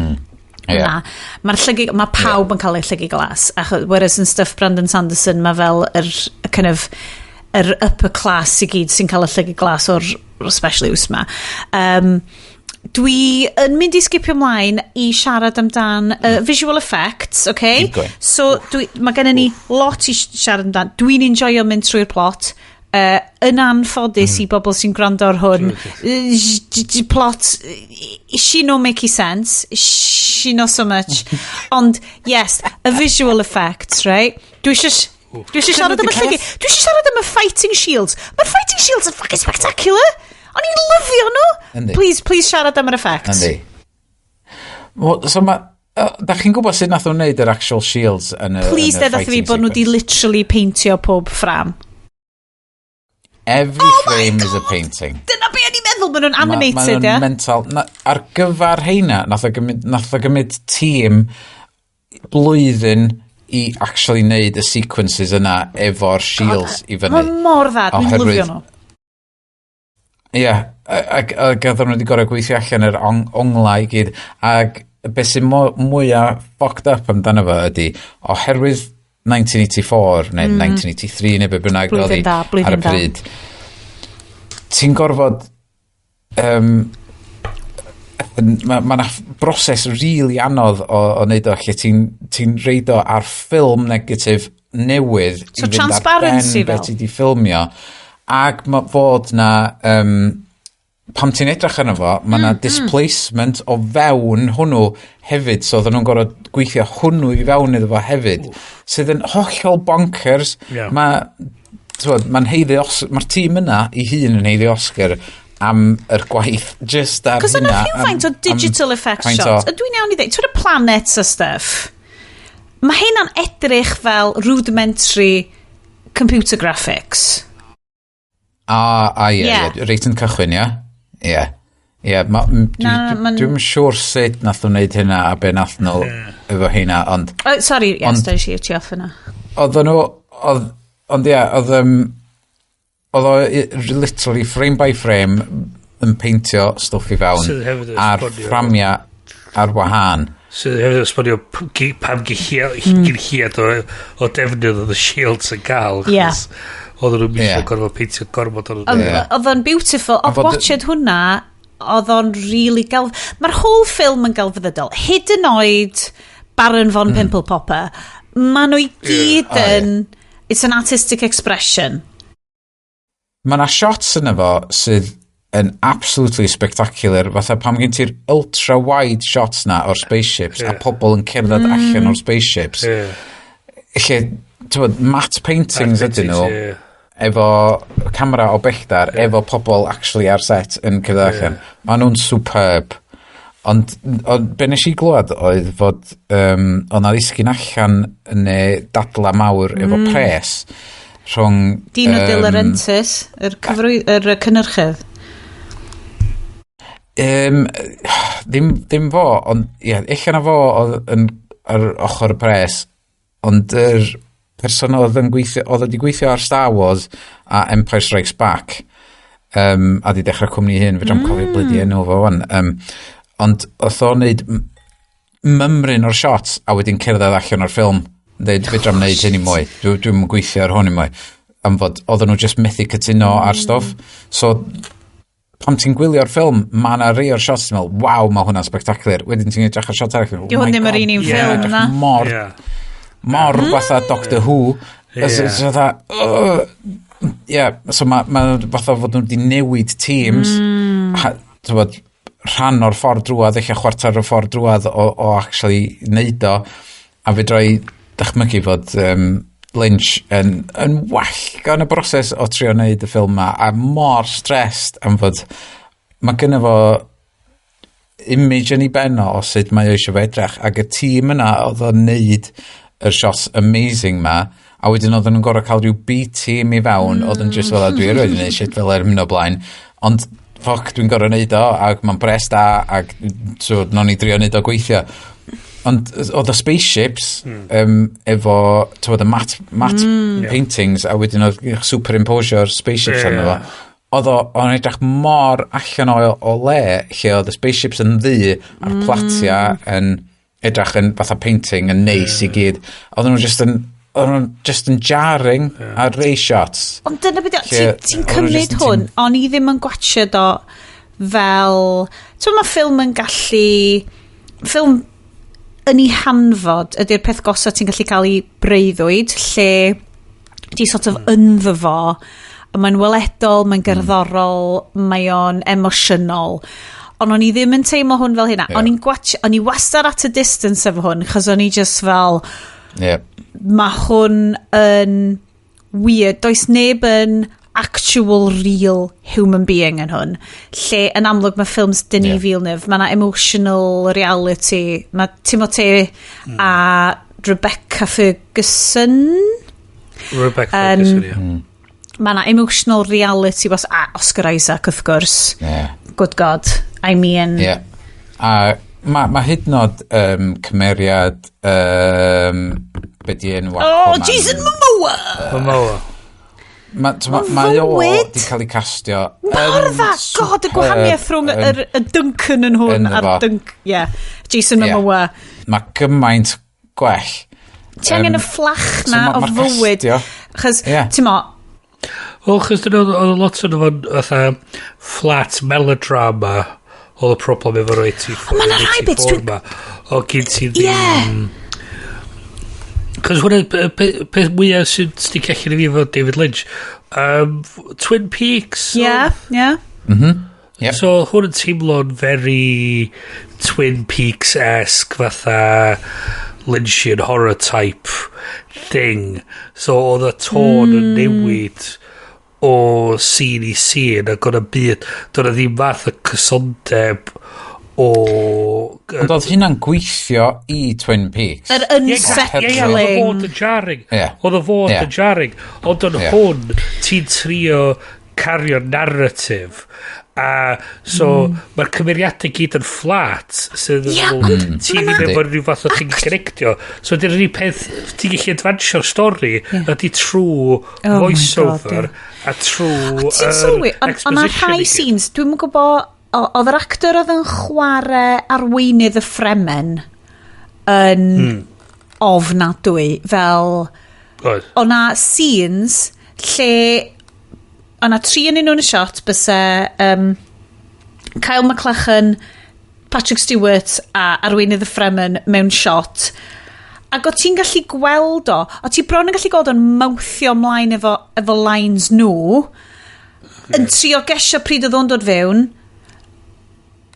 na. Mae'r llygu, mae pawb yn cael eu llygu glas. Achos, whereas yn stuff Brandon Sanderson, mae fel yr y kind of yr upper class i gyd sy'n cael y llygu glas o'r special use ma. Dwi yn mynd i skipio ymlaen i siarad amdan visual effects, okay? Keep going. So, mae gennym ni lot i siarad amdan. Dwi'n enjoyo mynd trwy'r plot. Yn anffodus i bobl sy'n gwrando ar hwn, plot, she no make sense, she no so much. Ond, yes, y visual effects, right? Dwi eisiau siarad am y llygu. Dwi eisiau siarad am y fighting shields. Mae'r fighting shields yn fucking spectacular. O'n i'n lyfio nhw. Yndi. Please, please siarad am yr effects. Yndi. Wel, so ma... Da chi'n gwybod sut nath nhw'n wneud yr actual shields yn y, Please yn y deud wrtho fi fighting bod nhw wedi sequence? literally peintio pob ffram. Every Oh my frame is a God! painting. Dyna be o'n i'n meddwl, maen nhw'n Ma animated, nhw'n ie? mental. Na, ar gyfer heina, nath o gymryd tîm blwyddyn i actually neud y sequences yna efo'r shields i fyny. Mae'n mor dda, dwi'n lyfio nhw. Ie, yeah, ac oedden nhw wedi gorau gweithio allan yr ong onglau i gyd, ac beth sy'n mwyaf fucked up amdano fo ydy, oherwydd 1984 neu 1983 neu be bynnag oedd hi ar y pryd, ti'n gorfod mae ma 'na broses really anodd o wneud o lle ti'n ti reid o ar ffilm negatif newydd so i fynd ar ben be ti di ffilmio ac mae fod na pan ti'n edrych arno fo mae 'na displacement o fewn hwnnw hefyd so oedden nhw'n gorfod gweithio hwnnw i fewn iddo fo hefyd sydd yn hollol bonkers. Mae mae'n haeddu mae'r tîm yna i hun yn haeddu Oscar am yr gwaith just ar Cos yna rhywfaint o digital effects shots. Ydw i'n iawn i ddweud, ti'n y planets a stuff, mae hynna'n edrych fel rudimentary computer graphics. A ie, yeah. Reit yn cychwyn, ie? Ie. Ie, dwi'n siŵr sut nath nhw wneud hynna a be nath nhw efo hynna, ond... Oh, sorry, yes, ond, i ti off yna. Oedden nhw, oedd, ond ie, oedd, oedd o literally frame by frame yn peintio stwff i fewn a'r fframia ar wahân. Sydd hefyd yn esbonio pam gyn hiad o defnydd oedd y shields yn gael. Ie. Oedden nhw'n misio gorfod peintio gormod o'n nhw. Oedd o'n beautiful. Oedd watched hwnna, oedd o'n really gelf... Mae'r whole film yn gelfyddydol. Hyd yn oed Baron von Pimple Popper. Maen nhw i gyd yn... It's an artistic expression. Mae yna shots yna fo sydd yn absolutely spectacular, fatha pam gen ti'r ultra wide shots na o'r spaceships a pobl yn cerdded allan o'r spaceships. Lle, ti'n matte paintings ydyn nhw, efo camera o belltar, efo pobl actually ar set yn cerdded allan. Maen nhw'n superb. Ond be nes i glwad oedd fod oedd na ddisgyn allan neu dadla mawr efo pres rhwng... Dino De Laurentiis, yr cynhyrchydd. Ddim fo, ond ie, ella na fo oedd yn, ar ochr y pres, ond yr person oedd yn gweithio, oedd wedi gweithio ar Star Wars a Empire Strikes Back, a di dechrau cwmni hyn, fedrai'm cofio blydi enw fo wan. Ond oedd o'n neud mymryn o'r shots a wedyn cerdded allan o'r ffilm. Dweud, fedrai'm neud hyn i mwy. Dwi'm yn gweithio ar hwn i mwy. Am fod oedden nhw just methu cytuno ar stwff. So, pan ti'n gwylio'r ffilm, mae yna rei o'r shots ti'n meddwl, waw, mae hwnna'n spectacular. Wedyn ti'n edrych ar shot arall, oh hwn ddim yr un un ffilm, na. Mor, mor fatha Doctor Who. So, fatha, yeah, so mae ma fatha fod nhw wedi newid teams. Ha, t'wbod, rhan o'r ffordd drwad, eich chwarter o'r ffordd drwad o actually neud o. A fedra i dychmygu fod Lynch yn well gan y broses o trio neud y ffilm ma, a mor stressed am fod mae gynno fo image yn ei ben o sut mae o eisiau fe edrych, ac y tîm yna oedd o'n neud yr shots amazing ma, a wedyn oedden nhw'n gorfod cael rhyw B-team i fewn, oedd yn just fel, dwi erioed wedi neud shit fel er hyn o blaen, ond fuck, dwi'n gorfod neud o, ac mae'n bres da, ac so, nawn ni drio neud o gweithio. Ond oedd y spaceships efo, t'wod, y matte paintings, a wedyn oedd superimposio'r spaceships arno fo. Oedd o'n edrych mor allan o le, lle oedd y spaceships yn ddu, a'r platia yn edrych yn fatha painting yn neis i gyd. Oedden nhw just yn, oedden nhw just yn jarring ar rei shots. Ond dyna beth, ti'n cymryd hwn, o'n i ddim yn gwatchad o fel... Ti'n mae ffilm yn gallu... Ffilm yn ei hanfod ydy'r peth gosa ti'n gallu cael ei breuddwyd, lle ti sort of ynddo fo, a mae'n weledol, mae'n gerddorol, mae o'n emosiynol. Ond o'n i ddim yn teimlo hwn fel hynna. O'n i'n gwatch, o'n i wastad at a distance efo hwn, chos o'n i just fel, mae hwn yn weird. Does neb yn actual real human being yn hwn. Lle yn amlwg mae ffilms Denis Villeneuve, mae yna emotional reality. Mae Timothée a Rebecca Ferguson. Rebecca Ferguson, ie. Mae yna emotional reality. A Oscar Isaac, wrth gwrs. Good God. I mean... Yeah. A Mae ma hyd yn oed cymeriad, be di enw Oh, Aquaman? Jason Momoa! Momoa. Mae o fywyd. di cael ei castio Mor yn dda! God, y gwahaniaeth rhwng y Duncan yn hwn Ynddo a'r fo. Dunk... Yeah, Jason Ie. Momoa. Mae gymaint gwell. Ti angen y fflach so na o ma'r fywyd. castio. Chos, Ie. ti'n mo, Wel, chos dyn oedd lot o'n fo'n fatha flat melodrama oedd y problem efo'r 84 Ma' 'na rhai bits 84 ma. O gyn ti ddim. Cos hwnna, peth mwyaf sy'n sticio allan i fi efo David Lynch. Twin Peaks. Ie, ie. Yep. So hwn yn teimlo'n very Twin Peaks-esque, fatha Lynchian horror type thing. So oedd y tôn yn newid o scene i scene ac oedd y byd, doedd 'na ddim fath o cysondeb o. Ond oedd hynna'n gweithio i Twin Peaks. Yr Ie, oedd o unsettling. fod yn jarring. Oedd o fod yn jarring. Ond yn hwn, ti'n trio cario narrative. A so, mae'r cymeriadau gyd yn flat, sydd yn Ie, meddwl, ond ti ddim efo rhyw fath o thing connectio. So, dyna'r unig peth ti'n gallu advansio'r stori ydy trwy Oh my voice-over God, a trwy Ti'n sylwi, ond o'na rhai scenes, dwi'n gwybod, oedd yr actor oedd yn chwarae arweinydd y Fremen yn ofnadwy, fel Oedd. o'na scenes lle o'na tri yn nhw'n y shot byse Kyle MacLachlan, Patrick Stewart a arweinydd y Fremen mewn shot, ac o ti'n gallu gweld o, o ti bron yn gallu gweld o'n mouthio ymlaen efo lines nhw yn trio gesio pryd oedd o'n dod fewn,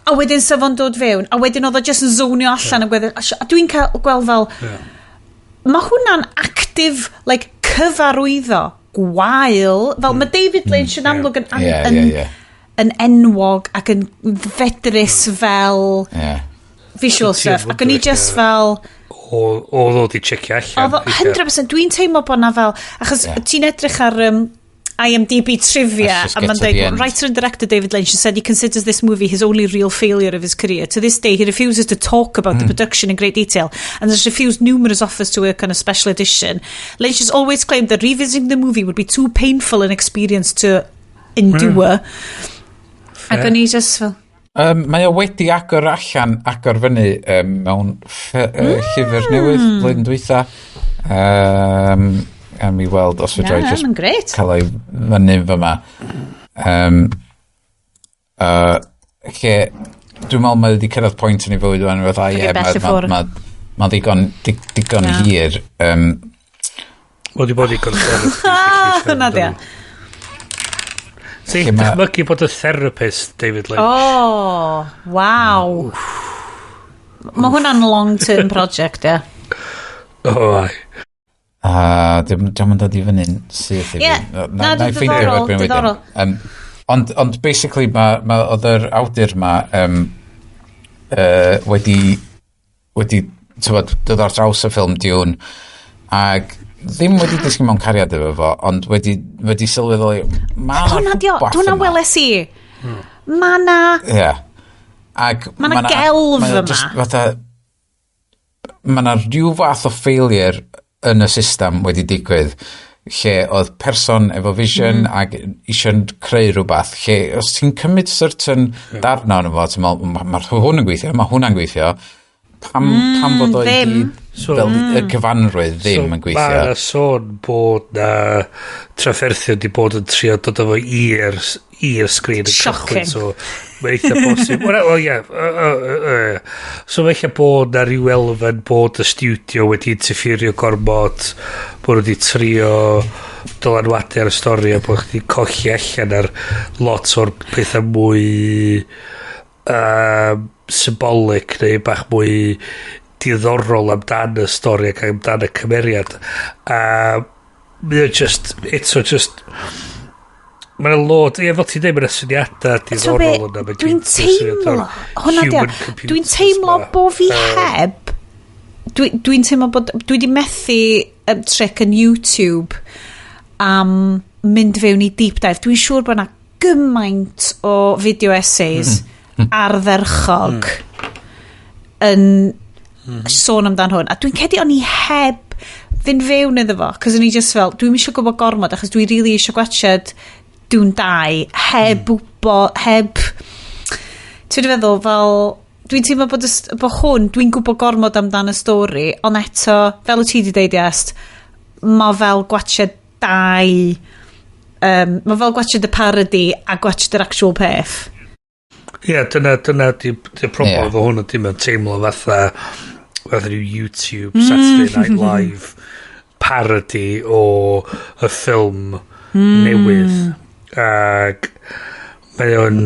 a wedyn sef o'n dod fewn, a wedyn oedd o just yn zonio allan a gweddill, a dwi'n cael gweld fel mae hwnna'n active, like, cyfarwyddo gwael, fel mae David Lynch yn amlwg yn, yn, ie, ie. yn enwog ac yn fedrus fel visual Ti'n stuff, ac o'n i wondro just fel Oedd o di checio allan. Oedd o 100%, dwi'n teimlo bod na fel, achos ti'n edrych ar IMDb trivia Let's just a get mae'n to the dweud, end. "Writer and director David Lynch has said he considers this movie his only real failure of his career. To this day, he refuses to talk about the production in great detail and has refused numerous offers to work on a special edition. Lynch has always claimed that revisiting the movie would be too painful an experience to endure." Ac o'n i just fel Mae o wedi agor allan, agor fyny mewn llyfr newydd blwyddyn dwytha. Am i weld os fedra i Na, just ma'n grêt. cael ei fyny fyma. Lle, dwi'n meddwl mae wedi cyrraedd pwynt yn ei fywyd wan, fatha, ie, bell i mae ffwrdd. ma digon hir. Wedi bod i therapist. Ah, hwnna di o. Ti'n Lle dychmygu bod y therapist David Lynch. Oh, waw. Mae hwnna'n long-term project, ie. Oh, ai. A dim yn dod i fyny'n syth i fi. Ie, na, na i ffeindio fo diddorol, erbyn wedyn. diddorol. Ond basically, ma, oedd yr awdur ma wedi tywod, dod ar draws y ffilm Dune ac ddim wedi disgyn mewn cariad efo fo, ond wedi sylweddoli, ma' 'na Hwna di o, rhywbeth hwnna yma. weles i. Ma na, Ie. Ac Ma' 'na gelf mae o yma. jyst fatha, ma' 'na rhyw fath o failure yn y system wedi digwydd lle oedd person efo vision ac eisiau creu rhywbeth lle os ti'n cymryd certain darna ono fo, ti'n meddwl, mae ma hwn yn gweithio, mae hwnna'n gweithio, pam fod o i ddim. gyd fel y cyfanrwydd ddim yn Mae gweithio? yna sôn bod na trafferthion di bod yn trio dod efo i'r sgrin yn Shocking. cychwyn, so mae'n eitha bosib. Wel, ie. So mae eitha bod na ryw elfen bod y studio wedi interferio gormod, bod nhw wedi trio dylanwadu ar y stori a bod chdi colli allan ar lot o'r pethau mwy symbolic neu bach mwy diddorol amdan y stori ac amdan y cymeriad, a mae o just eto just mae'n lot, ie, fel ti'n dweud, mae'n syniadau So be, diddorol yna. Mae dwi'n teimlo, hwnna di o, dwi'n teimlo bo fi heb, dwi'n teimlo bod, dwi di methu trick yn YouTube am mynd fewn i deep dive. Dwi'n siŵr bod yna gymaint o video essays ardderchog. yn sôn amdan hwn. A dwi'n credu o'n i heb fynd fewn iddo fo, cos o'n i just fel, dwi'n eisiau gwybod gormod, achos dwi really eisiau gwachod Dune 2 heb wybod, heb... Ti'n feddwl, fel... Dwi'n teimlo bod, bod hwn, dwi'n gwybod gormod amdan y stori, ond eto, fel wyt ti wedi deud, Iest, mae fel gwachod dau... mae fel gwachod y parody a gwachod yr actual peth. Ie, yeah, dyna di problem efo hwn ydy mae'n teimlo fatha rhyw YouTube Saturday Night Live parody o y ffilm newydd. Ac mae o'n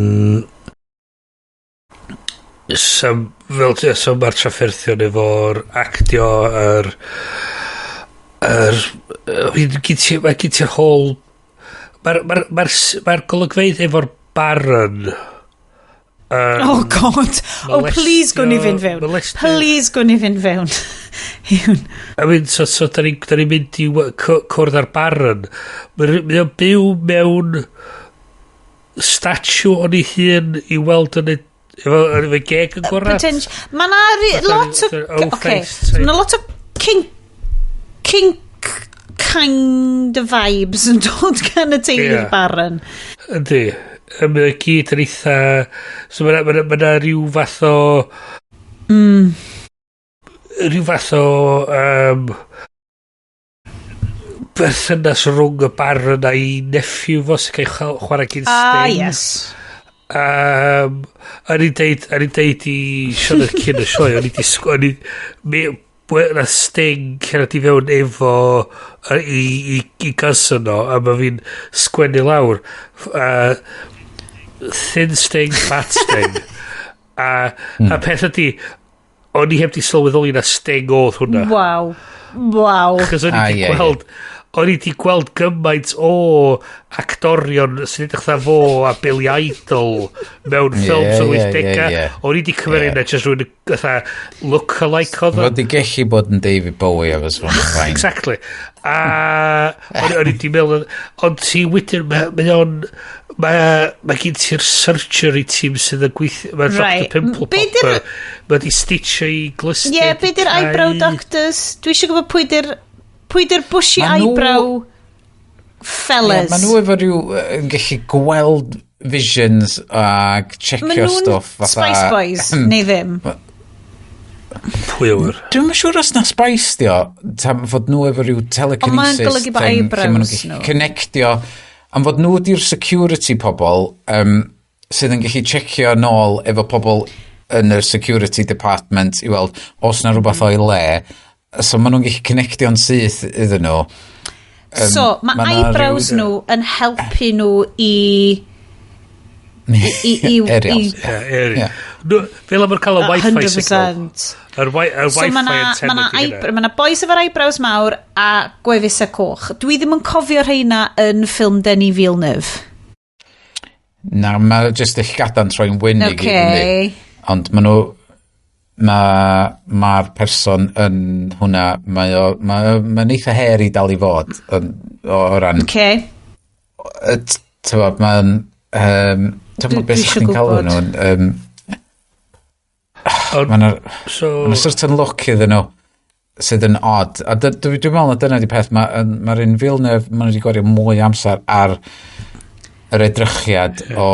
so, fel ti, so mae'r trafferthion efo'r actio, yr mae gen ti'r whole mae'r golygfeydd efo'r Baron Oh God. Oh, please gwn i fynd fewn. Please gwn i fynd fewn. Iawn. I mean, so da ni mynd i cwrdd â'r Baron. Mae o'n byw mewn statue o'n ei hun i weld yn efo geg yn gorau. Mae na lot o... Okay. Mae na lot o kink kind of vibes yn dod gan y teulu'r Baron. Yndi. Mae o gyd yn eitha... So mae ma rhyw fath o... Rhyw fath o berthynas rhwng y Baron a'i nephew fo sy'n cael chwarae gyn Sting. Ah, yes. O'n i'n deud i Sioned cyn y sioe, o'n i di o'n i, mi, na Sting cerdded i fewn efo i cousin o, a mae fi'n sgwennu lawr. Thin Sting, Fat Sting. A peth ydi, o'n i heb di sylweddoli na Sting oedd hwnna. Wow. Chos o'n i di gweld o'n i di gweld gymaint o actorion sy'n edrych fatha fo a Billy Idol mewn ffilms o'r 80au. O'n i di cymeru yna just rhywun fatha look-alike oedd o. Fod i gellu bod yn David Bowie efo sfon fine. Exactly. A o'n i di meddwl, ond ti wedyn, mae o'n, mae gen ti'r surgery team sydd yn gweithio, mae Dr Pimple Popper, mae di stitcho i glustiau. Ie, yeah, be di'r eyebrow doctors? Dwi eisiau gwybod pwy di'r bushy eyebrow fellas. Yeah, ma nhw efo rhyw yn gallu gweld visions ac checio stwff fatha... Spice Boys, neu ddim? Pwy yw'r? Dwi'n siŵr os na Spice di o, tam fod nhw efo rhyw telekinesis Ond mae'n golygu bod eyebrows nhw. Connectio, am fod nhw di'r security pobl sydd yn gallu checio nôl efo pobl yn y security department i weld os na rhywbeth o'i le. So maen nhw'n gallu connectio'n syth iddyn nhw. So, mae ma eyebrows nhw yn helpu nhw i Aerials. Ie, fel am cael y Wi-Fi signal. 100%. Yr So Wi-Fi mae na, antenna ma na, di hynna. Ma na boys efo'r eyebrows mawr a gwefusau coch. Dwi ddim yn cofio rheina yn ffilm Denis Villeneuve. Na, mae jyst y llgada'n troi'n wyn i gyd, yndi? Ond maen nhw... Mae'r ma person yn hwnna, mae o, mae'n eitha hairy dal i fod yn, o ran... T'mo, mae'n... T'mo, beth Dwi sa'ch chdi'n isio cael gwybod. nhw? Mae'n So, ma certain look iddyn nhw sydd yn odd. A dwi'n meddwl na dyna di peth, mae'r ma un Villeneuve, maen nhw wedi gwario mwy o amser ar yr edrychiad o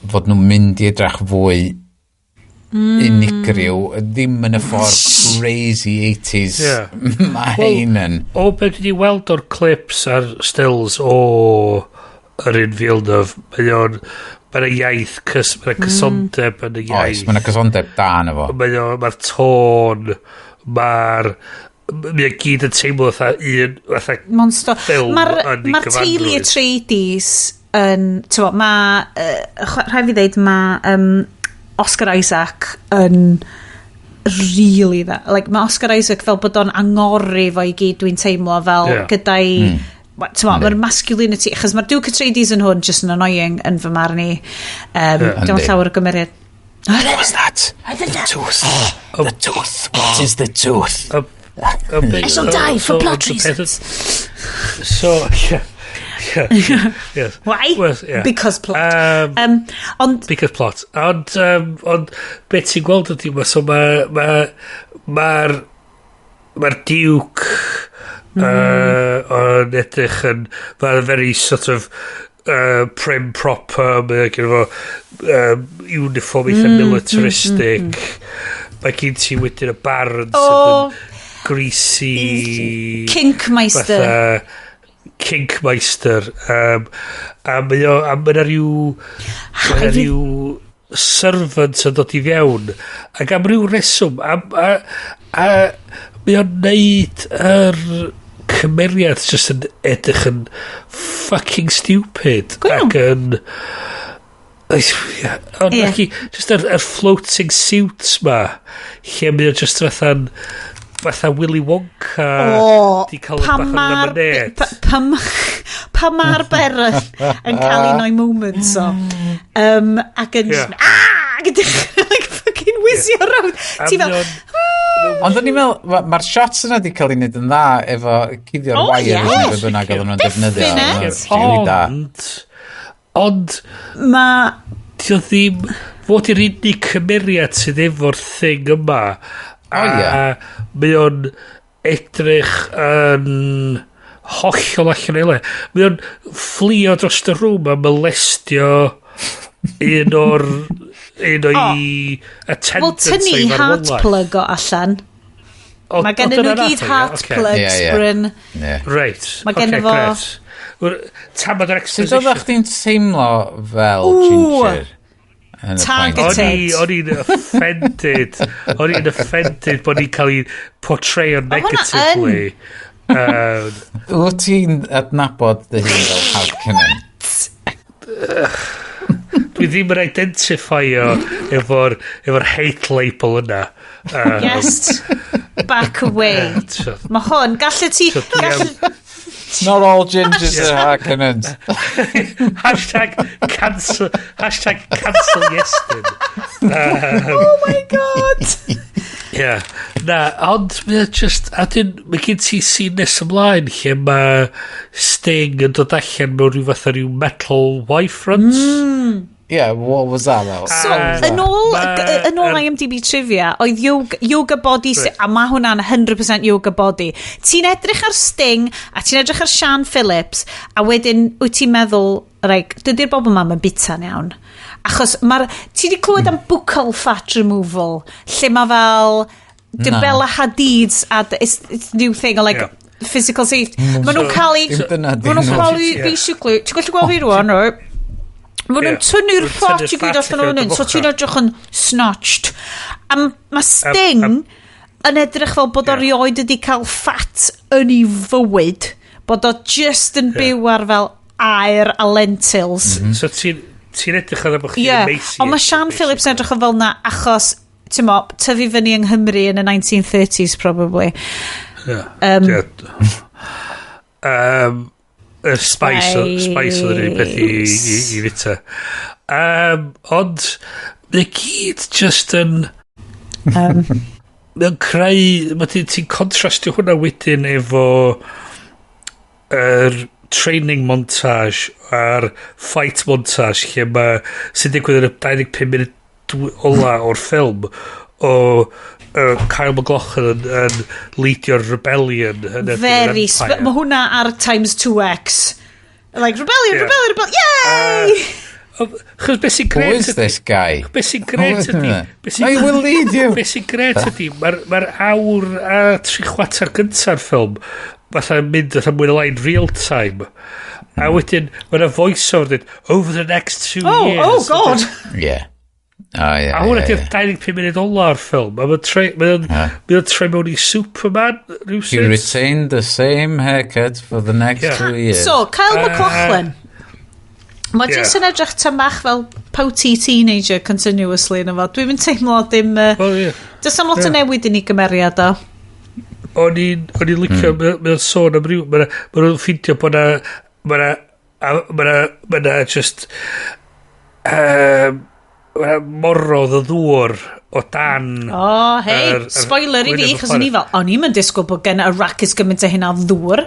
fod nhw'n mynd i edrych fwy unigryw, ddim yn y ffordd crazy 80s mae Wel, hein yn. O beth dwi wedi weld o'r clips a'r stills o yr un Villeneuve, mae o'n mae'n iaith, mae'n cysondeb yn y iaith. Oes, mae'n cysondeb da yna fo. Mae o, mae'r tôn, mae o gyd yn teimlo fatha un, fatha Monster. ffilm Mae'r yn ei ma teulu gyfanrwydd. Atreides yn... T'mo, mae... rhaid fi ddeud, mae Oscar Isaac yn really dda. Like, mae Oscar Isaac fel bod o'n angori fo i gyd, dwi'n teimlo fel gyda'i... T'mo, mae'r masculinity, achos mae'r Duke Atreides yn hwn just yn annoying yn fy marn i. Dwi'n llawer o gymeriad. What was that? The tooth. The tooth. What is the tooth? I shall die for plot reasons. So, yeah. Yeah, yes. Why? Well, yeah. Because plot. Ond Because plot. Ond beth ti'n gweld ydy, so mae'r ma, ma Duke yn edrych yn mae'n very sort of prim proper, mae gen fo uniform eitha militaristic. Mae gen ti wedyn y Baron sydd yn greasy Kinkmeister. Fatha Kinkmeister, a mae 'na ryw servant yn dod i fewn ac am ryw reswm a mae o'n neud yr cymeriad just yn edrych yn fucking stupid Go iawn. ac yn. Ond just yr floating suits ma lle mae o just fatha Willy Wonka O, di cael pa bach o ma'r lemonade. Pa ma'r Baron yn cael un o'i moments o. Ac yn just, ah, ac yn dechrau like fucking whizzio round. A Ti fel, mae o'n- Ond o'n i'n meddwl, mae'r shots yna di cael ei wneud yn dda efo cuddio'r wires neu be bynnag oedden nhw'n defnyddio. Definite. Oedd o'n really da. Ond Ma di o ddim fod i'r unig cymeriad sydd efo'r thing yma a O, ie. mae o'n edrych yn hollol allan o'i le. Mae o'n fflio dros y room a molestio un o'i Wel, attendants tynnu o'i heart farwolaeth. plug o allan. Mae gen O, nhw dyna gyd nath o, ie? heart Ocê. plugs, Ie, ie. Bryn. Ie. Reit. Mae genno Ocê, fo- grêt. Wel, tamad o'r Sut exposition. oeddech chdi'n teimlo fel Ww. ginger? Yn y Targeted. point? O'n i'n offended. O'n i'n offended bod ni'n cael ei portrayo hwnna negatively. Wyt ti'n adnabod dy hun fel Harkonnen? Dwi ddim yn identifio efo'r hate label yna. Yes. Back away. Mae hwn, gallu ti So dwi am- Not all gingers are Harkonnens. #cancel #cancel Iestyn. Oh my God. Yeah. Na, ond mae o just, a dyn, mae gen ti scene nes ymlaen lle mae Sting yn dod allan mewn rhyw fath o ryw metal Y-fronts. Yeah, what was that about? So, yn ôl IMDb trivia, oedd yoga body, a mae hwnna'n 100% yoga body. Ti'n edrych ar Sting, a ti'n edrych ar Sian Phillips, a wedyn wyt ti'n meddwl, like, dydy'r bobl yma yn bita'n iawn. Achos mae'r... Ti wedi clywed am buccal fat removal, lle mae fel dy Na. Bella Hadid's a it's new thing o like physical safety. Maen nhw'n cael ei Dim dyna Maen nhw'n dyn nhw. cael ei, basically, ti'n gallu gweld fi rwan, right? Maen nhw'n tynnu'r Maen nhw'n fat tynnu'r i gyd fat allan o'n allan hyn, o so ti'n dy edrych yn snatched. A mae Sting yn edrych fel bod o rioed wedi cael fat yn ei fywyd, bod o just yn byw ar fel aer a lentils. So ti'n edrych ar bod chdi'n Ie, emaciated, ond mae Sian Phillips yn edrych yn fel na achos, ti'n mo, tyfu fyny yng Nghymru yn y 1930s probably. Yeah. Y spice, spice oedd yr unig peth i fita. Ond, mae gyd just yn mae'n creu. Mae ti'n contrastio hwnna wedyn efo yr training montage a'r fight montage lle mae sy'n digwydd yn y 25 munud ola o'r ffilm o Kyle MacLachlan yn leadio'r rebellion yn erbyn yr Very... Empire. Mae hwnna ar times 2x. Like, rebellion, rebellion, rebellion, yay! Chos beth sy'n Who gret is this guy? Beth sy'n gret ydi beth I will lead you. Beth sy'n gret ydi mae'r awr a tri chwarter gynta'r ffilm fatha mynd fatha mwy na lai'n real time a wedyn mae'na voice-over dweud over the next 2 Oh, years. oh God. Yeah. Oh, yeah, A hwnna di'r 25 munud ola'r ffilm a mae'n troi mewn i Superman He rhywsut. retained the same haircut for the next 2 years. So, Kyle MacLachlan. Mae jyst yn edrych tam bach fel pouty teenager continuously yn efo. Dwi'n mynd teimlo dim Well, yeah. Does am lot o newid yn ei gymeriad o. O'n i'n licio, mm. Mae'n sôn am ryw, ma nhw'n ffeindio bod na, ma na just, ma na morodd o ddŵr o dan O, hei, yr spoiler i fi, gwyneb y chos o'n i planet. fel, o'n i'n mynd disgwyl bod gen Arrakis gymaint o hynna o ddŵr.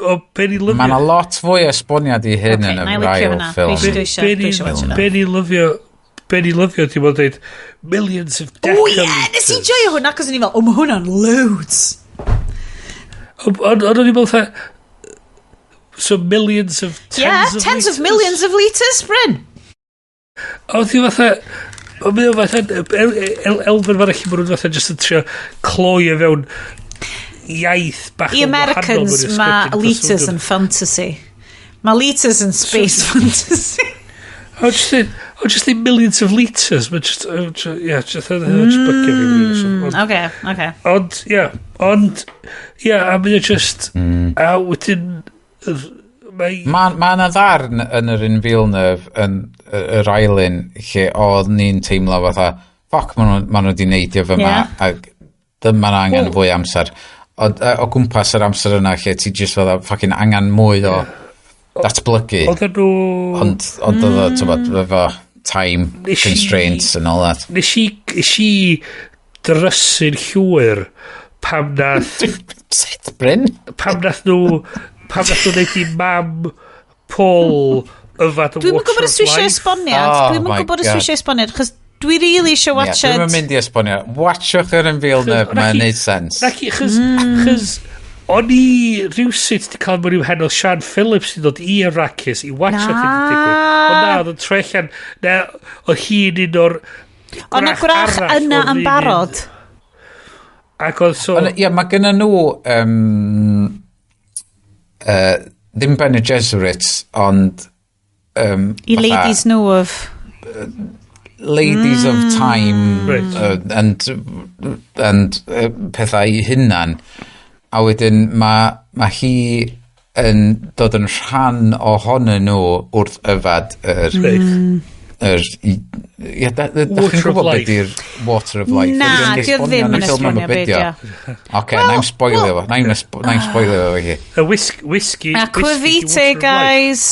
o be ni lyfio. Mae yna lot fwy o esboniad i hyn Ocê, yn na i yr licio ail hwnna. ffilm. Dwi isio watchad. Be ni lyfio, ti'n bod dweud, millions of O decaliters. ie, nes i joio hwnna, cos o'n i fel, o, mae hwnna'n loads. Ond o'n i'n meddwl fatha, so millions of tens Yeah, of tens of litres? millions of litres, Bryn. Oedd hi fatha, ond mae o fatha, elfen fan allan, maen nhw'n fatha just yn trio cloi o fewn iaith bach I yn wahanol Americans, mewn i'r mae sgripting. litres yn fantasy. Mae litres yn space fantasy. O, just in millions of litres. Mae just, oh, just, yeah, just bygio fi. Okay. Ond, yeah, ond, yeah, a mae o just, a wedyn, mae. Mae ma yna ddarn yn yr un Villeneuve, yn yr ail un, lle oedd ni'n teimlo fatha, ffoc, maen nhw, ma nhw wedi neidio fyma, ac dyma na angen fwy amser. Ond o gwmpas yr amser yna lle ti just fatha fucking angen mwy o datblygu. Oedden nhw. Ond oedd o, ti'n bod, efo time constraints and all that. Nes i drysu'n llwyr pam nath Sut, Bryn? Pam nath nhw neud i mam Paul yfad y Dwi'm yn water gwybod os of dwi eisiau life. esboniad. Oh Dwi'm yn my gwybod os dwi God. eisiau esboniad, chos dwi really eisiau Yeah, watchad. Dwi'm yn mynd i esbonio. Watchwch yr un Villeneuve, mae'n neud sens. Naci, chos o'n i rhywsut di cael mewn i'w hen oedd Sian Phillips i ddod i Arrakis i watchad hyn yn digwydd. Ond na, oedd yn troi allan, na, oedd hi'n un o'r Ond na gwrach arall yna oedd yn un barod. Ac oedd so. Ond, ie, mae gynna nhw ddim Bene Gesserit, ond I fatha ladies know of. Ladies of time and pethau i hunan. A wedyn mae ma hi yn dod yn rhan ohonyn nhw wrth yfad yr yr ie, da Water chi'n of gwybod beth life. di'r water of life? Na, Ydi o'n dio esbonio ddim yn y yn ffilm am y esbonio be be' 'di o? Oce, na i'm spoilio fo. Na i'm spoilio fo i chi. Y whisky, Aquavite, whisky, the water of life. guys.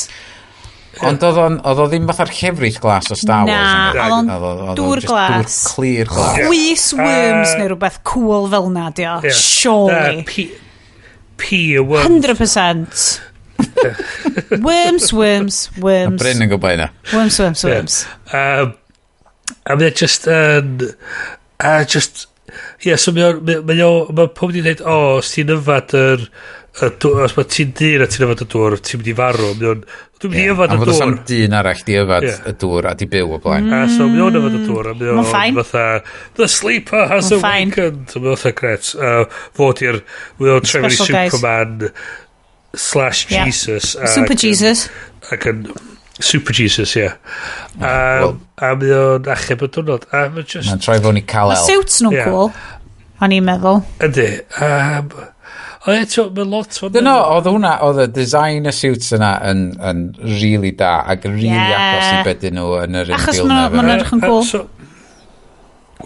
Ond oedd o ddim fatha'r llefrith glas o Star Na, Wars. oedd o'n Oedd o dŵr just glas. Dŵr clear glas. Chwys worms Yy, neu rhywbeth cool fel na, dio. Yeah. Surely. Na, P, y worms. 100%. Worms, worms, worms. Bryn yn gwybod hynna. Worms, worms, worms. A mae o just yn. A just. Ie, yeah, so mae pob di dweud, o, os ti'n yfad os mae ti'n dyn a ti'n yfad y dŵr, ti'n mynd i farw. Mae o'n, dwi'n mynd i yfad Am y fod oes am dŵr. dyn arall di yfad Ie. y dŵr a di byw o blaen. A so mae o'n yfad y dŵr, a mae Ma'n o'n fine. fatha, "The sleeper has Ma'n fine. awakened." A mae o'n fatha gret. Fod i'r, mae o'n troi fewn i Special guys. Superman / Jesus. Super Jesus. Ac yn Super Jesus, ie. Yeah. Wel- A mae o'n achub y diwrnod. A mae just. Mae'n troi fewn i Mae Kal-El. suits nhw'n cool. O'n i'n meddwl. Ydy. Ond eto, mae lot o. Dyna, oedd hwnna, oedd y design y suits yna yn really da ac really agos i beth nhw yn yr un Achos Villeneuve ma' nhw'n hefyd. edrych yn cool. So,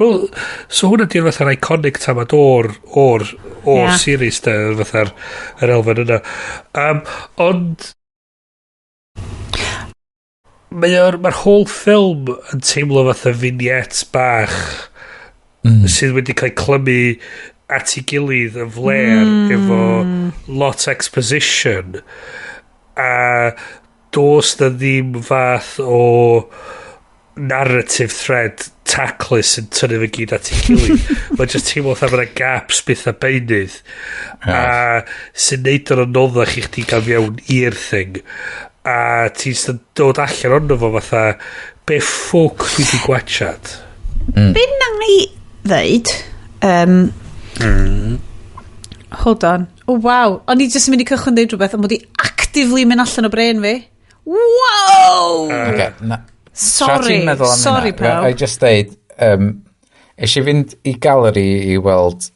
wel, so hwnna di'r fatha'r iconic tamad o'r series da, fatha'r yr elfen yna. Ond mae'r whole film yn teimlo fatha vignettes bach sydd wedi cael clymu at ei gilydd yn fler efo lot exposition a does na ddim fath o narrative thread taclus yn tynnu fe gyd at ei gilydd. Mae'n just teimlo fatha mae 'na gaps byth a beunydd a sy'n neud o'n anoddach i chdi gael fewn i'r thing a ti'n jyst yn dod allan ono fo fatha, be ffwc dwi di gwachad? Be na i ddeud? Hold on. Oh, wow. O'n i jyst yn mynd i cychwyn dweud rhywbeth, ond mod i actively mynd allan o brain fi. Wow! Ocê, tra Sorry. ti'n meddwl am Sorry, hynna, pawb. I just deud, es i fynd i galeri i weld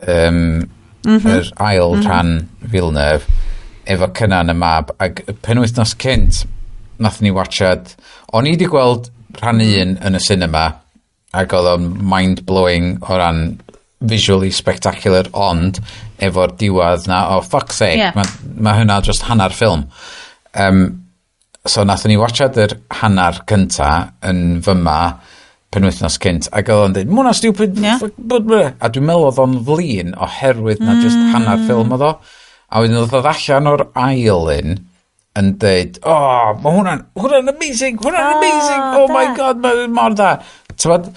yr ail rhan Villeneuve efo Cynan y mab, ac y penwythnos cynt nath ni watchad, o'n i wedi gweld rhan un yn y cinema ac oedd o'n mind-blowing o ran visually spectacular, ond efo'r diwedd na, oh fuck's sake, yeah, ma hynna just hanner ffilm. So nathon ni watchad yr hanner cynta yn fyma penwythnos cynt ac oedd o'n dweud, "Ma hwnna stupid, fuck, blah, blah." A dwi'n meddwl oedd o'n flin oherwydd na just hanner ffilm oedd o. A wedyn oedd ddod allan o'r ail un yn dweud, "Oh, mae hwnna'n amazing, hwnna'n amazing, oh my God, mae'n mor dda." T'mod,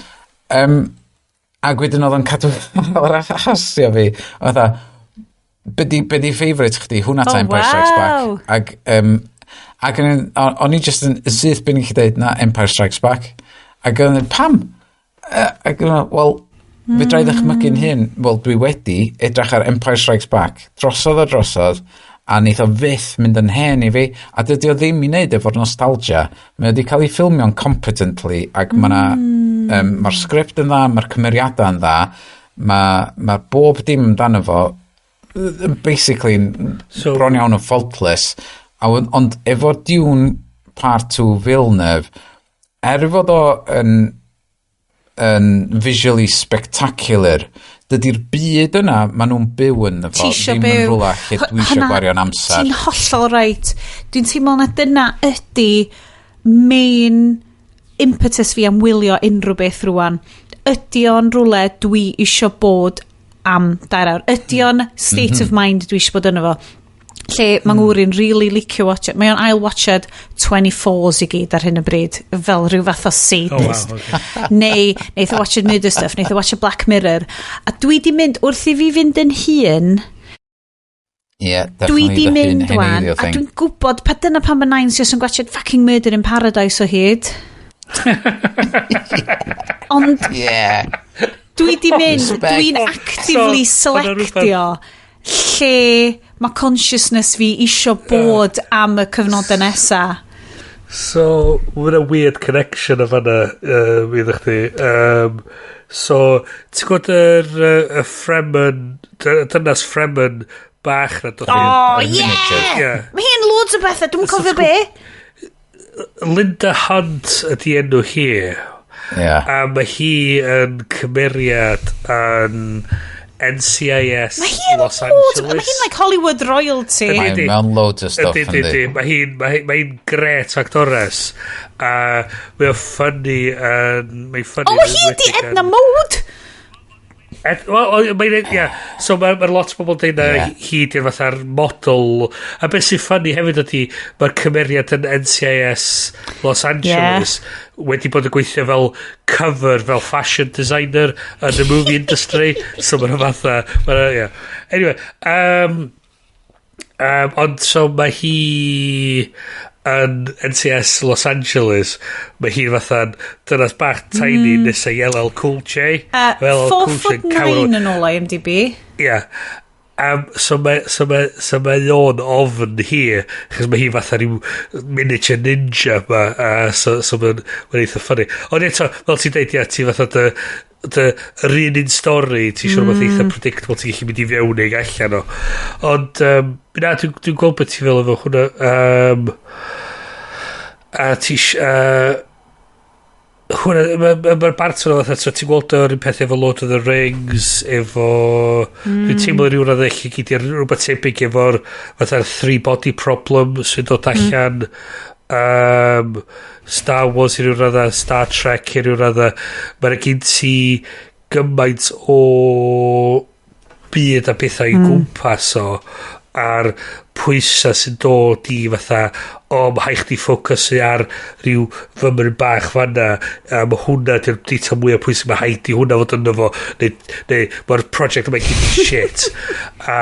ac wedyn oedd o'n cadw o'r hasio fi. Oedd o, "Be di favourite chdi, hwnna ta Empire Strikes Back?" Ac o'n i just yn syth bin i chi dweud na Empire Strikes Back. Ac o'n i, "Pam?" Ac o'n i, "Wel, fedra i ddychmygu'n hyn, wel, dwi wedi edrych ar Empire Strikes Back, drosodd a drosodd, a neith o fyth mynd yn hen i fi," a dydy o ddim i wneud efo'r nostalgia. Mae o wedi cael ei ffilmio'n competently, ac mae mae'r sgript yn dda, mae'r cymeriadau yn dda, mae bob dim amdano fo basically yn bron iawn yn faultless. Ond efo Dune Part 2 Villeneuve, er fod o yn visually spectacular, dydy'r byd yna maen nhw'n byw yn fo Ti isio ddim yn byw. rhywle lle dwi eisiau gwario'n amser. Ti'n hollol right. Dwi'n teimlo na dyna ydy main impetus fi am wylio unrhyw beth rwan. Ydy o'n rhywle dwi isio bod am 2 awr? Ydy o'n state of mind dwi isio bod yno fo? Lle mae ngŵr i'n really licio watch it. Mae o'n ail watched 24s i gyd ar hyn o bryd, fel rhyw fath o sadist. Oh, wow, okay. Neu, neith o watched murder stuff, neith o watched Black Mirror. A dwi di mynd, wrth i fi fynd yn hŷn, Yeah, dwi definitely di the mynd wan, heneiddio a thing. dwi'n gwybod, pa dyna pan mae nain sy'n gwatchad fucking Murder in Paradise o hyd. Ond dwi di mynd, Respect. dwi'n actively So, ma' 'na rhywbeth- selectio lle mae consciousness fi isio bod am y cyfnodau nesa. So, mae'n a weird connection o fanna iddo chdi. So, ti'n gwybod y Fremen, dynas Fremen bach na dod Oh, y miniatures. yeah! Yeah. Mae hi'n loads o bethau, dwi'n cofio be. Linda Hunt ydi enw hi. A mae hi yn cymeriad yn NCIS Mae hi'n Los loads, Angeles. mae hi'n like Hollywood royalty. Ydi. Mae mewn loads o stuff, Ydy, yndi. Mae hi'n gret actores. A mae o'n funny yn... Mae'n funny Oh, yn hi di enwedig Edna Mode! Wel, mae'n, ia. So mae lot o bobl yn dweud na hi di'r fatha'r model. A beth sy'n funny hefyd ydy, mae'r cymeriad yn NCIS Los Angeles wedi bod yn gweithio fel cover, fel fashion designer yn the movie industry. So mae'n fatha... Mae'n, yeah. Anyway, ond so mae hi yn NCIS Los Angeles, mae hi fatha'n dynas bach tiny nesa i LL Cool J. Fel LL 4 Cool J foot yn cawr 9 yn ôl IMDb. Ie. So mae o'n ofn hi, chos mae hi fatha rhyw miniature ninja ma, a so mae'n eitha funny. Ond eto, fel ti'n deud, ia, ti fatha dy yr un stori, ti'n siŵr mm. eitha predictable, ti'n gallu mynd i fewn neu allan o. Ond, na, dwi gweld beth ti fel efo hwnna. A ti... Hwnna, mae'r ma Barton o fatha, so ti'n gweld o'r un peth efo Lord of the Rings, efo... Dwi'n teimlo rhyw radd eich gyd i'r rhywbeth tebyg efo'r fatha'r three body problem sy'n dod allan. Star Wars i ryw radda, Star Trek i ryw radda. Mae'n gen ti gymaint o byd a bethau i gwmpas o a'r pwysau sy'n dod i fatha, o, mae rhaid chdi ffocysu ar rhyw fymryn bach fanna a mae hwnna di'r detail mwyaf pwysig, mae rhaid i hwnna fod yno fo neu mae'r project yma i gyd yn shit a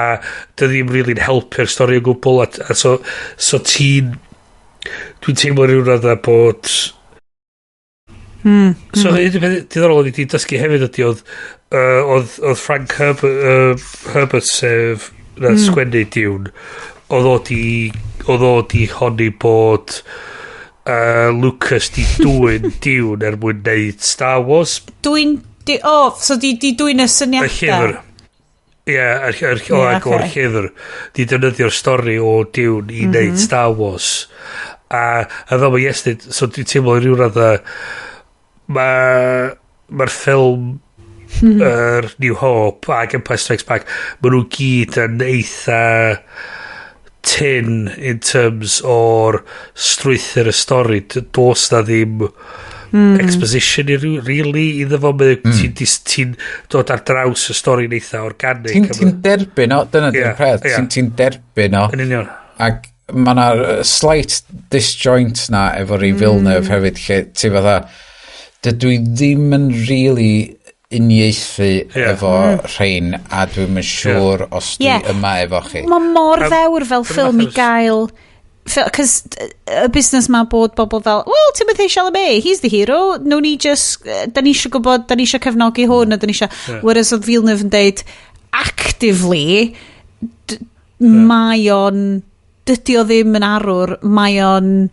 dy ddim really'n helpu'r stori o gwbl a so ti'n dwi'n teimlo rhyw radda bod. So, un peth diddorol o'n i wedi dysgu hefyd ydy oedd Frank Herbert sef na sgwennu Dune, oedd o di honni bod Lucas di dwyn Dune er mwyn neud Star Wars. Dwi'n... Oh, so di dwyn y Y syniadau? llyfr. Ie, o, ac o'r llyfr. Di defnyddio'r stori o Dune i neud Star Wars. A fel mae Iestyn, so dwi'n teimlo rhyw radda, mae'r ffilm yr New Hope ac Empire Strikes Back, maen nhw gyd yn eitha tyn in terms o'r strwythur y stori. Does na ddim Exposition i ryw, really iddo fo. Ti'n ti dod ar draws y stori'n eitha organic. Ti'n derbyn o, dyna di'r peth, ti'n derbyn o. Yn union. Ac mae yna slight disjoint na efo'r mm. Villeneuve hefyd, lle ti fatha, dydw i ddim yn really uniaethu efo rhain a dwi'n yn siŵr os dwi yma efo chi. Mae mor ddewr fel ffilm i gael. Cos y busnes ma bod bobl fel, "Well, Timothée Chalamet, he's the hero. No ni just, da ni eisiau gwybod, da ni eisiau cefnogi hwn, a da ni eisiau." Whereas oedd Villeneuve yn deud, actively, mae o'n, dydy o ddim yn arwr, mae o'n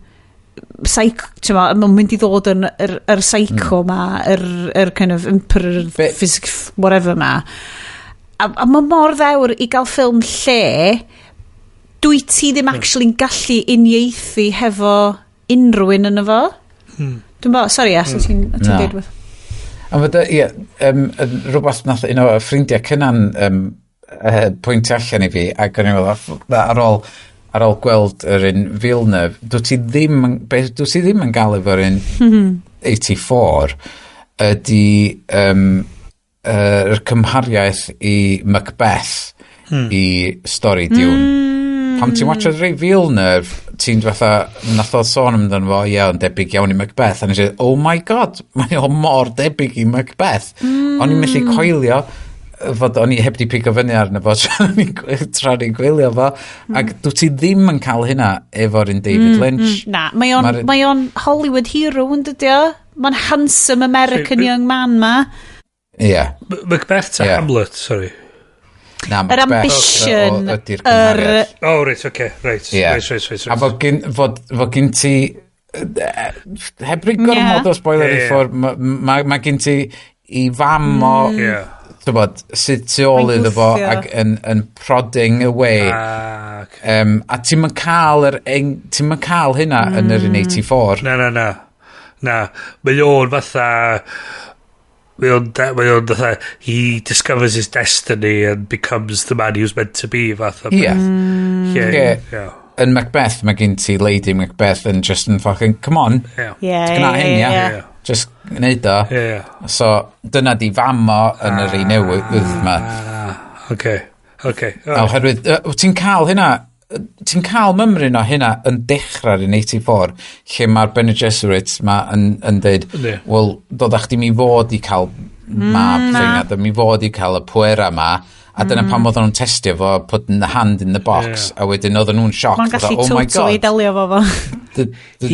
psych, ti'n ma, mae'n mynd i ddod yn yr psycho ma, yr kind of emperor, physics, whatever ma. A mae mor ddewr i gael ffilm lle dwi ti ddim actually'n gallu uniaethu hefo unrhyw un yn efo. Dwi'n bo, sorry, yes, ti'n Na. deud rhywbeth? A fod, ie, rhywbeth nath un o ffrindiau cynnan pwyntio allan i fi, ac o'n i'n meddwl, ar ôl gweld yr un Villeneuve, dwi ti ddim yn gael efo'r un 84, ydy yr cymhariaeth i Macbeth i stori Dune. Pam ti'n watchad rei Villeneuve, ti'n fatha, nath o sôn amdano fo, ie, ond debyg iawn i Macbeth. A nes i, "Oh my God, mae o mor debyg i Macbeth." O'n i'n methu coelio fod o'n i heb di pigo fyny arno fo tra ni'n gwylio fo. Ac dwi ti ddim yn cael hynna efo'r un David Lynch. Na, mae o'n, mae o'n Hollywood hero yn dydi o? Mae'n handsome American young man ma. Ie. Macbeth ta Hamlet, sorry? Na, Yr Macbeth ambition, ydy'r cymhariaeth. Oh, right, okay, right. Right. A fod gyn ti heb roi gormod o spoiler i ffwrdd, mae ma gyn ti i fam o tybod, sydd tu ôl Mae'n iddo fo gwthio. ac yn prodding away. Ah, okay. A ti'n yn cael yr, ti'n yn cael hynna yn yr un 84. Na. Na, mae o'n fatha... Mae o'n fatha, he discovers his destiny and becomes the man he was meant to be, fatha. Ie. Yeah, Ie. Yn Macbeth, mae gen ti Lady Macbeth yn just yn fucking, "Come on, gwna hyn, ia. Just gwneud o." So, dyna di fam o yn yr un newydd yma. Ah, okay. Oherwydd, ti'n cael hynna, ti'n cael mymryn o hynna yn dechrau'r un 84, lle mae'r Bene Gesserit ma yn dweud, "Wel, dod chdi mi fod i cael mab thing, a mi fod i cael y pwera ma," a dyna pam oedden nhw'n testio fo, putting the hand in the box, a wedyn oedden nhw'n shocked, Mae'n fatha, gallu "Oh my totally God," delio fo fo.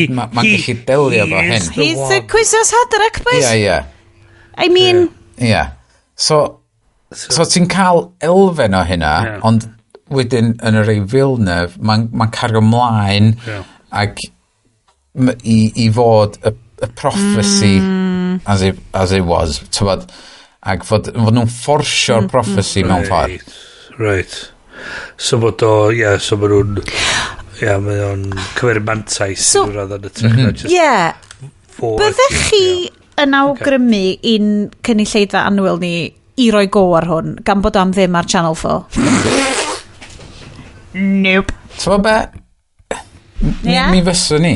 Mae'n gallu delio fo he hyn. is the He's the one. Kwisatz Haderach, boys. Ie. I mean, Ie. So ti'n cael elfen o hynna, ond wedyn yn yr ei Villeneuve, mae'n ma cario mlaen ac i fod y prophecy as it was, tybod, ac fod nhw'n fforsio'r prophecy mewn ffordd. Right. So bod o, ie, yeah, so ma nhw'n... Ie, yeah, mae o'n cymeryd mantais so, yn radd yn y trech na just fo Byddech chi yn awgrymu i'n cynulleidfa annwyl ni i roi go ar hwn, gan bod o am ddim ar Channel 4? Nope. Tybod be? Mi, mi fyswn ni.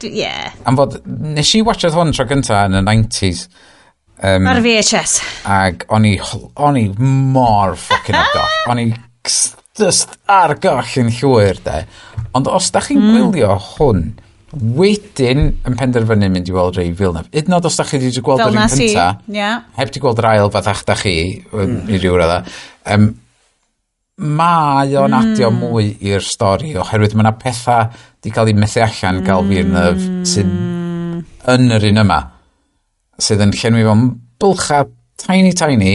Ie. Am fod, nes i watchad hwn tro gynta yn y 90s. Ar VHS. Ac o'n i mor fucking ar goll. O'n i just ar goll yn llwyr, de. Ond os da chi'n gwylio hwn, wedyn yn penderfynu mynd i weld Ray Villeneuve. Hyd yn oed os da chi wedi gweld Fel yr un nas i. cynta, heb di gweld yr ail fathach da chi, i ryw radda, mae o'n adio mwy i'r stori oherwydd mae yna pethau di cael eu methu allan gael Villeneuve sydd yn yr un yma sydd yn llenwi fo'n bylcha tiny tiny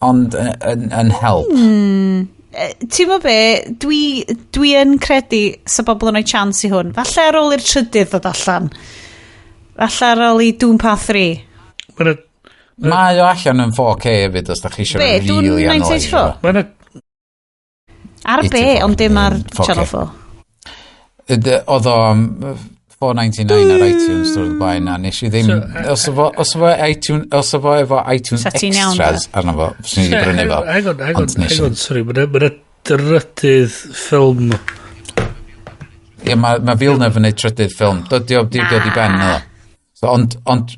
ond yn help. Ti'n mo be, dwi yn credu sa bobl yn rhoi chance i hwn. Falle ar ôl i'r trydydd ddod allan. Falle ar ôl i Dune Part 3. Mae Mae o allan yn 4K hefyd os da chi eisiau Be, Dune really analysio 1984? fo. Mae Ar be, 84 ond dim ar 4K. Channel 4. Oedd o am 4.99 ar iTunes drwy'r blaen a nes i ddim os efo iTunes os efo efo iTunes Sa ti'n iawn, Extras arno fo fyswn i wedi brynu fo. Hang on, hang on, Ond nes hang i on, sorry, mae yna drydydd ffilm. Ie, mae Villeneuve yn neud trydydd ffilm. Dydy o di dod i ben, no. So, ond, ond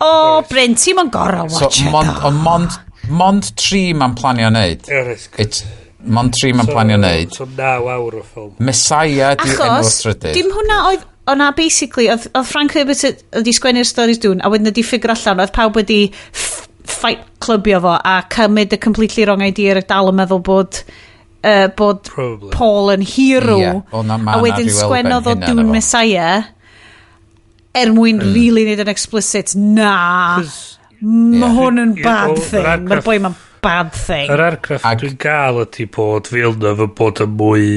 O, oh, Bryn, ti'n ma'n gorau so, watch it. Mond, ond mond, mond tri mae'n planio wneud. Ie, reit. It's, mond tri mae'n planio wneud. So 9 awr o ffilm. Messiah di enw'r Achos, trydydd. dim hwnna oedd, o'na basically, oedd, oedd Frank Herbert wedi sgwennu'r stories Dune, a wedyn wedi figure allan, oedd pawb wedi fight clubio fo, a cymryd y completely wrong idea a dal yn meddwl bod, bod Probably. Paul yn hero. Ie, o, na, ma' a 'na wedyn ryw elfen sgwennodd o hynna Dune yno fo. Messiah, er mwyn really neud yn explicit, na, mae Ie. hwn yn Ie, bad o, yr thing. Mae'r argraff- boi ma'n bad thing. Yr argraff Ag- dwi'n gael ydy bod Villeneuve yn bod yn mwy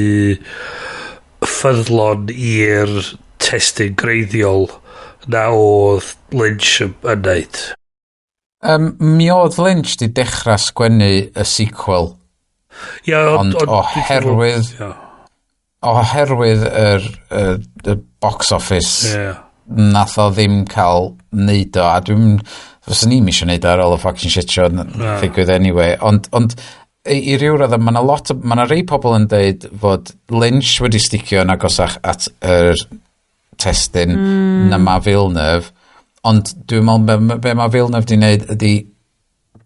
ffyddlon i'r testun greiddiol na oedd Lynch yn yn neud. Mi oedd Lynch di dechrau sgwennu y sequel, Ie, ond dwi'n teimlo- oherwydd, Ie. oherwydd yr, y, y box office, Ie. nath o ddim cael neud o, a dwi'n, fyswn i'n eisiau neud o ar ôl y fucking shit show na. Ddigwydd anyway, ond i ryw raddau, mae yna lot, mae yna rei pobl yn deud fod Lynch wedi sticio yn agosach at yr testun na ma Villeneuve, ond dwi'n meddwl be, be mae Villeneuve di wneud ydy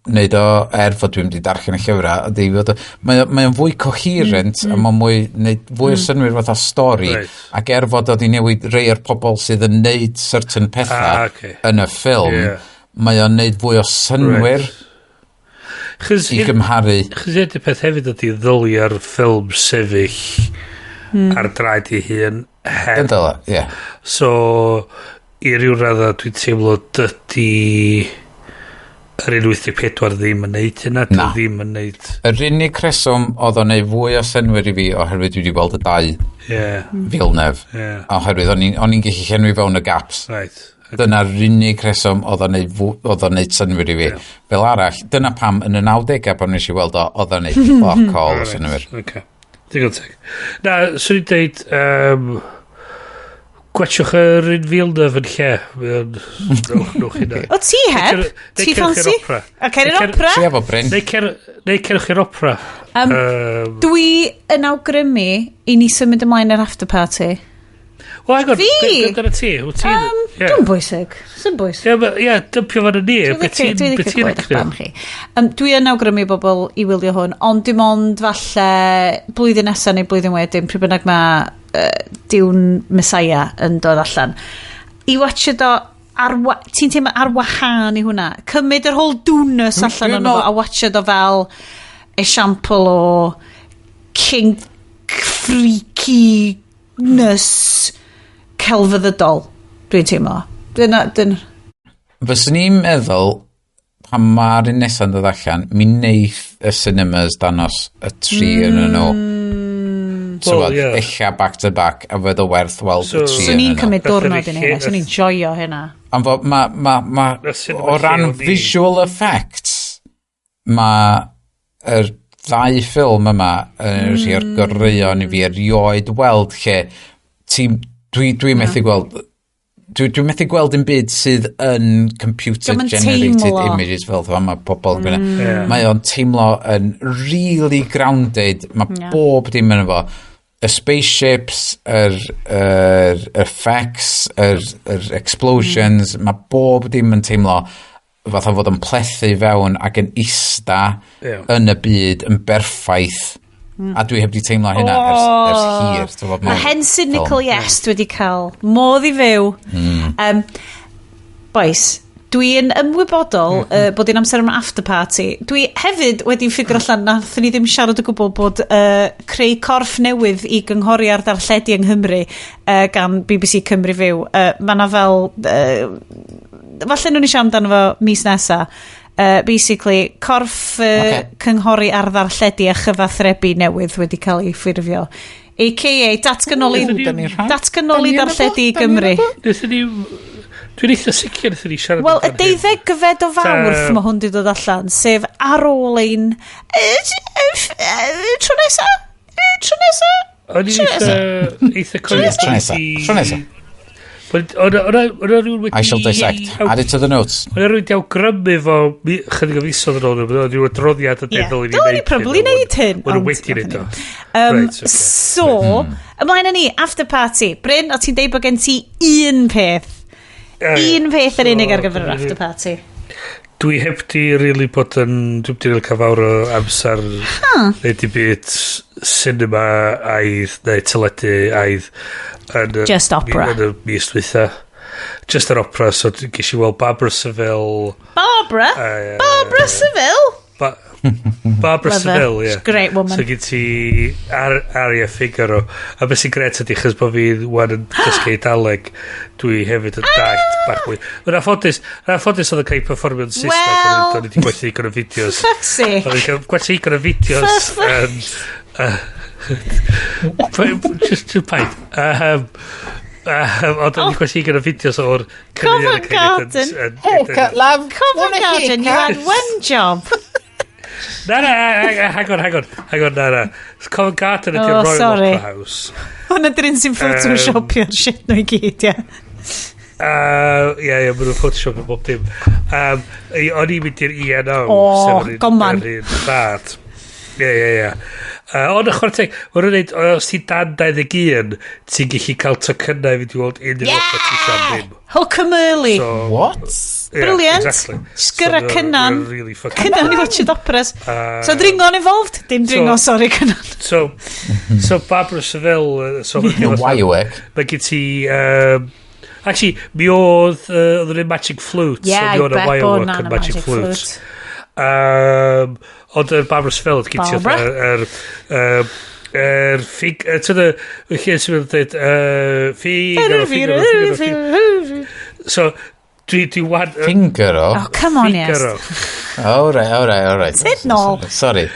wneud o, er fod dwi'n wedi darllen y llyfrau, ydy fod o, mae o'n fwy coherent a mae'n mwy, neud fwy o synnwyr fatha stori, ac er fod o di newid rei o'r pobl sydd yn neud certain pethau Ah, ocê. yn y ffilm, mae o'n neud fwy o synnwyr Chos i gymharu. Chos un peth hefyd ydy ddylia'r ffilm sefyll ar draed ei hun heb. Dyna, ie. So, i ryw radda dwi'n teimlo dydy yr 184 ddim yn neud hynna. Dwi Na. ddim yn neud. Yr unig reswm oedd o'n neud fwy o synnwyr i fi oherwydd dwi wedi gweld y dau Villeneuve. Oherwydd o'n i'n gallu llenwi fewn y gaps. Dyna'r unig reswm oedd o'n neud, oedd o'n neud synnwyr i fi. Fel arall, dyna pam yn y 90au pan nes i weld o, oedd o'n neud fuck all o synnwyr. Okay. Digon teg. Na, swn i'n deud, gwatchwch yr un Villeneuve yn lle. Mae o'n... Newch, newch hynna. O ti heb? Neu Ti cerwch i'r ffansi? opera. A cer i'r Neu opera? Ti efo Bryn. Neu cerwch i'r opera. Dwi yn awgrymu i ni symud ymlaen i'r after party. Wel, hang on. Fi? Be amdano ti? Wyt ti'n... Ie. Dwi'n bwysig. Sy'n bwysig. Ie, dympio fan y ni. Dwi'n Be ti'n licio be ti'n clywed eich licio? barn chi. Dwi yn awgrymu bobl i wylio hwn, ond dim ond falle blwyddyn nesaf neu blwyddyn wedyn, pryd bynnag mae Dune Messiah yn dod allan. I watch o ar, ti'n teimlo ar wahân i hwnna. Cymryd yr whole Dunus allan dwi'n ono fo a watch o fel esiampl o kink freakiness celfyddydol, dwi'n teimlo. Dyna, dyna, Fyswn i'n meddwl, pan mae'r un nesaf yn dod allan, mi neith y cinemas danos y tri yn nhw. Wel, Wel, ie. ella back to back, a fydd o werth weld y tri Swn yn i'n nhw. cymryd Fatha diwrnod i lle- ni hynna, swn i'n joio hynna. Am fod ma, ma, ma, Y cinema o ran lle o'n i- visual effects, mae yr ddau ffilm yma yn rhai o'r goreuon i fi erioed weld lle ti, dwi methu gweld dwi methu gweld un byd sydd yn computer Dio'm yn generated teimlo. images fel fel mae pobl yn mm. Ie. Mae o'n teimlo yn really grounded. Mae bob dim yn efo. Y spaceships, yr, yr effects, yr explosions, mae bob dim yn teimlo fatha fod yn plethu fewn ac yn ista yn y byd yn berffaith. A dwi heb di teimlo hynna ers hir. Ti'n gwbod, Mae mewn Henson ffilm. Nicole Yes wedi cael modd i fyw. Boys, dwi'n ymwybodol bod hi'n amser am after party. Dwi hefyd wedi ffigur allan nathon ni ddim siarad o gwbl bod creu corff newydd i gynghori ar ddarlledu yng Nghymru gan BBC Cymru Fyw. Mae na fel... Falle nhw'n ni siarad amdano fo mis nesa. Basically, corff cynghori ar ddarlledu a chyfathrebu newydd wedi cael ei ffurfio. AKA datganoli, Ww, da ni'n rhan- datganoli da ni yn darlledu i efo? Da ni yn Gymru. efo? Nethon ni... Dwi'n eitha sicr nethon ni siarad Wel, y amdan hyn. 12fed o Fawrth Ta- mae hwn wedi dod allan, sef ar ôl ein tro nesa? Tro nesa? O'n i'n Tro nesa? eitha cofio Tro nesa, tro nesa. O'na rhywun wedi... I shall dissect. Add it to the notes. O'na rhywun wedi awgrymu fo chydig o fisoedd yn ôl, oedd rhyw adroddiad yn Ie. deddol i ni Dylen ni wneud probably hyn, wneud hyn, Maen nhw ond wedi wneud o. Um, Reit, ocê. So, ymlaen â ni, after party. Bryn, o ti'n deud bod gen ti un peth. Un peth yn unig ar gyfer yr after party. Dwi heb di really bod yn... Dwi heb di really cael fawr o amser neu di byd cinema aidd neu teledu aidd yn y, Just opera. Yn y mis dwytha. Just yr opera, so ges i weld Barbara Seville. Barbara? Barbara Seville? Barbara Love her. Seville, ie. She's a great woman. So gen ti Aria Figaro. A beth sy'n gret ydy, chos bod fi wan yn dysgu Eidaleg, dwi hefyd yn dallt bach mwy. Mae'n anffodus, yn anffodus oedd yn cael ei perfformio'n Saesneg, Wel- o'n i wedi gwerthu digon o fideos. Fuck's sake. O'n i wedi gwerthu digon o fideos. For Just paid. Ond o'n i gwerthu digon o fideos o'r Covent Garden. Haircut, love. Covent Garden, you had one job. Na, na, hang on, hang on, hang on, na, na. Covent Garden ydy'r Oh, Royal sorry. Opera House. Hwna dyn sy'n photoshopio'r shit nhw i gyd, ie. Ie, ie, maen nhw'n photoshopio bob dim. O'n i'n mynd i'r ENO. O, sef yr un- goman. Yr un bad. Ie, ie, ie. Ond y chwarae teg, maen nhw'n neud, os ti'n dan 21, ti'n gallu cael tocynnau i fynd i weld unrhyw yeah! opera ti isio am ddim. Hook 'em early. So, What? yeah, Brilliant. Exactly. Sgyrra So, Cynan. they're really fucking... Cynan i watched operas. So dringo'n involved? Dim dringo, sorry, Cynan. So Barbara Seville, so No wirework. Mae gen ti... Actually, mi oedd, oedd yn Magic Flute. Yeah, so mi I oedd y bet bod wirework na'n yn y Magic Magic Flute. Flute. Ond yr Barbara Seville, oedd gen ti Barbara? yr... Yr, yr ffig... Ti'n y lle sy'n mynd yn dweud... Figaro, Figaro, Figaro, Figaro. So, dwi wan... Fingero? Oh, come on, yes. Figaro. Oh, right, all right, all right. Tyd nôl. Sorry.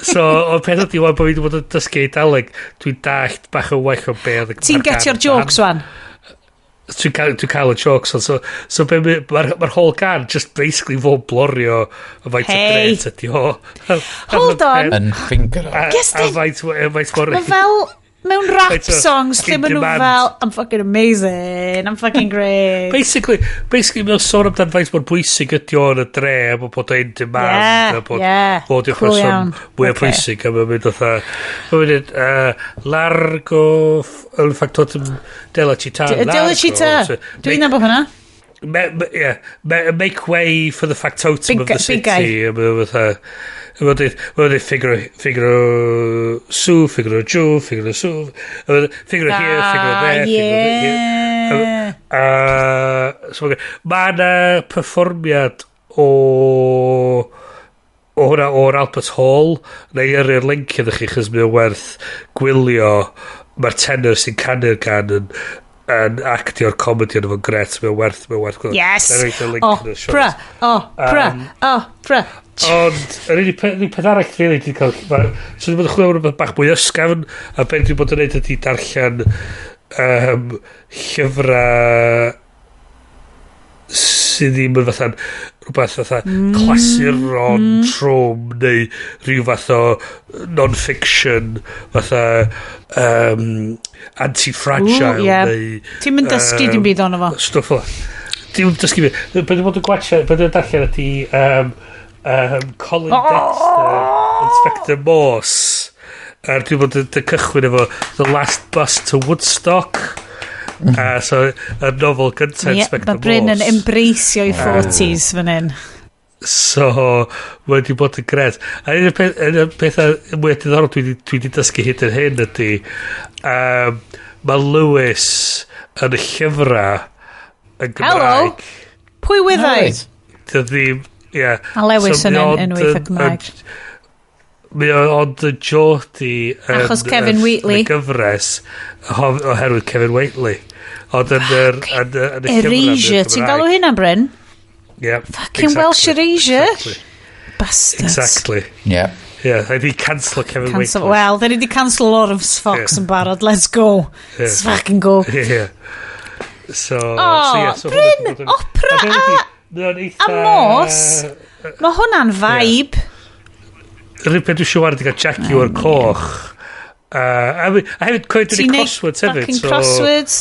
So, ond peth ydi, wan bod fi wedi bod yn dysgu Eidaleg, dwi'n dallt bach yn well o be oedd y- Ti'n ma'r getio'r gân jokes, wan? Dwi'n cael y jokes on, so be mae'r ma whole gan just basically fod blorio y faint o Hey. gret ydi o. Hold on. Yn Fingero. Yes, A faint mor... Mae fel mewn rap Faint o songs lle in maen nhw demand. fel, "I'm fucking amazing, I'm fucking great." Basically, mae'n sôn amdan faint mor bwysig ydi o yn y dre, a bod o'n demand, a bod bod yw'r cool person iawn. mwy Ocê. pwysig, a mae'n mynd fatha, mae'n mynd, largo, il factotum della città, Della largo, città. So, Dwi'n nabod hwnna. Yeah, make way for the factotum Big of the big guy. city. A mae'n fatha, mae'n dweud Figaro, Figaro su, Figaro giù, Figaro su, Figaro here, Figaro there, Figaro here. So mae yna perfformiad o hwnna o'r Albert Hall neu yrru'r link iddo chi chos mae o werth gwylio. Mae'r tenor sy'n canu'r gan yn actio'r comedy yn efo'n gret. Mae o werth gwylio. Yes! Na i roid y link yn y show Opera, notes. opera, opera. Ond, yr unig peth arall really dwi'n cael... So dwi'n bod yn chwilio am rhywbeth bach mwy ysgafn, a beth dwi'n bod yn neud ydy darllen llyfrau sydd ddim yn fatha rhywbeth fatha clasuron trwm neu rhyw fath o non-fiction fatha Anti-Fragile Ooh, ie. neu Ti'm yn dysgu dim byd ono fo. Stwff fel. Dim yn dysgu fi. Be dwi'n bod yn gwachio, be dwi'n darllen ydy Colin Dexter, Inspector Morse. A dwi'n bod yn cychwyn efo The Last Bus to Woodstock. So, y nofel gyntaf Ie, Inspector mae Bryn yn Morse. embraceio i 40s fan hyn. So, mae wedi bod yn gret. A un o'r pethau mwy diddorol dwi wedi dysgu hyd yn hyn ydy, mae Lewis yn y llyfrau yn Hello? Gymraeg. Pwy wyddai? Right. Dio ddim, ie. A Lewis So yn mae ond enw eitha Cymraeg. Mae o ond y Geordie yn, Achos Kevin Wheatley. Yn y gyfres oherwydd Kevin Wheatley. Ond yn y llyfrau mae o'n Erasure. Ti'n galw Gymraeg. hynna, Bryn? Yeah, Fucking exactly, Welsh erasure. Exactly. Bastards. Exactly. Yeah. Yeah, I di cancel Kevin Cancel. Wheatley. Well, they di cancel Lawrence Fox Yeah. yn barod. Let's go. Let's fucking go. Yeah. So, Oh, so yeah, so Bryn, hwnna 'di bod yn- opera A be ydi, mae o'n eitha... a Morse. Mae hwnna'n vibe. Yr unig peth dwi eisiau wario 'di cael Jaguar coch. A hefyd, coed dwi'n Ti'n neud crosswords hefyd. fucking crosswords.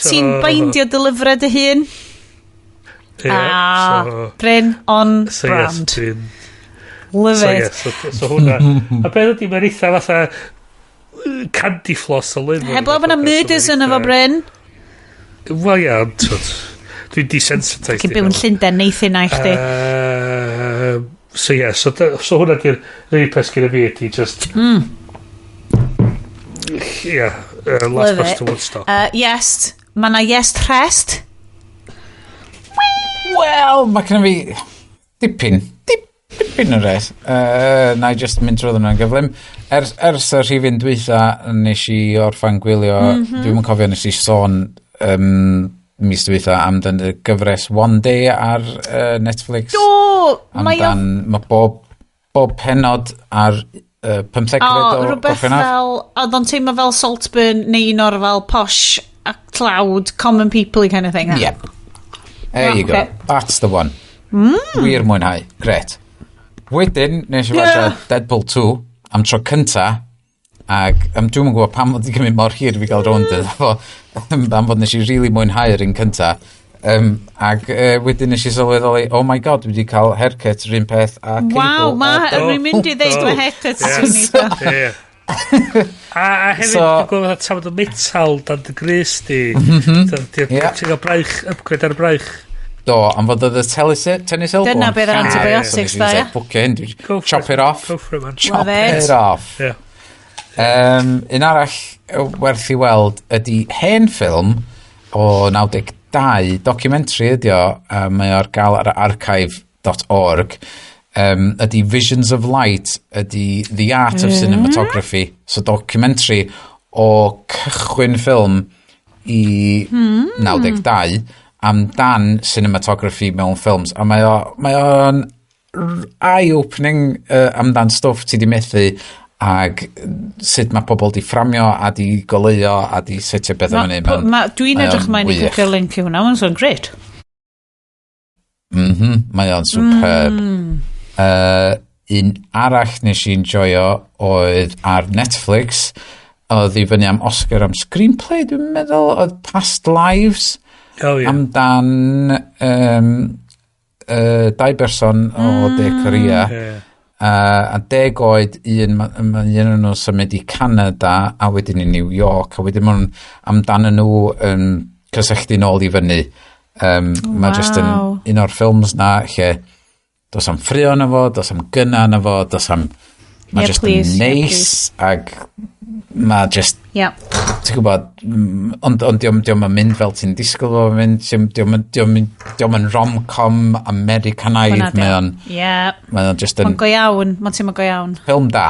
Ti'n beindio dy lyfrau dy hun. Yeah, Ah, so, Bryn, on so yes, brand. Love so, it. yes, so hwnna. A beth ydi, mae'n eitha fatha candy floss o lyfr. Heblaw bod 'na murders yn efo, Bryn. Wel, ia, ond, twyd, dwi'n desensitised. Cyn byw yn Llundain, neith hynna i chdi. So ie, yeah, so hwnna di'r unig peth gyda fi ydi just... Yeah, last Love bus it. to Woodstock. Yes, mae na yes rest. Wel, mae gennym fi dipyn o res. Na i just mynd drwy nhw'n gyflym. Ers y rhifyn dwytha, nes i orffan gwylio, dwi'n cofio nes i sôn mis dwytha amdan y gyfres One Day ar Netflix. Do, mae o Amdan, mae bob penod ar 15 O, o rhywbeth Gorffennaf. fel, oedd o'n teimlo fel Saltburn neu un o'r fel posh a cloud, common people kind of thing. Yep. There you go. Okay. That's the one. Wir mwynhau. Gret. Wedyn, nes i watcha Deadpool 2 am tro cynta, ac dwi'm yn gwybod pam oedd wedi cymryd mor hir i fi gael rownd iddo fo, am fod nes i really mwynhau'r un cynta. Ac wedyn nes i sylweddoli, oh my god, dwi wedi cael haircut yr un peth a Cable. Waw, ma, Do. rwy'n mynd i ddeud Do. mae haircut Ie. sy'n eitha. Ie. A hefyd, dwi'n gweld fatha tafod o metal dan dy grys di. Ti'n cael braich, upgrade ar y braich. Do, am fod oedd y tennis elbow. Dyna yn beth yr lladd, antibiotics so nes i da, just ie? like, Bwcio hyn, dwi- Go for chop it off. Go for it, man. Chop Love it. it off. Yeah. Un arall werth i weld ydy hen ffilm o 92, documentary ydy o, mae o ar gael ar archive.org, ydy Visions of Light, ydy The Art of Cinematography, so documentary o cychwyn ffilm i 92 amdan cinematography mewn ffilms, a mae o'n eye-opening amdan stwff ti di methu ag sut mae pobl di fframio a di goleuo a di setio bethau fyny. Dwi'n Mae o'n edrych ymlaen i wych. clicio link i hwnna, mae'n sôn great. Mae o'n superb. Un arall nes i enjoyo oedd ar Netflix, oedd i fyny am Oscar am screenplay, dwi'n meddwl, oedd Past Lives, Oh, yeah. amdan dau berson o De Korea. Yeah. A 10 oed, ma un o'n nhw symud i Canada a wedyn i New York, a wedyn maen nhw'n amdan nhw yn cysylltu nôl i fyny. Mae just yn un o'r ffilms na lle does am ffrio na fo, does am gynna na fo, does am... Mae Yeah, just please, yn yeah, neis ag mae just ti'n gwybod, ond dio'm yn mynd fel ti'n disgwyl fo mynd, dio'm yn rom-com Americanaidd, Hwnna 'di o. mae o'n just yn Mae'n go iawn, mae'n teimlo go iawn. ffilm da.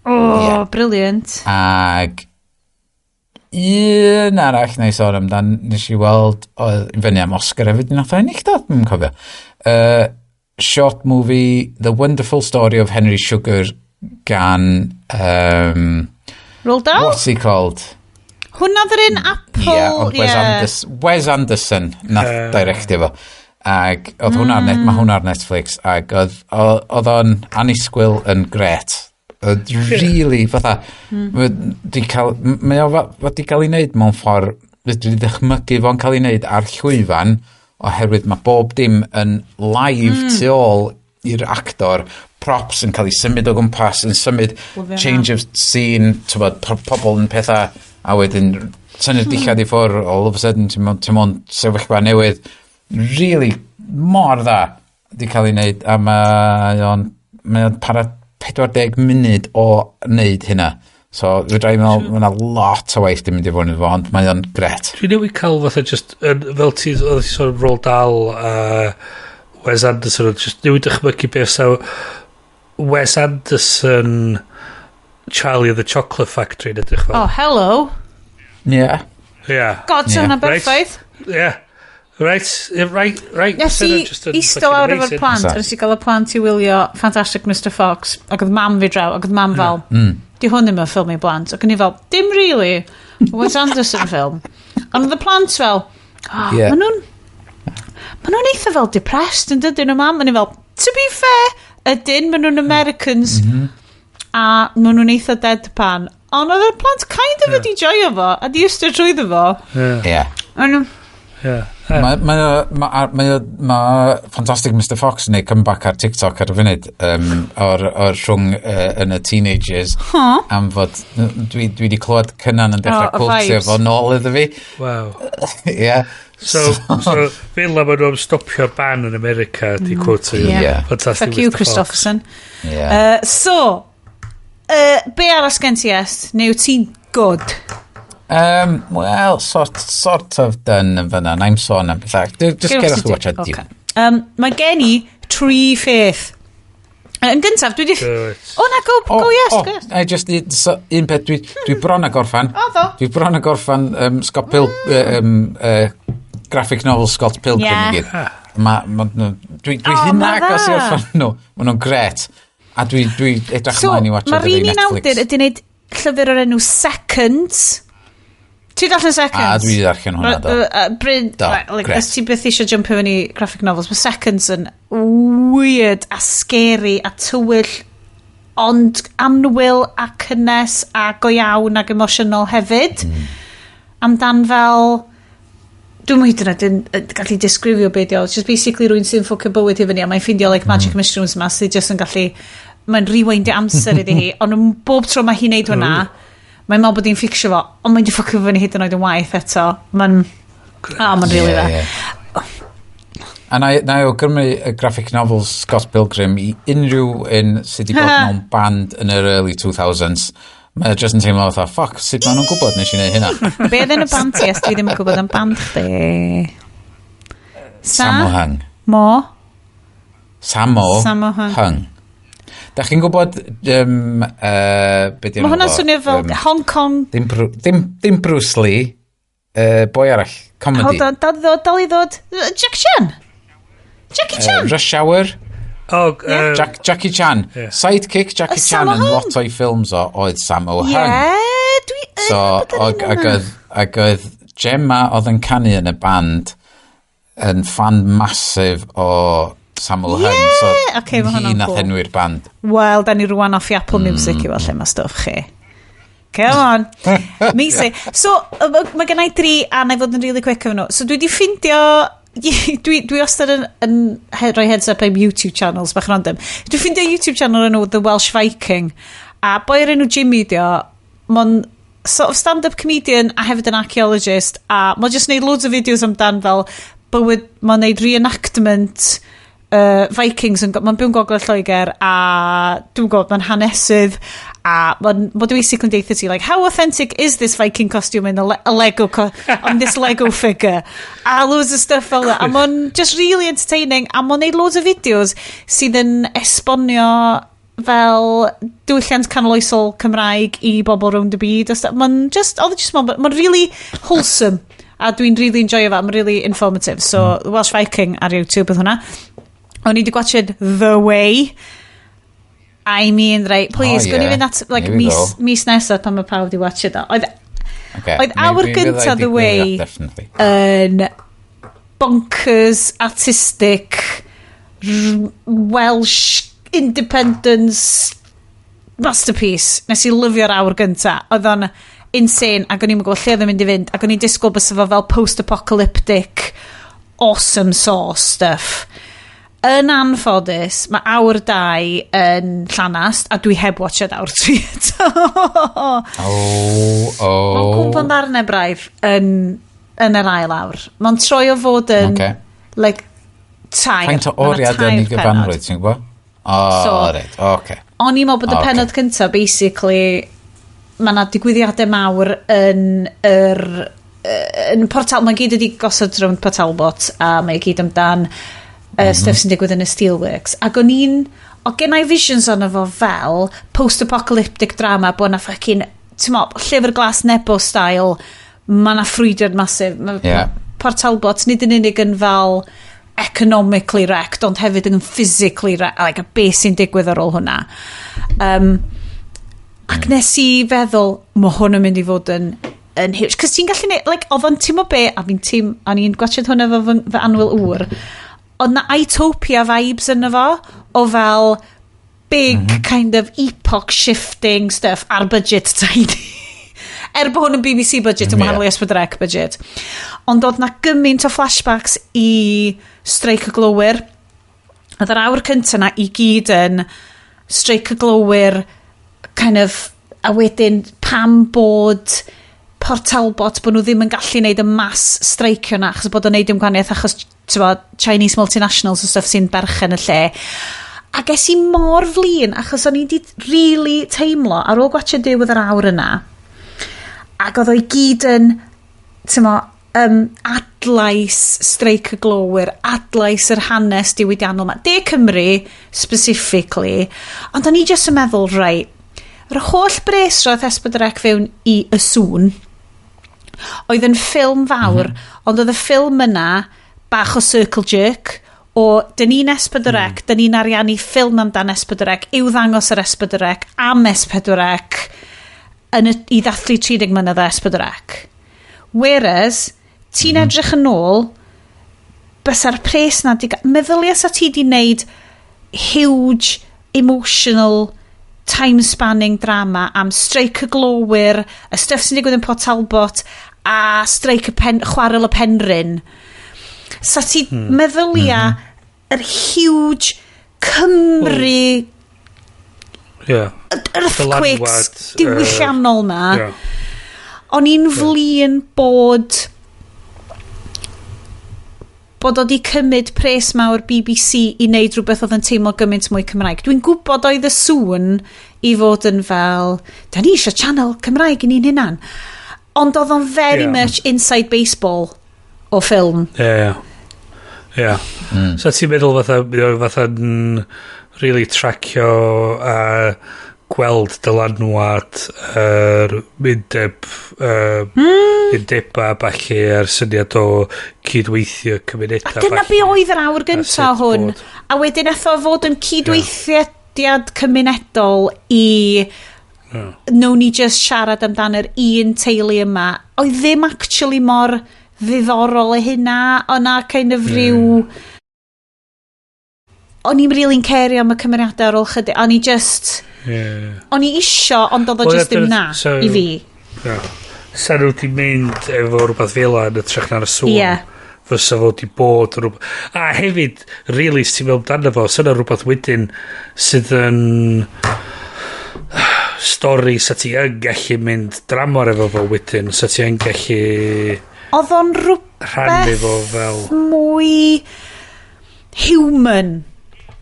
Oh, Ie. brilliant. Ag un arall na i sôn amdan, nes i weld, oedd i fyny am Oscar hefyd, nath o ennill do, dwi'n cofio. Short movie, The Wonderful Story of Henry Sugar gan, Roald Dahl? what's he called? Hwnna ddyr un Apple, Ie, ond Wes, ie. Anderson, Wes Anderson nath directio fo. Ag oedd hwnna ar net, mae hwnna ar Netflix, ag oedd o'n annisgwyl yn gret. Oedd really, fatha, di cael, mae o di cael ei wneud mewn ffordd, dwi di ddychmygu fo'n cael ei wneud ar llwyfan, oherwydd mae bob dim yn live tu ôl i'r actor, props yn cael ei symud o gwmpas, yn symud, Lyfio change of scene, t'bod, pobl yn pethau, a wedyn tynnu'r dillad i ffwrdd, all of a sudden, ti'n mewn sefyllfa newydd. Really, mor dda di cael ei wneud, a mae o'n para 40 munud o wneud hynna. So, fedra i meddwl, mae yna lot o waith di mynd i fod yn fo, ond mae o'n gret. Dwi newydd cael fatha just, yn, fel ti, oedd ti sôn am Roald Dahl a Wes Anderson, oedd just newydd dychmygu beth sa Wes Anderson Charlie and the Chocolate Factory yn edrych fel. Oh, hello. Yeah. Yeah. God, so Ie. hwnna Right. berffaith. Yeah. Right. Nes i eistedd lawr efo'r plant, a nes i gael y plant i wylio Fantastic Mr Fox, ac oedd mam fi draw, ac oedd mam fel, di hwn ddim yn ffilm i blant. Ac o'n i fel, dim really, Wes Anderson film. Ond oedd y plant fel, oh, ma nhw'n eitha fel depressed yn dydyn nhw, mam? O'n i fel, to be fair, ydyn, ma nhw'n Americans, a ma nhw'n eitha deadpan. Ond oedd y plant kind of wedi joio fo, a di eistedd trwyddo fo. Ond Mae ma Fantastic Mr Fox yn neud comeback ar TikTok ar y funud o'r rhwng yn y teenagers am fod dwi wedi clywed Cynan yn dechrau Oh, y quotio vibes. fo nôl iddo fi. Wow. Ie. So, fel la maen nhw am stopio'r ban yn America, di quote Yeah. Yeah. Fantastic Fuck you, Mr. Fox. Christopherson. Yeah. So, be arall gen ti est? Neu wyt ti'n good? Well, sort of done yn fyna. Na'i'm sôn am bethau. Just Gewch cerwch ti i watch Okay. Dune. Mae gen i tri pheth. Yn gyntaf, dwi di... Good. O na, go, go yes, oh, go yes. I just need, so, un peth, dwi bron a gorffan. O, ddo. Dwi bron a gorffan Scott Pil, graphic novel Scott Pilgrim Yeah. i gyd. Ma, no, dwi O, hyn ma' agos i dda. orffan nhw. Ma nhw'n gret. A dwi edrych So, ymlaen i watch mae'r ar un un Netflix. awdur ydy wneud llyfr o'r enw Seconds. Ti darllen Seconds? A dwi 'di darllen hwnna, do. Bryn, Do, right, like, grêt. os ti byth eisiau jumpio fyny graphic novels, mae Seconds yn weird a scary a tywyll ond annwyl a cynnes a go iawn ac emosiynol hefyd. Amdan fel dwi'n hyd yn oed yn gallu disgrifio beth o. It's just basically rhywun sy'n ffwcio bywyd i fyny a mae'n ffindio like magic mushrooms ma sydd just yn gallu mae'n rewindio amser iddi hi ond yn bob tro mae hi'n neud hwnna mae'n meddwl bod hi'n fixio fo ond mae'n di ffwcio fyny hyd yn oed yn waeth eto mae'n oh, mae'n really Ie, dda ie. A na i awgrymu y graphic novels Scott Pilgrim i unrhyw un sydd wedi bod mewn band yn yr early 2000s. Mae o just yn teimlo fatha, fuck, sut maen nhw'n gwybod nes i wneud hynna? Be oedd yn y band ti, os dwi ddim yn gwybod am band chdi? Sa? Sammo Hung. Mo? Sammo Sammo Hung. Hung. Da chi'n gwybod be 'di Mae enw hwnna'n fo? swnio fel Hong Kong. Ddim Bruce Lee, boi arall, comedy. Hold on, dal i ddod, dal i ddod. Jack Chan? Jackie Chan? Rush Hour. Oh, Jackie Chan. Yeah. Sidekick Jackie Uh, Chan Sammo yn Hung. lot o'i ffilms o oedd Sammo Hung. Ie, dwi yn So, gwybod yr enw ag yna. oedd Gemma oedd yn canu yn y band yn fan massive o Sammo Hung. So, Ocê, ma' hi hwnna'n nath cool. enwi'r band. Wel, da ni rwan off i Apple Music i weld lle mae stwff chi. Come on. Amazing. So, mae gen i dri, a na i fod yn really quick efo nhw. So, dwi di ffindio... Dwi wastad yn rhoi heads up am YouTube channels bach random. Dwi ffindio YouTube channel enw The Welsh Viking. A boi o'r enw Jimmy di o, mae'n sort of stand-up comedian a hefyd yn archaeologist a mae'n just neud loads o videos amdan fel bywyd, mae'n neud reenactment Vikings yn, mae'n byw'n gogledd Lloegr a dwi'n gwybod, mae'n hanesydd a mae'n ma basically yn deutha ti like how authentic is this Viking costume in a Lego on this Lego figure a loads of stuff fel that a mae'n just really entertaining a mae'n neud loads o videos sydd yn esbonio fel diwylliant canoloesol Cymraeg i bobl rownd y byd a stuff. Mae'n just, oedd e just, mae'n really wholesome a dwi'n really enjoyo fe, mae'n really informative. So, The Welsh Viking ar YouTube oedd hwnna. O'n i wedi gwatchad The Way. I mean, right, please, Oh, gwni yeah. fynd at, like, Here we mis, go. mis nesaf pan mae pawb wedi watchad o. Oedd Okay. Oedd awr Mi fydda i gynta 'di The Way gwylio, Definitely. yn bonkers, artistic, Welsh independence masterpiece. Nes i lyfio'r awr gynta. Oedd o'n insane ac o'n i'n gwybod lle oedd o'n mynd i fynd ac o'n i'n disgwyl bysa fo fel post-apocalyptic awesome sauce stuff. Yn anffodus, mae awr 2 yn llanast a dwi heb watchad awr 3 eto. Oh, oh. Mae'n cwmpo'n ddarnau braidd yn yr ail awr. Mae'n troi o fod yn like, tair. Faint o Ma' 'na oriad yn tair ei gyfanrwydd, pennod. ti'n gwybod? O, So- reit, oce. O'n i'n meddwl bod y Ocê. pennod cyntaf, basically, mae yna digwyddiadau mawr yn yr yn Port Tal-, mae gyd wedi gosod rownd Port Talbot a mae gyd amdan stuff sy'n digwydd yn y Steelworks. Ac o'n i'n, o gen i visions ono fo fel post-apocalyptic drama bod na fucking, ti'n mo, Llyfr Glas Nebo style, mae na ffrwydriad massive. Ma, Port Talbot nid yn unig yn fel economically wrecked, ond hefyd yn physically wrecked, like, a beth sy'n digwydd ar ôl hwnna. Ac nes i feddwl, mae hwn yn mynd i fod yn huge. Cos ti'n gallu neud, like, oedd o'n teimlo be, a fi'n teim, o'n i'n gwatchad hwnna efo fy annwyl ŵr, oedd na Itopia vibes yno fo, o fel big kind of epoch shifting stuff ar budget tiny. Er bod hwn yn BBC budget yn wahanol i S4C budget. Ond oedd na gymaint o flashbacks i Streic y Glowyr. Oedd yr awr cyntaf na i gyd yn Streic y Glowyr kind of, a wedyn pam bod Port Talbot, bod nhw ddim yn gallu neud y mass streicio na, achos bod o'n neud dim gwahaniaeth, achos t'mo, Chinese multinationals a stuff sy'n berchen y lle. A ges i mor flin, achos o'n i 'di really teimlo, ar ôl gwatchio diwedd yr awr yna, ac oedd o i gyd yn, t'mo, adlais streic y glowyr, adlais yr hanes diwydiannol 'ma. De Cymru, specifically. Ond o'n i jyst yn meddwl, reit, yr holl bres roedd S4C fewn i Y Sŵn, oedd yn ffilm fawr, ond oedd y ffilm yna bach o circle jerk, o dyn ni'n S4C, dyn ni'n ariannu ffilm amdan S4C, i'w ddangos ar S4C, am S4C, yn y, i ddathlu 30 mlynedd o S4C. Whereas, ti'n edrych yn ôl, bysa'r pres na di... Meddylia sa ti di wneud huge emotional time-spanning drama am streic y glowyr, y stuff sy'n digwydd yn Port Talbot, a streic y pen, chwarel y Penrhyn. Sa ti meddylia yr huge Cymru earthquakes Dylanwad, diwylliannol na. O'n i'n flin bod o di cymryd pres mawr BBC i wneud rhywbeth oedd yn teimlo gymaint mwy Cymraeg. Dwi'n gwybod oedd y Sŵn i fod yn fel, da ni eisiau channel Cymraeg i ni'n hunan. Ond oedd o'n very much inside baseball o ffilm. Ie. So ti'n meddwl fatha, mae o fatha'n really tracio a gweld dylanwad yr undeb undeba ballu a'r syniad o cydweithio cymunedau. A dyna be oedd yr awr gyntaf sut hwn. A wedyn eto fod yn cydweithiad cymunedol i nawn ni just siarad amdan yr un teulu yma. Oedd ddim actually mor ddiddorol e hynna. O'na kind of rhyw... O'n i'n really'n cario am y cymeriadau ar ôl chydig. O'n i just... O'n i isio, ond oedd o Wel, just ddim na i fi. Ie. Sa nhw wedi mynd efo rhywbeth fel 'na yn hytrach na'r Sŵn. Fysa fo wedi bod yn rhywbeth. A hefyd, really, ti'n meddwl amdano fo, sy'n rhywbeth wedyn sydd yn stori sa ti yn gallu mynd dramor efo fo wedyn, sa ti yn gallu Oedd o'n rhannu rhywbeth fo fel mwy human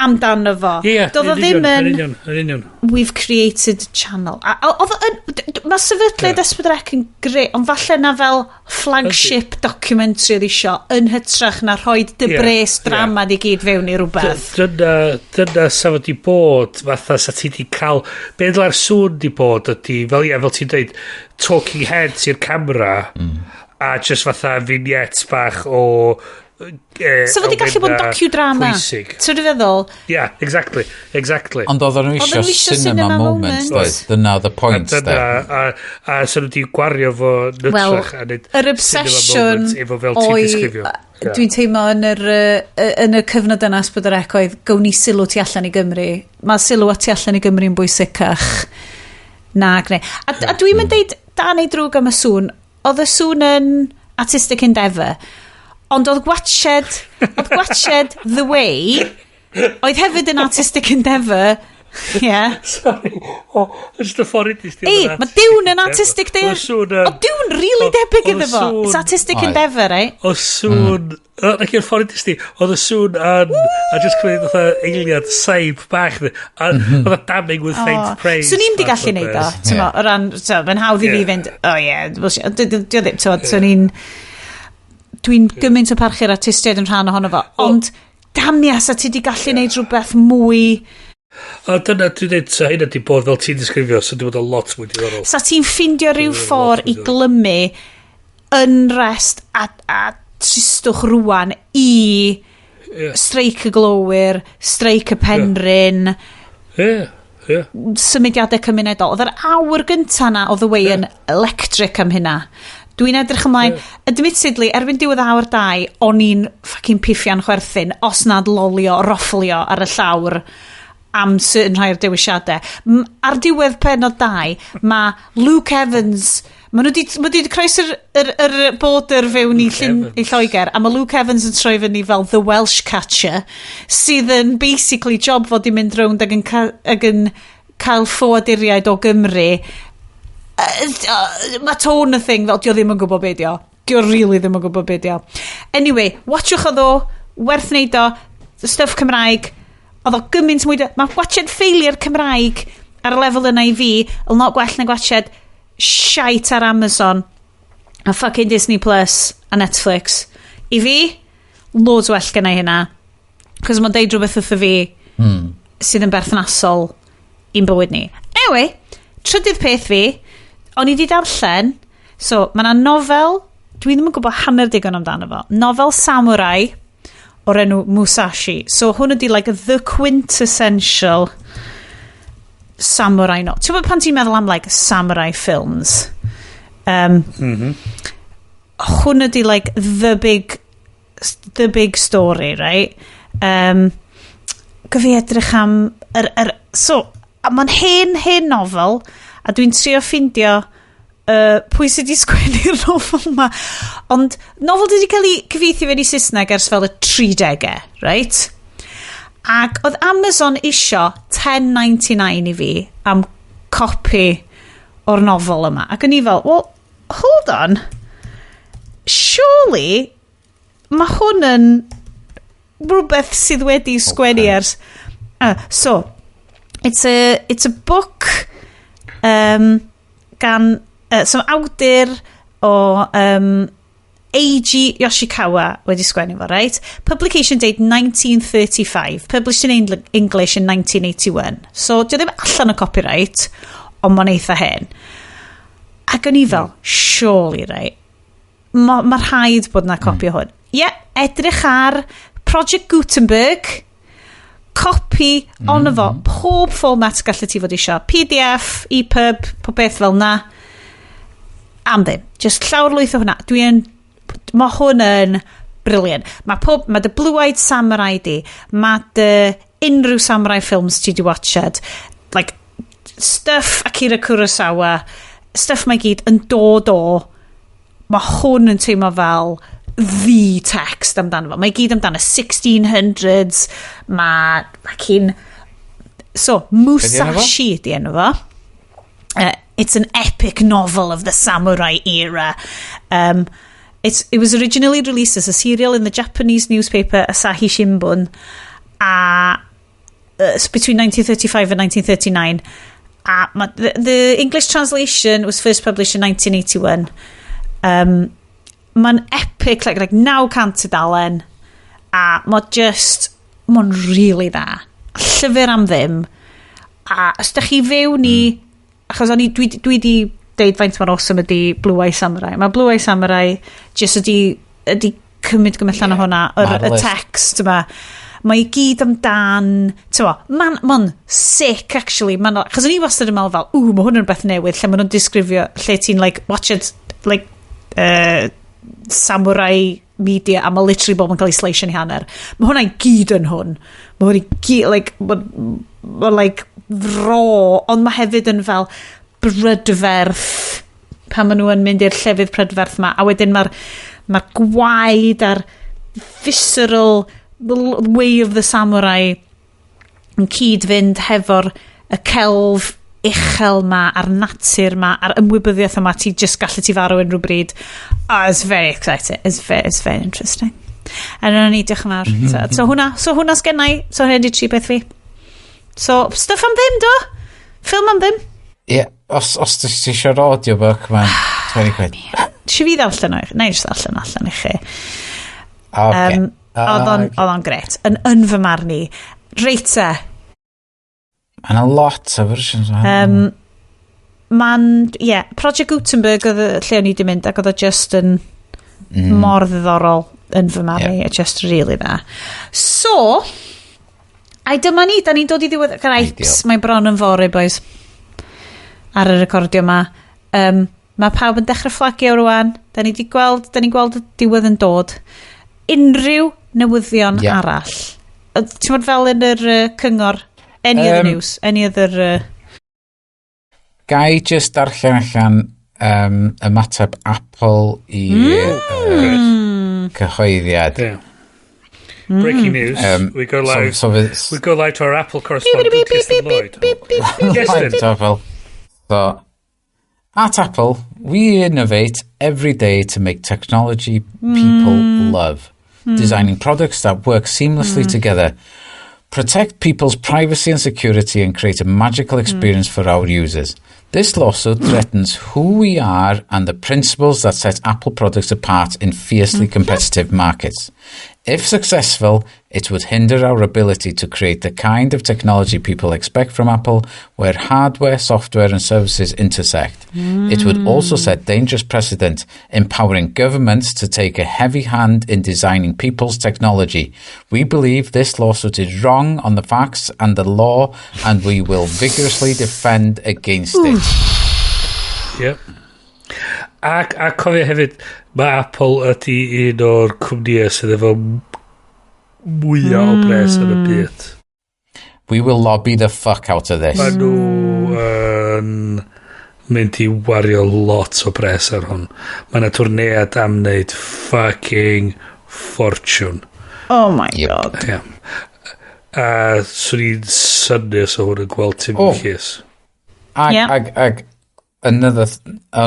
amdano fo. Ie, Doedd o yn ddim union, yn Yn union, yn union. We've created channel. A oedd o yn... Mae sefydliad S4C yn grêt, ond falle na fel flagship documentary oedd isio yn hytrach na rhoi dy bres drama di gyd fewn i rhywbeth. Dyna sa fo di bod, fatha sa ti di cael, be ddyla'r Sŵn di bod ydy, fel ie, fel ti'n dweud, talking heads i'r camera, a just fatha vignettes bach o So fo di gallu bod yn elfennau docudrama. pwysig. Ti'n feddwl? Yeah, exactly. Ond oedden nhw Oedden isio nhw isio cinema cinema moment, moment. doedd? Dyna oedd y pwynt, A dyna, de. a sa nhw di gwario fo Wel, nytrach a neud yr cinema obsession moment efo fel ti'n o'i- disgrifio. Ie. Dwi'n teimlo yn y cyfnod yna S4C oedd gawn ni sylw tu allan i Gymru. Mae sylw tu allan i Gymru yn bwysicach na gneu. A dwi'n mynd deud da neu drwg am y Sŵn. Oedd y Sŵn yn artistic endeavour. Ond oedd gwatched The Way, oedd hefyd yn artistic endeavour. Yeah. Sorry. Oh, just y ffordd i Ei, mae Dune yn artistic Oedd y Sŵn yn O, Dune really debyg iddo fo. It's artistic Oedd. endeavour, eh? O Sŵn. Mm. Ac i'r ffordd i ti, oedd y Sŵn yn... A just cymryd fatha eiliad saib bach. A oedd a damning with faint praise. Swn i'm di fath gallu o neud o, beth. ti'n mo, o ran, ti'n mo, mae'n hawdd i fi fynd, oh yeah, bullshit. Dio ddim, ti'n mo, swn i'n, dwi'n gymaint o parchu'r artistiaid yn rhan ohono fo, ond damia, sa ti di gallu neud rhywbeth mwy, A dyna, dwi'n dweud, sa hynna di bod fel ti'n disgrifio, so di bod yn lot mwy diddorol. Sa ti'n ffindio rhyw ffordd i glymu unrest a tristwch rwan i streic y glowyr, streic y Penrhyn, Ie, ie. symudiadau cymunedol. Oedd yr awr gynta na o The Way yn electric am hynna. Dwi'n edrych ymlaen. Admittedly, erbyn diwedd awr 2, o'n i'n fucking piffian chwerthin, os nad lolio, rofflio ar y llawr am certain rhai o'r dewisiadau. Ar diwedd penod 2, mae Luke Evans. Mae nhw wedi ma di croesi'r yr border fewn i, Luke Llyn, Evans. i Lloegr, a mae Luke Evans yn troi fyny fel The Welsh Catcher, sydd yn basically job fod i mynd rownd ac yn cael ffoaduriaid o Gymru. Mae tone y thing fel, dio ddim yn gwybod be dio. Dio really ddim yn gwybod be dio. Anyway, watchwch o ddo, werth neud o, stuff Cymraeg, oedd o gymaint mwy. Mae watched failure Cymraeg ar y lefel yna i fi, yn lot gwell na gwatched shite ar Amazon a fucking Disney Plus a Netflix. I fi, loads well gyna i hynna. Cos mae'n deud rhywbeth wrtho fi sydd yn berthnasol i'n bywyd ni. Anyway, trydydd peth fi, o'n i di darllen, so mae yna nofel, dwi ddim yn gwybod hanner digon amdano fo, nofel samurai o'r enw Musashi. So hwn ydi like the quintessential samurai no. Ti'n gwybod pan ti'n meddwl am like samurai films? Hwn ydi like the big story, right? Gyfi edrych am so, a mae'n hen, hen nofel, a dwi'n trio ffindio pwy sydd wedi sgwennu'r nofel yma. Ond nofel wedi cael ei cyfieithu fewn i Saesneg ers fel y 30au, right? Ac oedd Amazon isio 10.99 i fi am copi o'r nofel yma. Ac o'n i fel, "Well, hold on. Surely, mae hwn yn rhywbeth sydd wedi sgwennu ers." So, it's a book gan so awdur o Eiji Yoshikawa wedi sgwennu fo, right? Publication date 1935. Published in English in 1981. So, dio ddim allan o copyright, ond mae'n eitha hen. Ac o'n i fel, surely, right? Mae ma rhaid bod na copi o hwn. Ie, yeah, edrych ar Project Gutenberg, copi ono fo, pob format gallu ti fod isio. PDF, EPUB, pob beth fel na. Am ddim. Just llawr lwyth o hwnna. Mae hwn yn brilliant. Mae dy Blue-Eyed Samurai di, mae dy unrhyw samurai films ti di watched, like, stuff Akira Kurosawa, stuff mae gyd yn dod o, mae hwn yn teimlo fel the text amdano fo. Mae gyd amdano 1600s, mae cyn. So, Musashi ydi enw fo. It's an epic novel of the samurai era. It was originally released as a serial in the Japanese newspaper Asahi Shimbun between 1935 and 1939. The English translation was first published in 1981. Mae'n epic, like 900 tudalen, a mae just, mae'n really dda. Llyfr am ddim. A os da chi fewn i, achos o'n i, dwi di deud faint mor awesome ydi Blue Eye Samurai. Mae Blue Eye Samurai just ydi cymryd gymaint allan o hwnna, y Marvellous. text yma. Mae i gyd amdan, ti'n mo, mae'n ma sick actually. Ma'n, achos o'n i wastad yn meddwl fel, ww, mae hwn yn beth newydd, lle maen nhw'n disgrifio, lle ti'n like, watch it, like, samurai media, a mae literally bob yn cael ei sleisio yn hanner. Mae hwnna i gyd yn hwn. Mae hwn i gyd, like, mae ma, like, raw, ond mae hefyd yn fel brydferth pan maen nhw yn mynd i'r llefydd prydferth ma, a wedyn mae'r ma gwaed a'r visceral way of the samurai yn cyd-fynd hefo'r y celf uchel ma a'r natur ma a'r ymwybyddiaeth yma ti just gallu ti farw unrhyw bryd. Oh, it's very exciting. It's very interesting. A dyna ni, diolch yn fawr. So hwnna sgennai. So hwnna di tri beth fi. So, stuff am ddim, do? Ffilm am ddim. Ie, yeah, os ti eisiau'r audiobook, mae'n 20 quid. Si fi ddarllen o i chi? Na i jyst ddarllen allan i chi. Okay. Oedd o'n gret. Yn fy marn i. Reit te. Mae yna lot o versions o. Ma'n, ie, yeah, Project Gutenberg oedd y lle o'n i wedi mynd ac oedd o just yn mor ddiddorol yn fy marn i. Just really dda. So, ai dyma ni, da ni'n dod i ddiwedd. Gripes, Ideal. mae bron yn fory, boys. Ar y recordio ma. Mae pawb yn dechrau fflagio rwan. Da ni di gweld, da ni'n gweld y diwedd yn dod. Unrhyw newyddion arall? Ti'n bod fel yn yr cyngor? Any other news? Any other... Gai just darllen allan ymateb Apple i cyhoeddiad. Yeah. Breaking news. We go live. So We go live to our Apple correspondent, Beep, beep, Kirsten beep, Lloyd. beep, beep, beep. Kirsten. So, fel, so, At Apple, we innovate every day to make technology people love. Designing products that work seamlessly together, protect people's privacy and security and create a magical experience for our users. This lawsuit threatens who we are and the principles that set Apple products apart in fiercely competitive markets. If successful, it would hinder our ability to create the kind of technology people expect from Apple, where hardware, software and services intersect. It would also set dangerous precedent, empowering governments to take a heavy hand in designing people's technology. We believe this lawsuit is wrong on the facts and the law, and we will vigorously defend against it. Yep. A cofio hefyd, mae Apple ydy un o'r cwmnïau sydd efo mwyaf o bres yn y byd. We will lobby the fuck out of this. Mae nhw yn mynd i wario lot o bres ar hwn. Mae yna twrnead am wneud fucking fortune. Oh my God. Yeah. A swn i'n synnu os o hwn yn gweld Tim llys. Ag, ag, on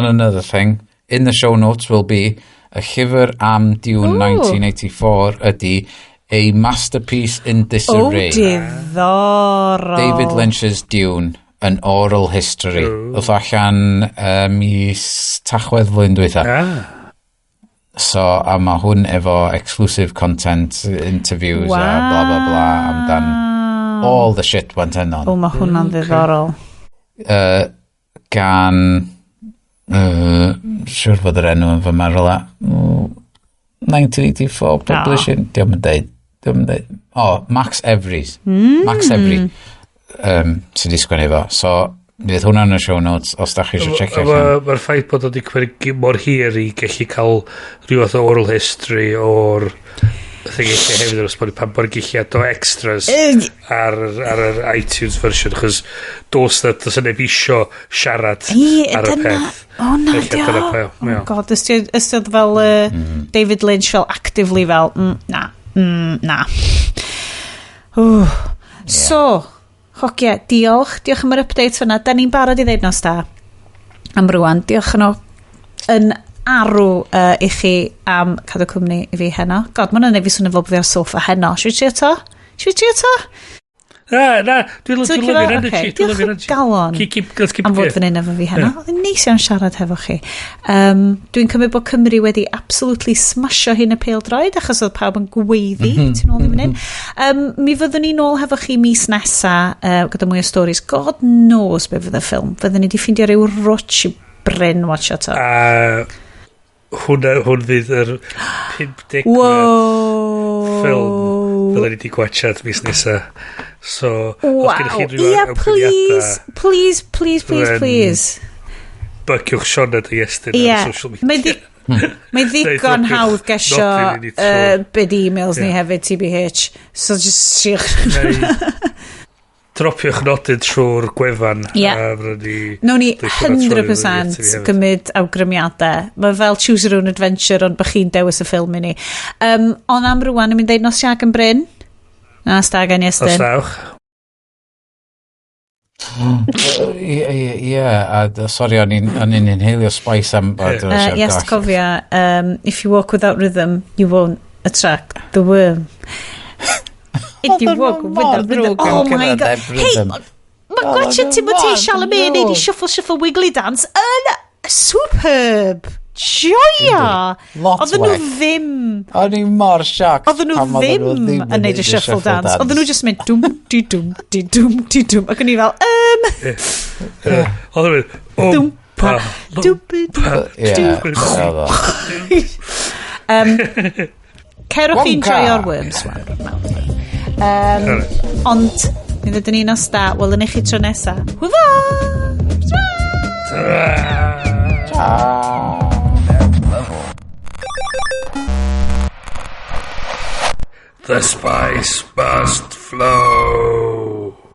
another thing, in the show notes will be a llyfr am Dune. Ooh. 1984 ydy A Masterpiece in Disarray. Oh, diddorol. David Lynch's Dune, An Oral History. Oedd allan mis Tachwedd flwyddyn dwytha. So, a mae hwn efo exclusive content, interviews a bla bla bla amdan all the shit went on. O, mae hwnna'n ddiddorol. Gan siwr fod yr enw yn fy marw. 1984 publishing, diolch yn deud. Oh, Max Evries. Max Evry sydd wedi sgwennu fo. So fydd hwnna yn y show notes os da chi eisiau checio allan. Mae'r ffaith bod o wedi cymryd mor hir i gallu cael rhyw fath o oral history o'r thing eich hefyd yn ysboni pan bod gallu add o extras ar yr iTunes version, chos does neb isio siarad ar y peth. O na, Ella dio. dyna Oh ie. God, ystod fel David Lynch fel actively fel, na, na. Ww. So, hogia, diolch. Diolch am yr update fyna. Da ni'n barod i ddeud nos da am rwan. Diolch yn o yn arw i chi am cadw cwmni i fi heno. God, mae hwnna'n neud fi swnio fel bod fi ar soffa heno. Should we trio to? Should we trio to? Na, na, dwi'n Ti'n licio lyfio'r fo? energy. Ocê, Dwi'n diolch lyfio'r o energy. galon Keep, let's keep am fod fan hyn efo fi heno. Oedd yn neis iawn siarad hefo chi. Dwi'n cymryd bod Cymru wedi absolutely smasho hyn y pêl-droed achos oedd pawb yn gweiddi tu nôl i fan hyn. Mi fyddwn ni nôl hefo chi mis nesa gyda mwy o stories. God knows be fydd y ffilm. Fyddwn ni wedi ffeindio rhyw rwtch i Bryn watch to. A hwn fydd yr 50 Wow. ffilm fydden ni wedi gwachad mis nesa. So, os gennych chi unrhyw Ia, awgrymiadau, please, please, please, please, please. Byciwch Sioned a Iestyn ar social media. Mae ddigon Neu hawdd gesio nodyn i ni trwy. byd e-mails ni hefyd, TBH. So just siwch. Neu dropiwch nodyn trwy'r gwefan. Ie. A fydden ni Nawn ni licio fo troi 100% fyny ati hefyd. gymryd awgrymiadau. Mae fel choose your own adventure, ond bych chi'n dewis y ffilm i ni. Ond am rwan, yn mynd dweud nos Iau gan Bryn. Na, stag gan Os Iestyn. dawch. Ie, a sori, o'n i'n inhalio spice am Yes, cofia, if you walk without rhythm, you won't attract the worm. If you walk without rhythm. Oh my God. Hey, mae gwachio Timothée Chalamet yn neud i shuffle shuffle wiggly dance yn superb. Joio! Lot Oedden nhw well. ddim O'n i mor shocked Oedden nhw pam oedden nhw ddim yn neud y shuffle dance. Oedden nhw just mynd dwm, di dwm, di dwm, di dwm. Ac o'n i fel, Oedd yn mynd, dwm, pa, pa, dwm, dwm, Ie, dwm. oedd o. Cerwch i Wonka. enjoyo'r worms wan. Ond, mi ddydyn ni nos da, welwn i chi tro nesa. Hwfa! Ta. The spice must flow.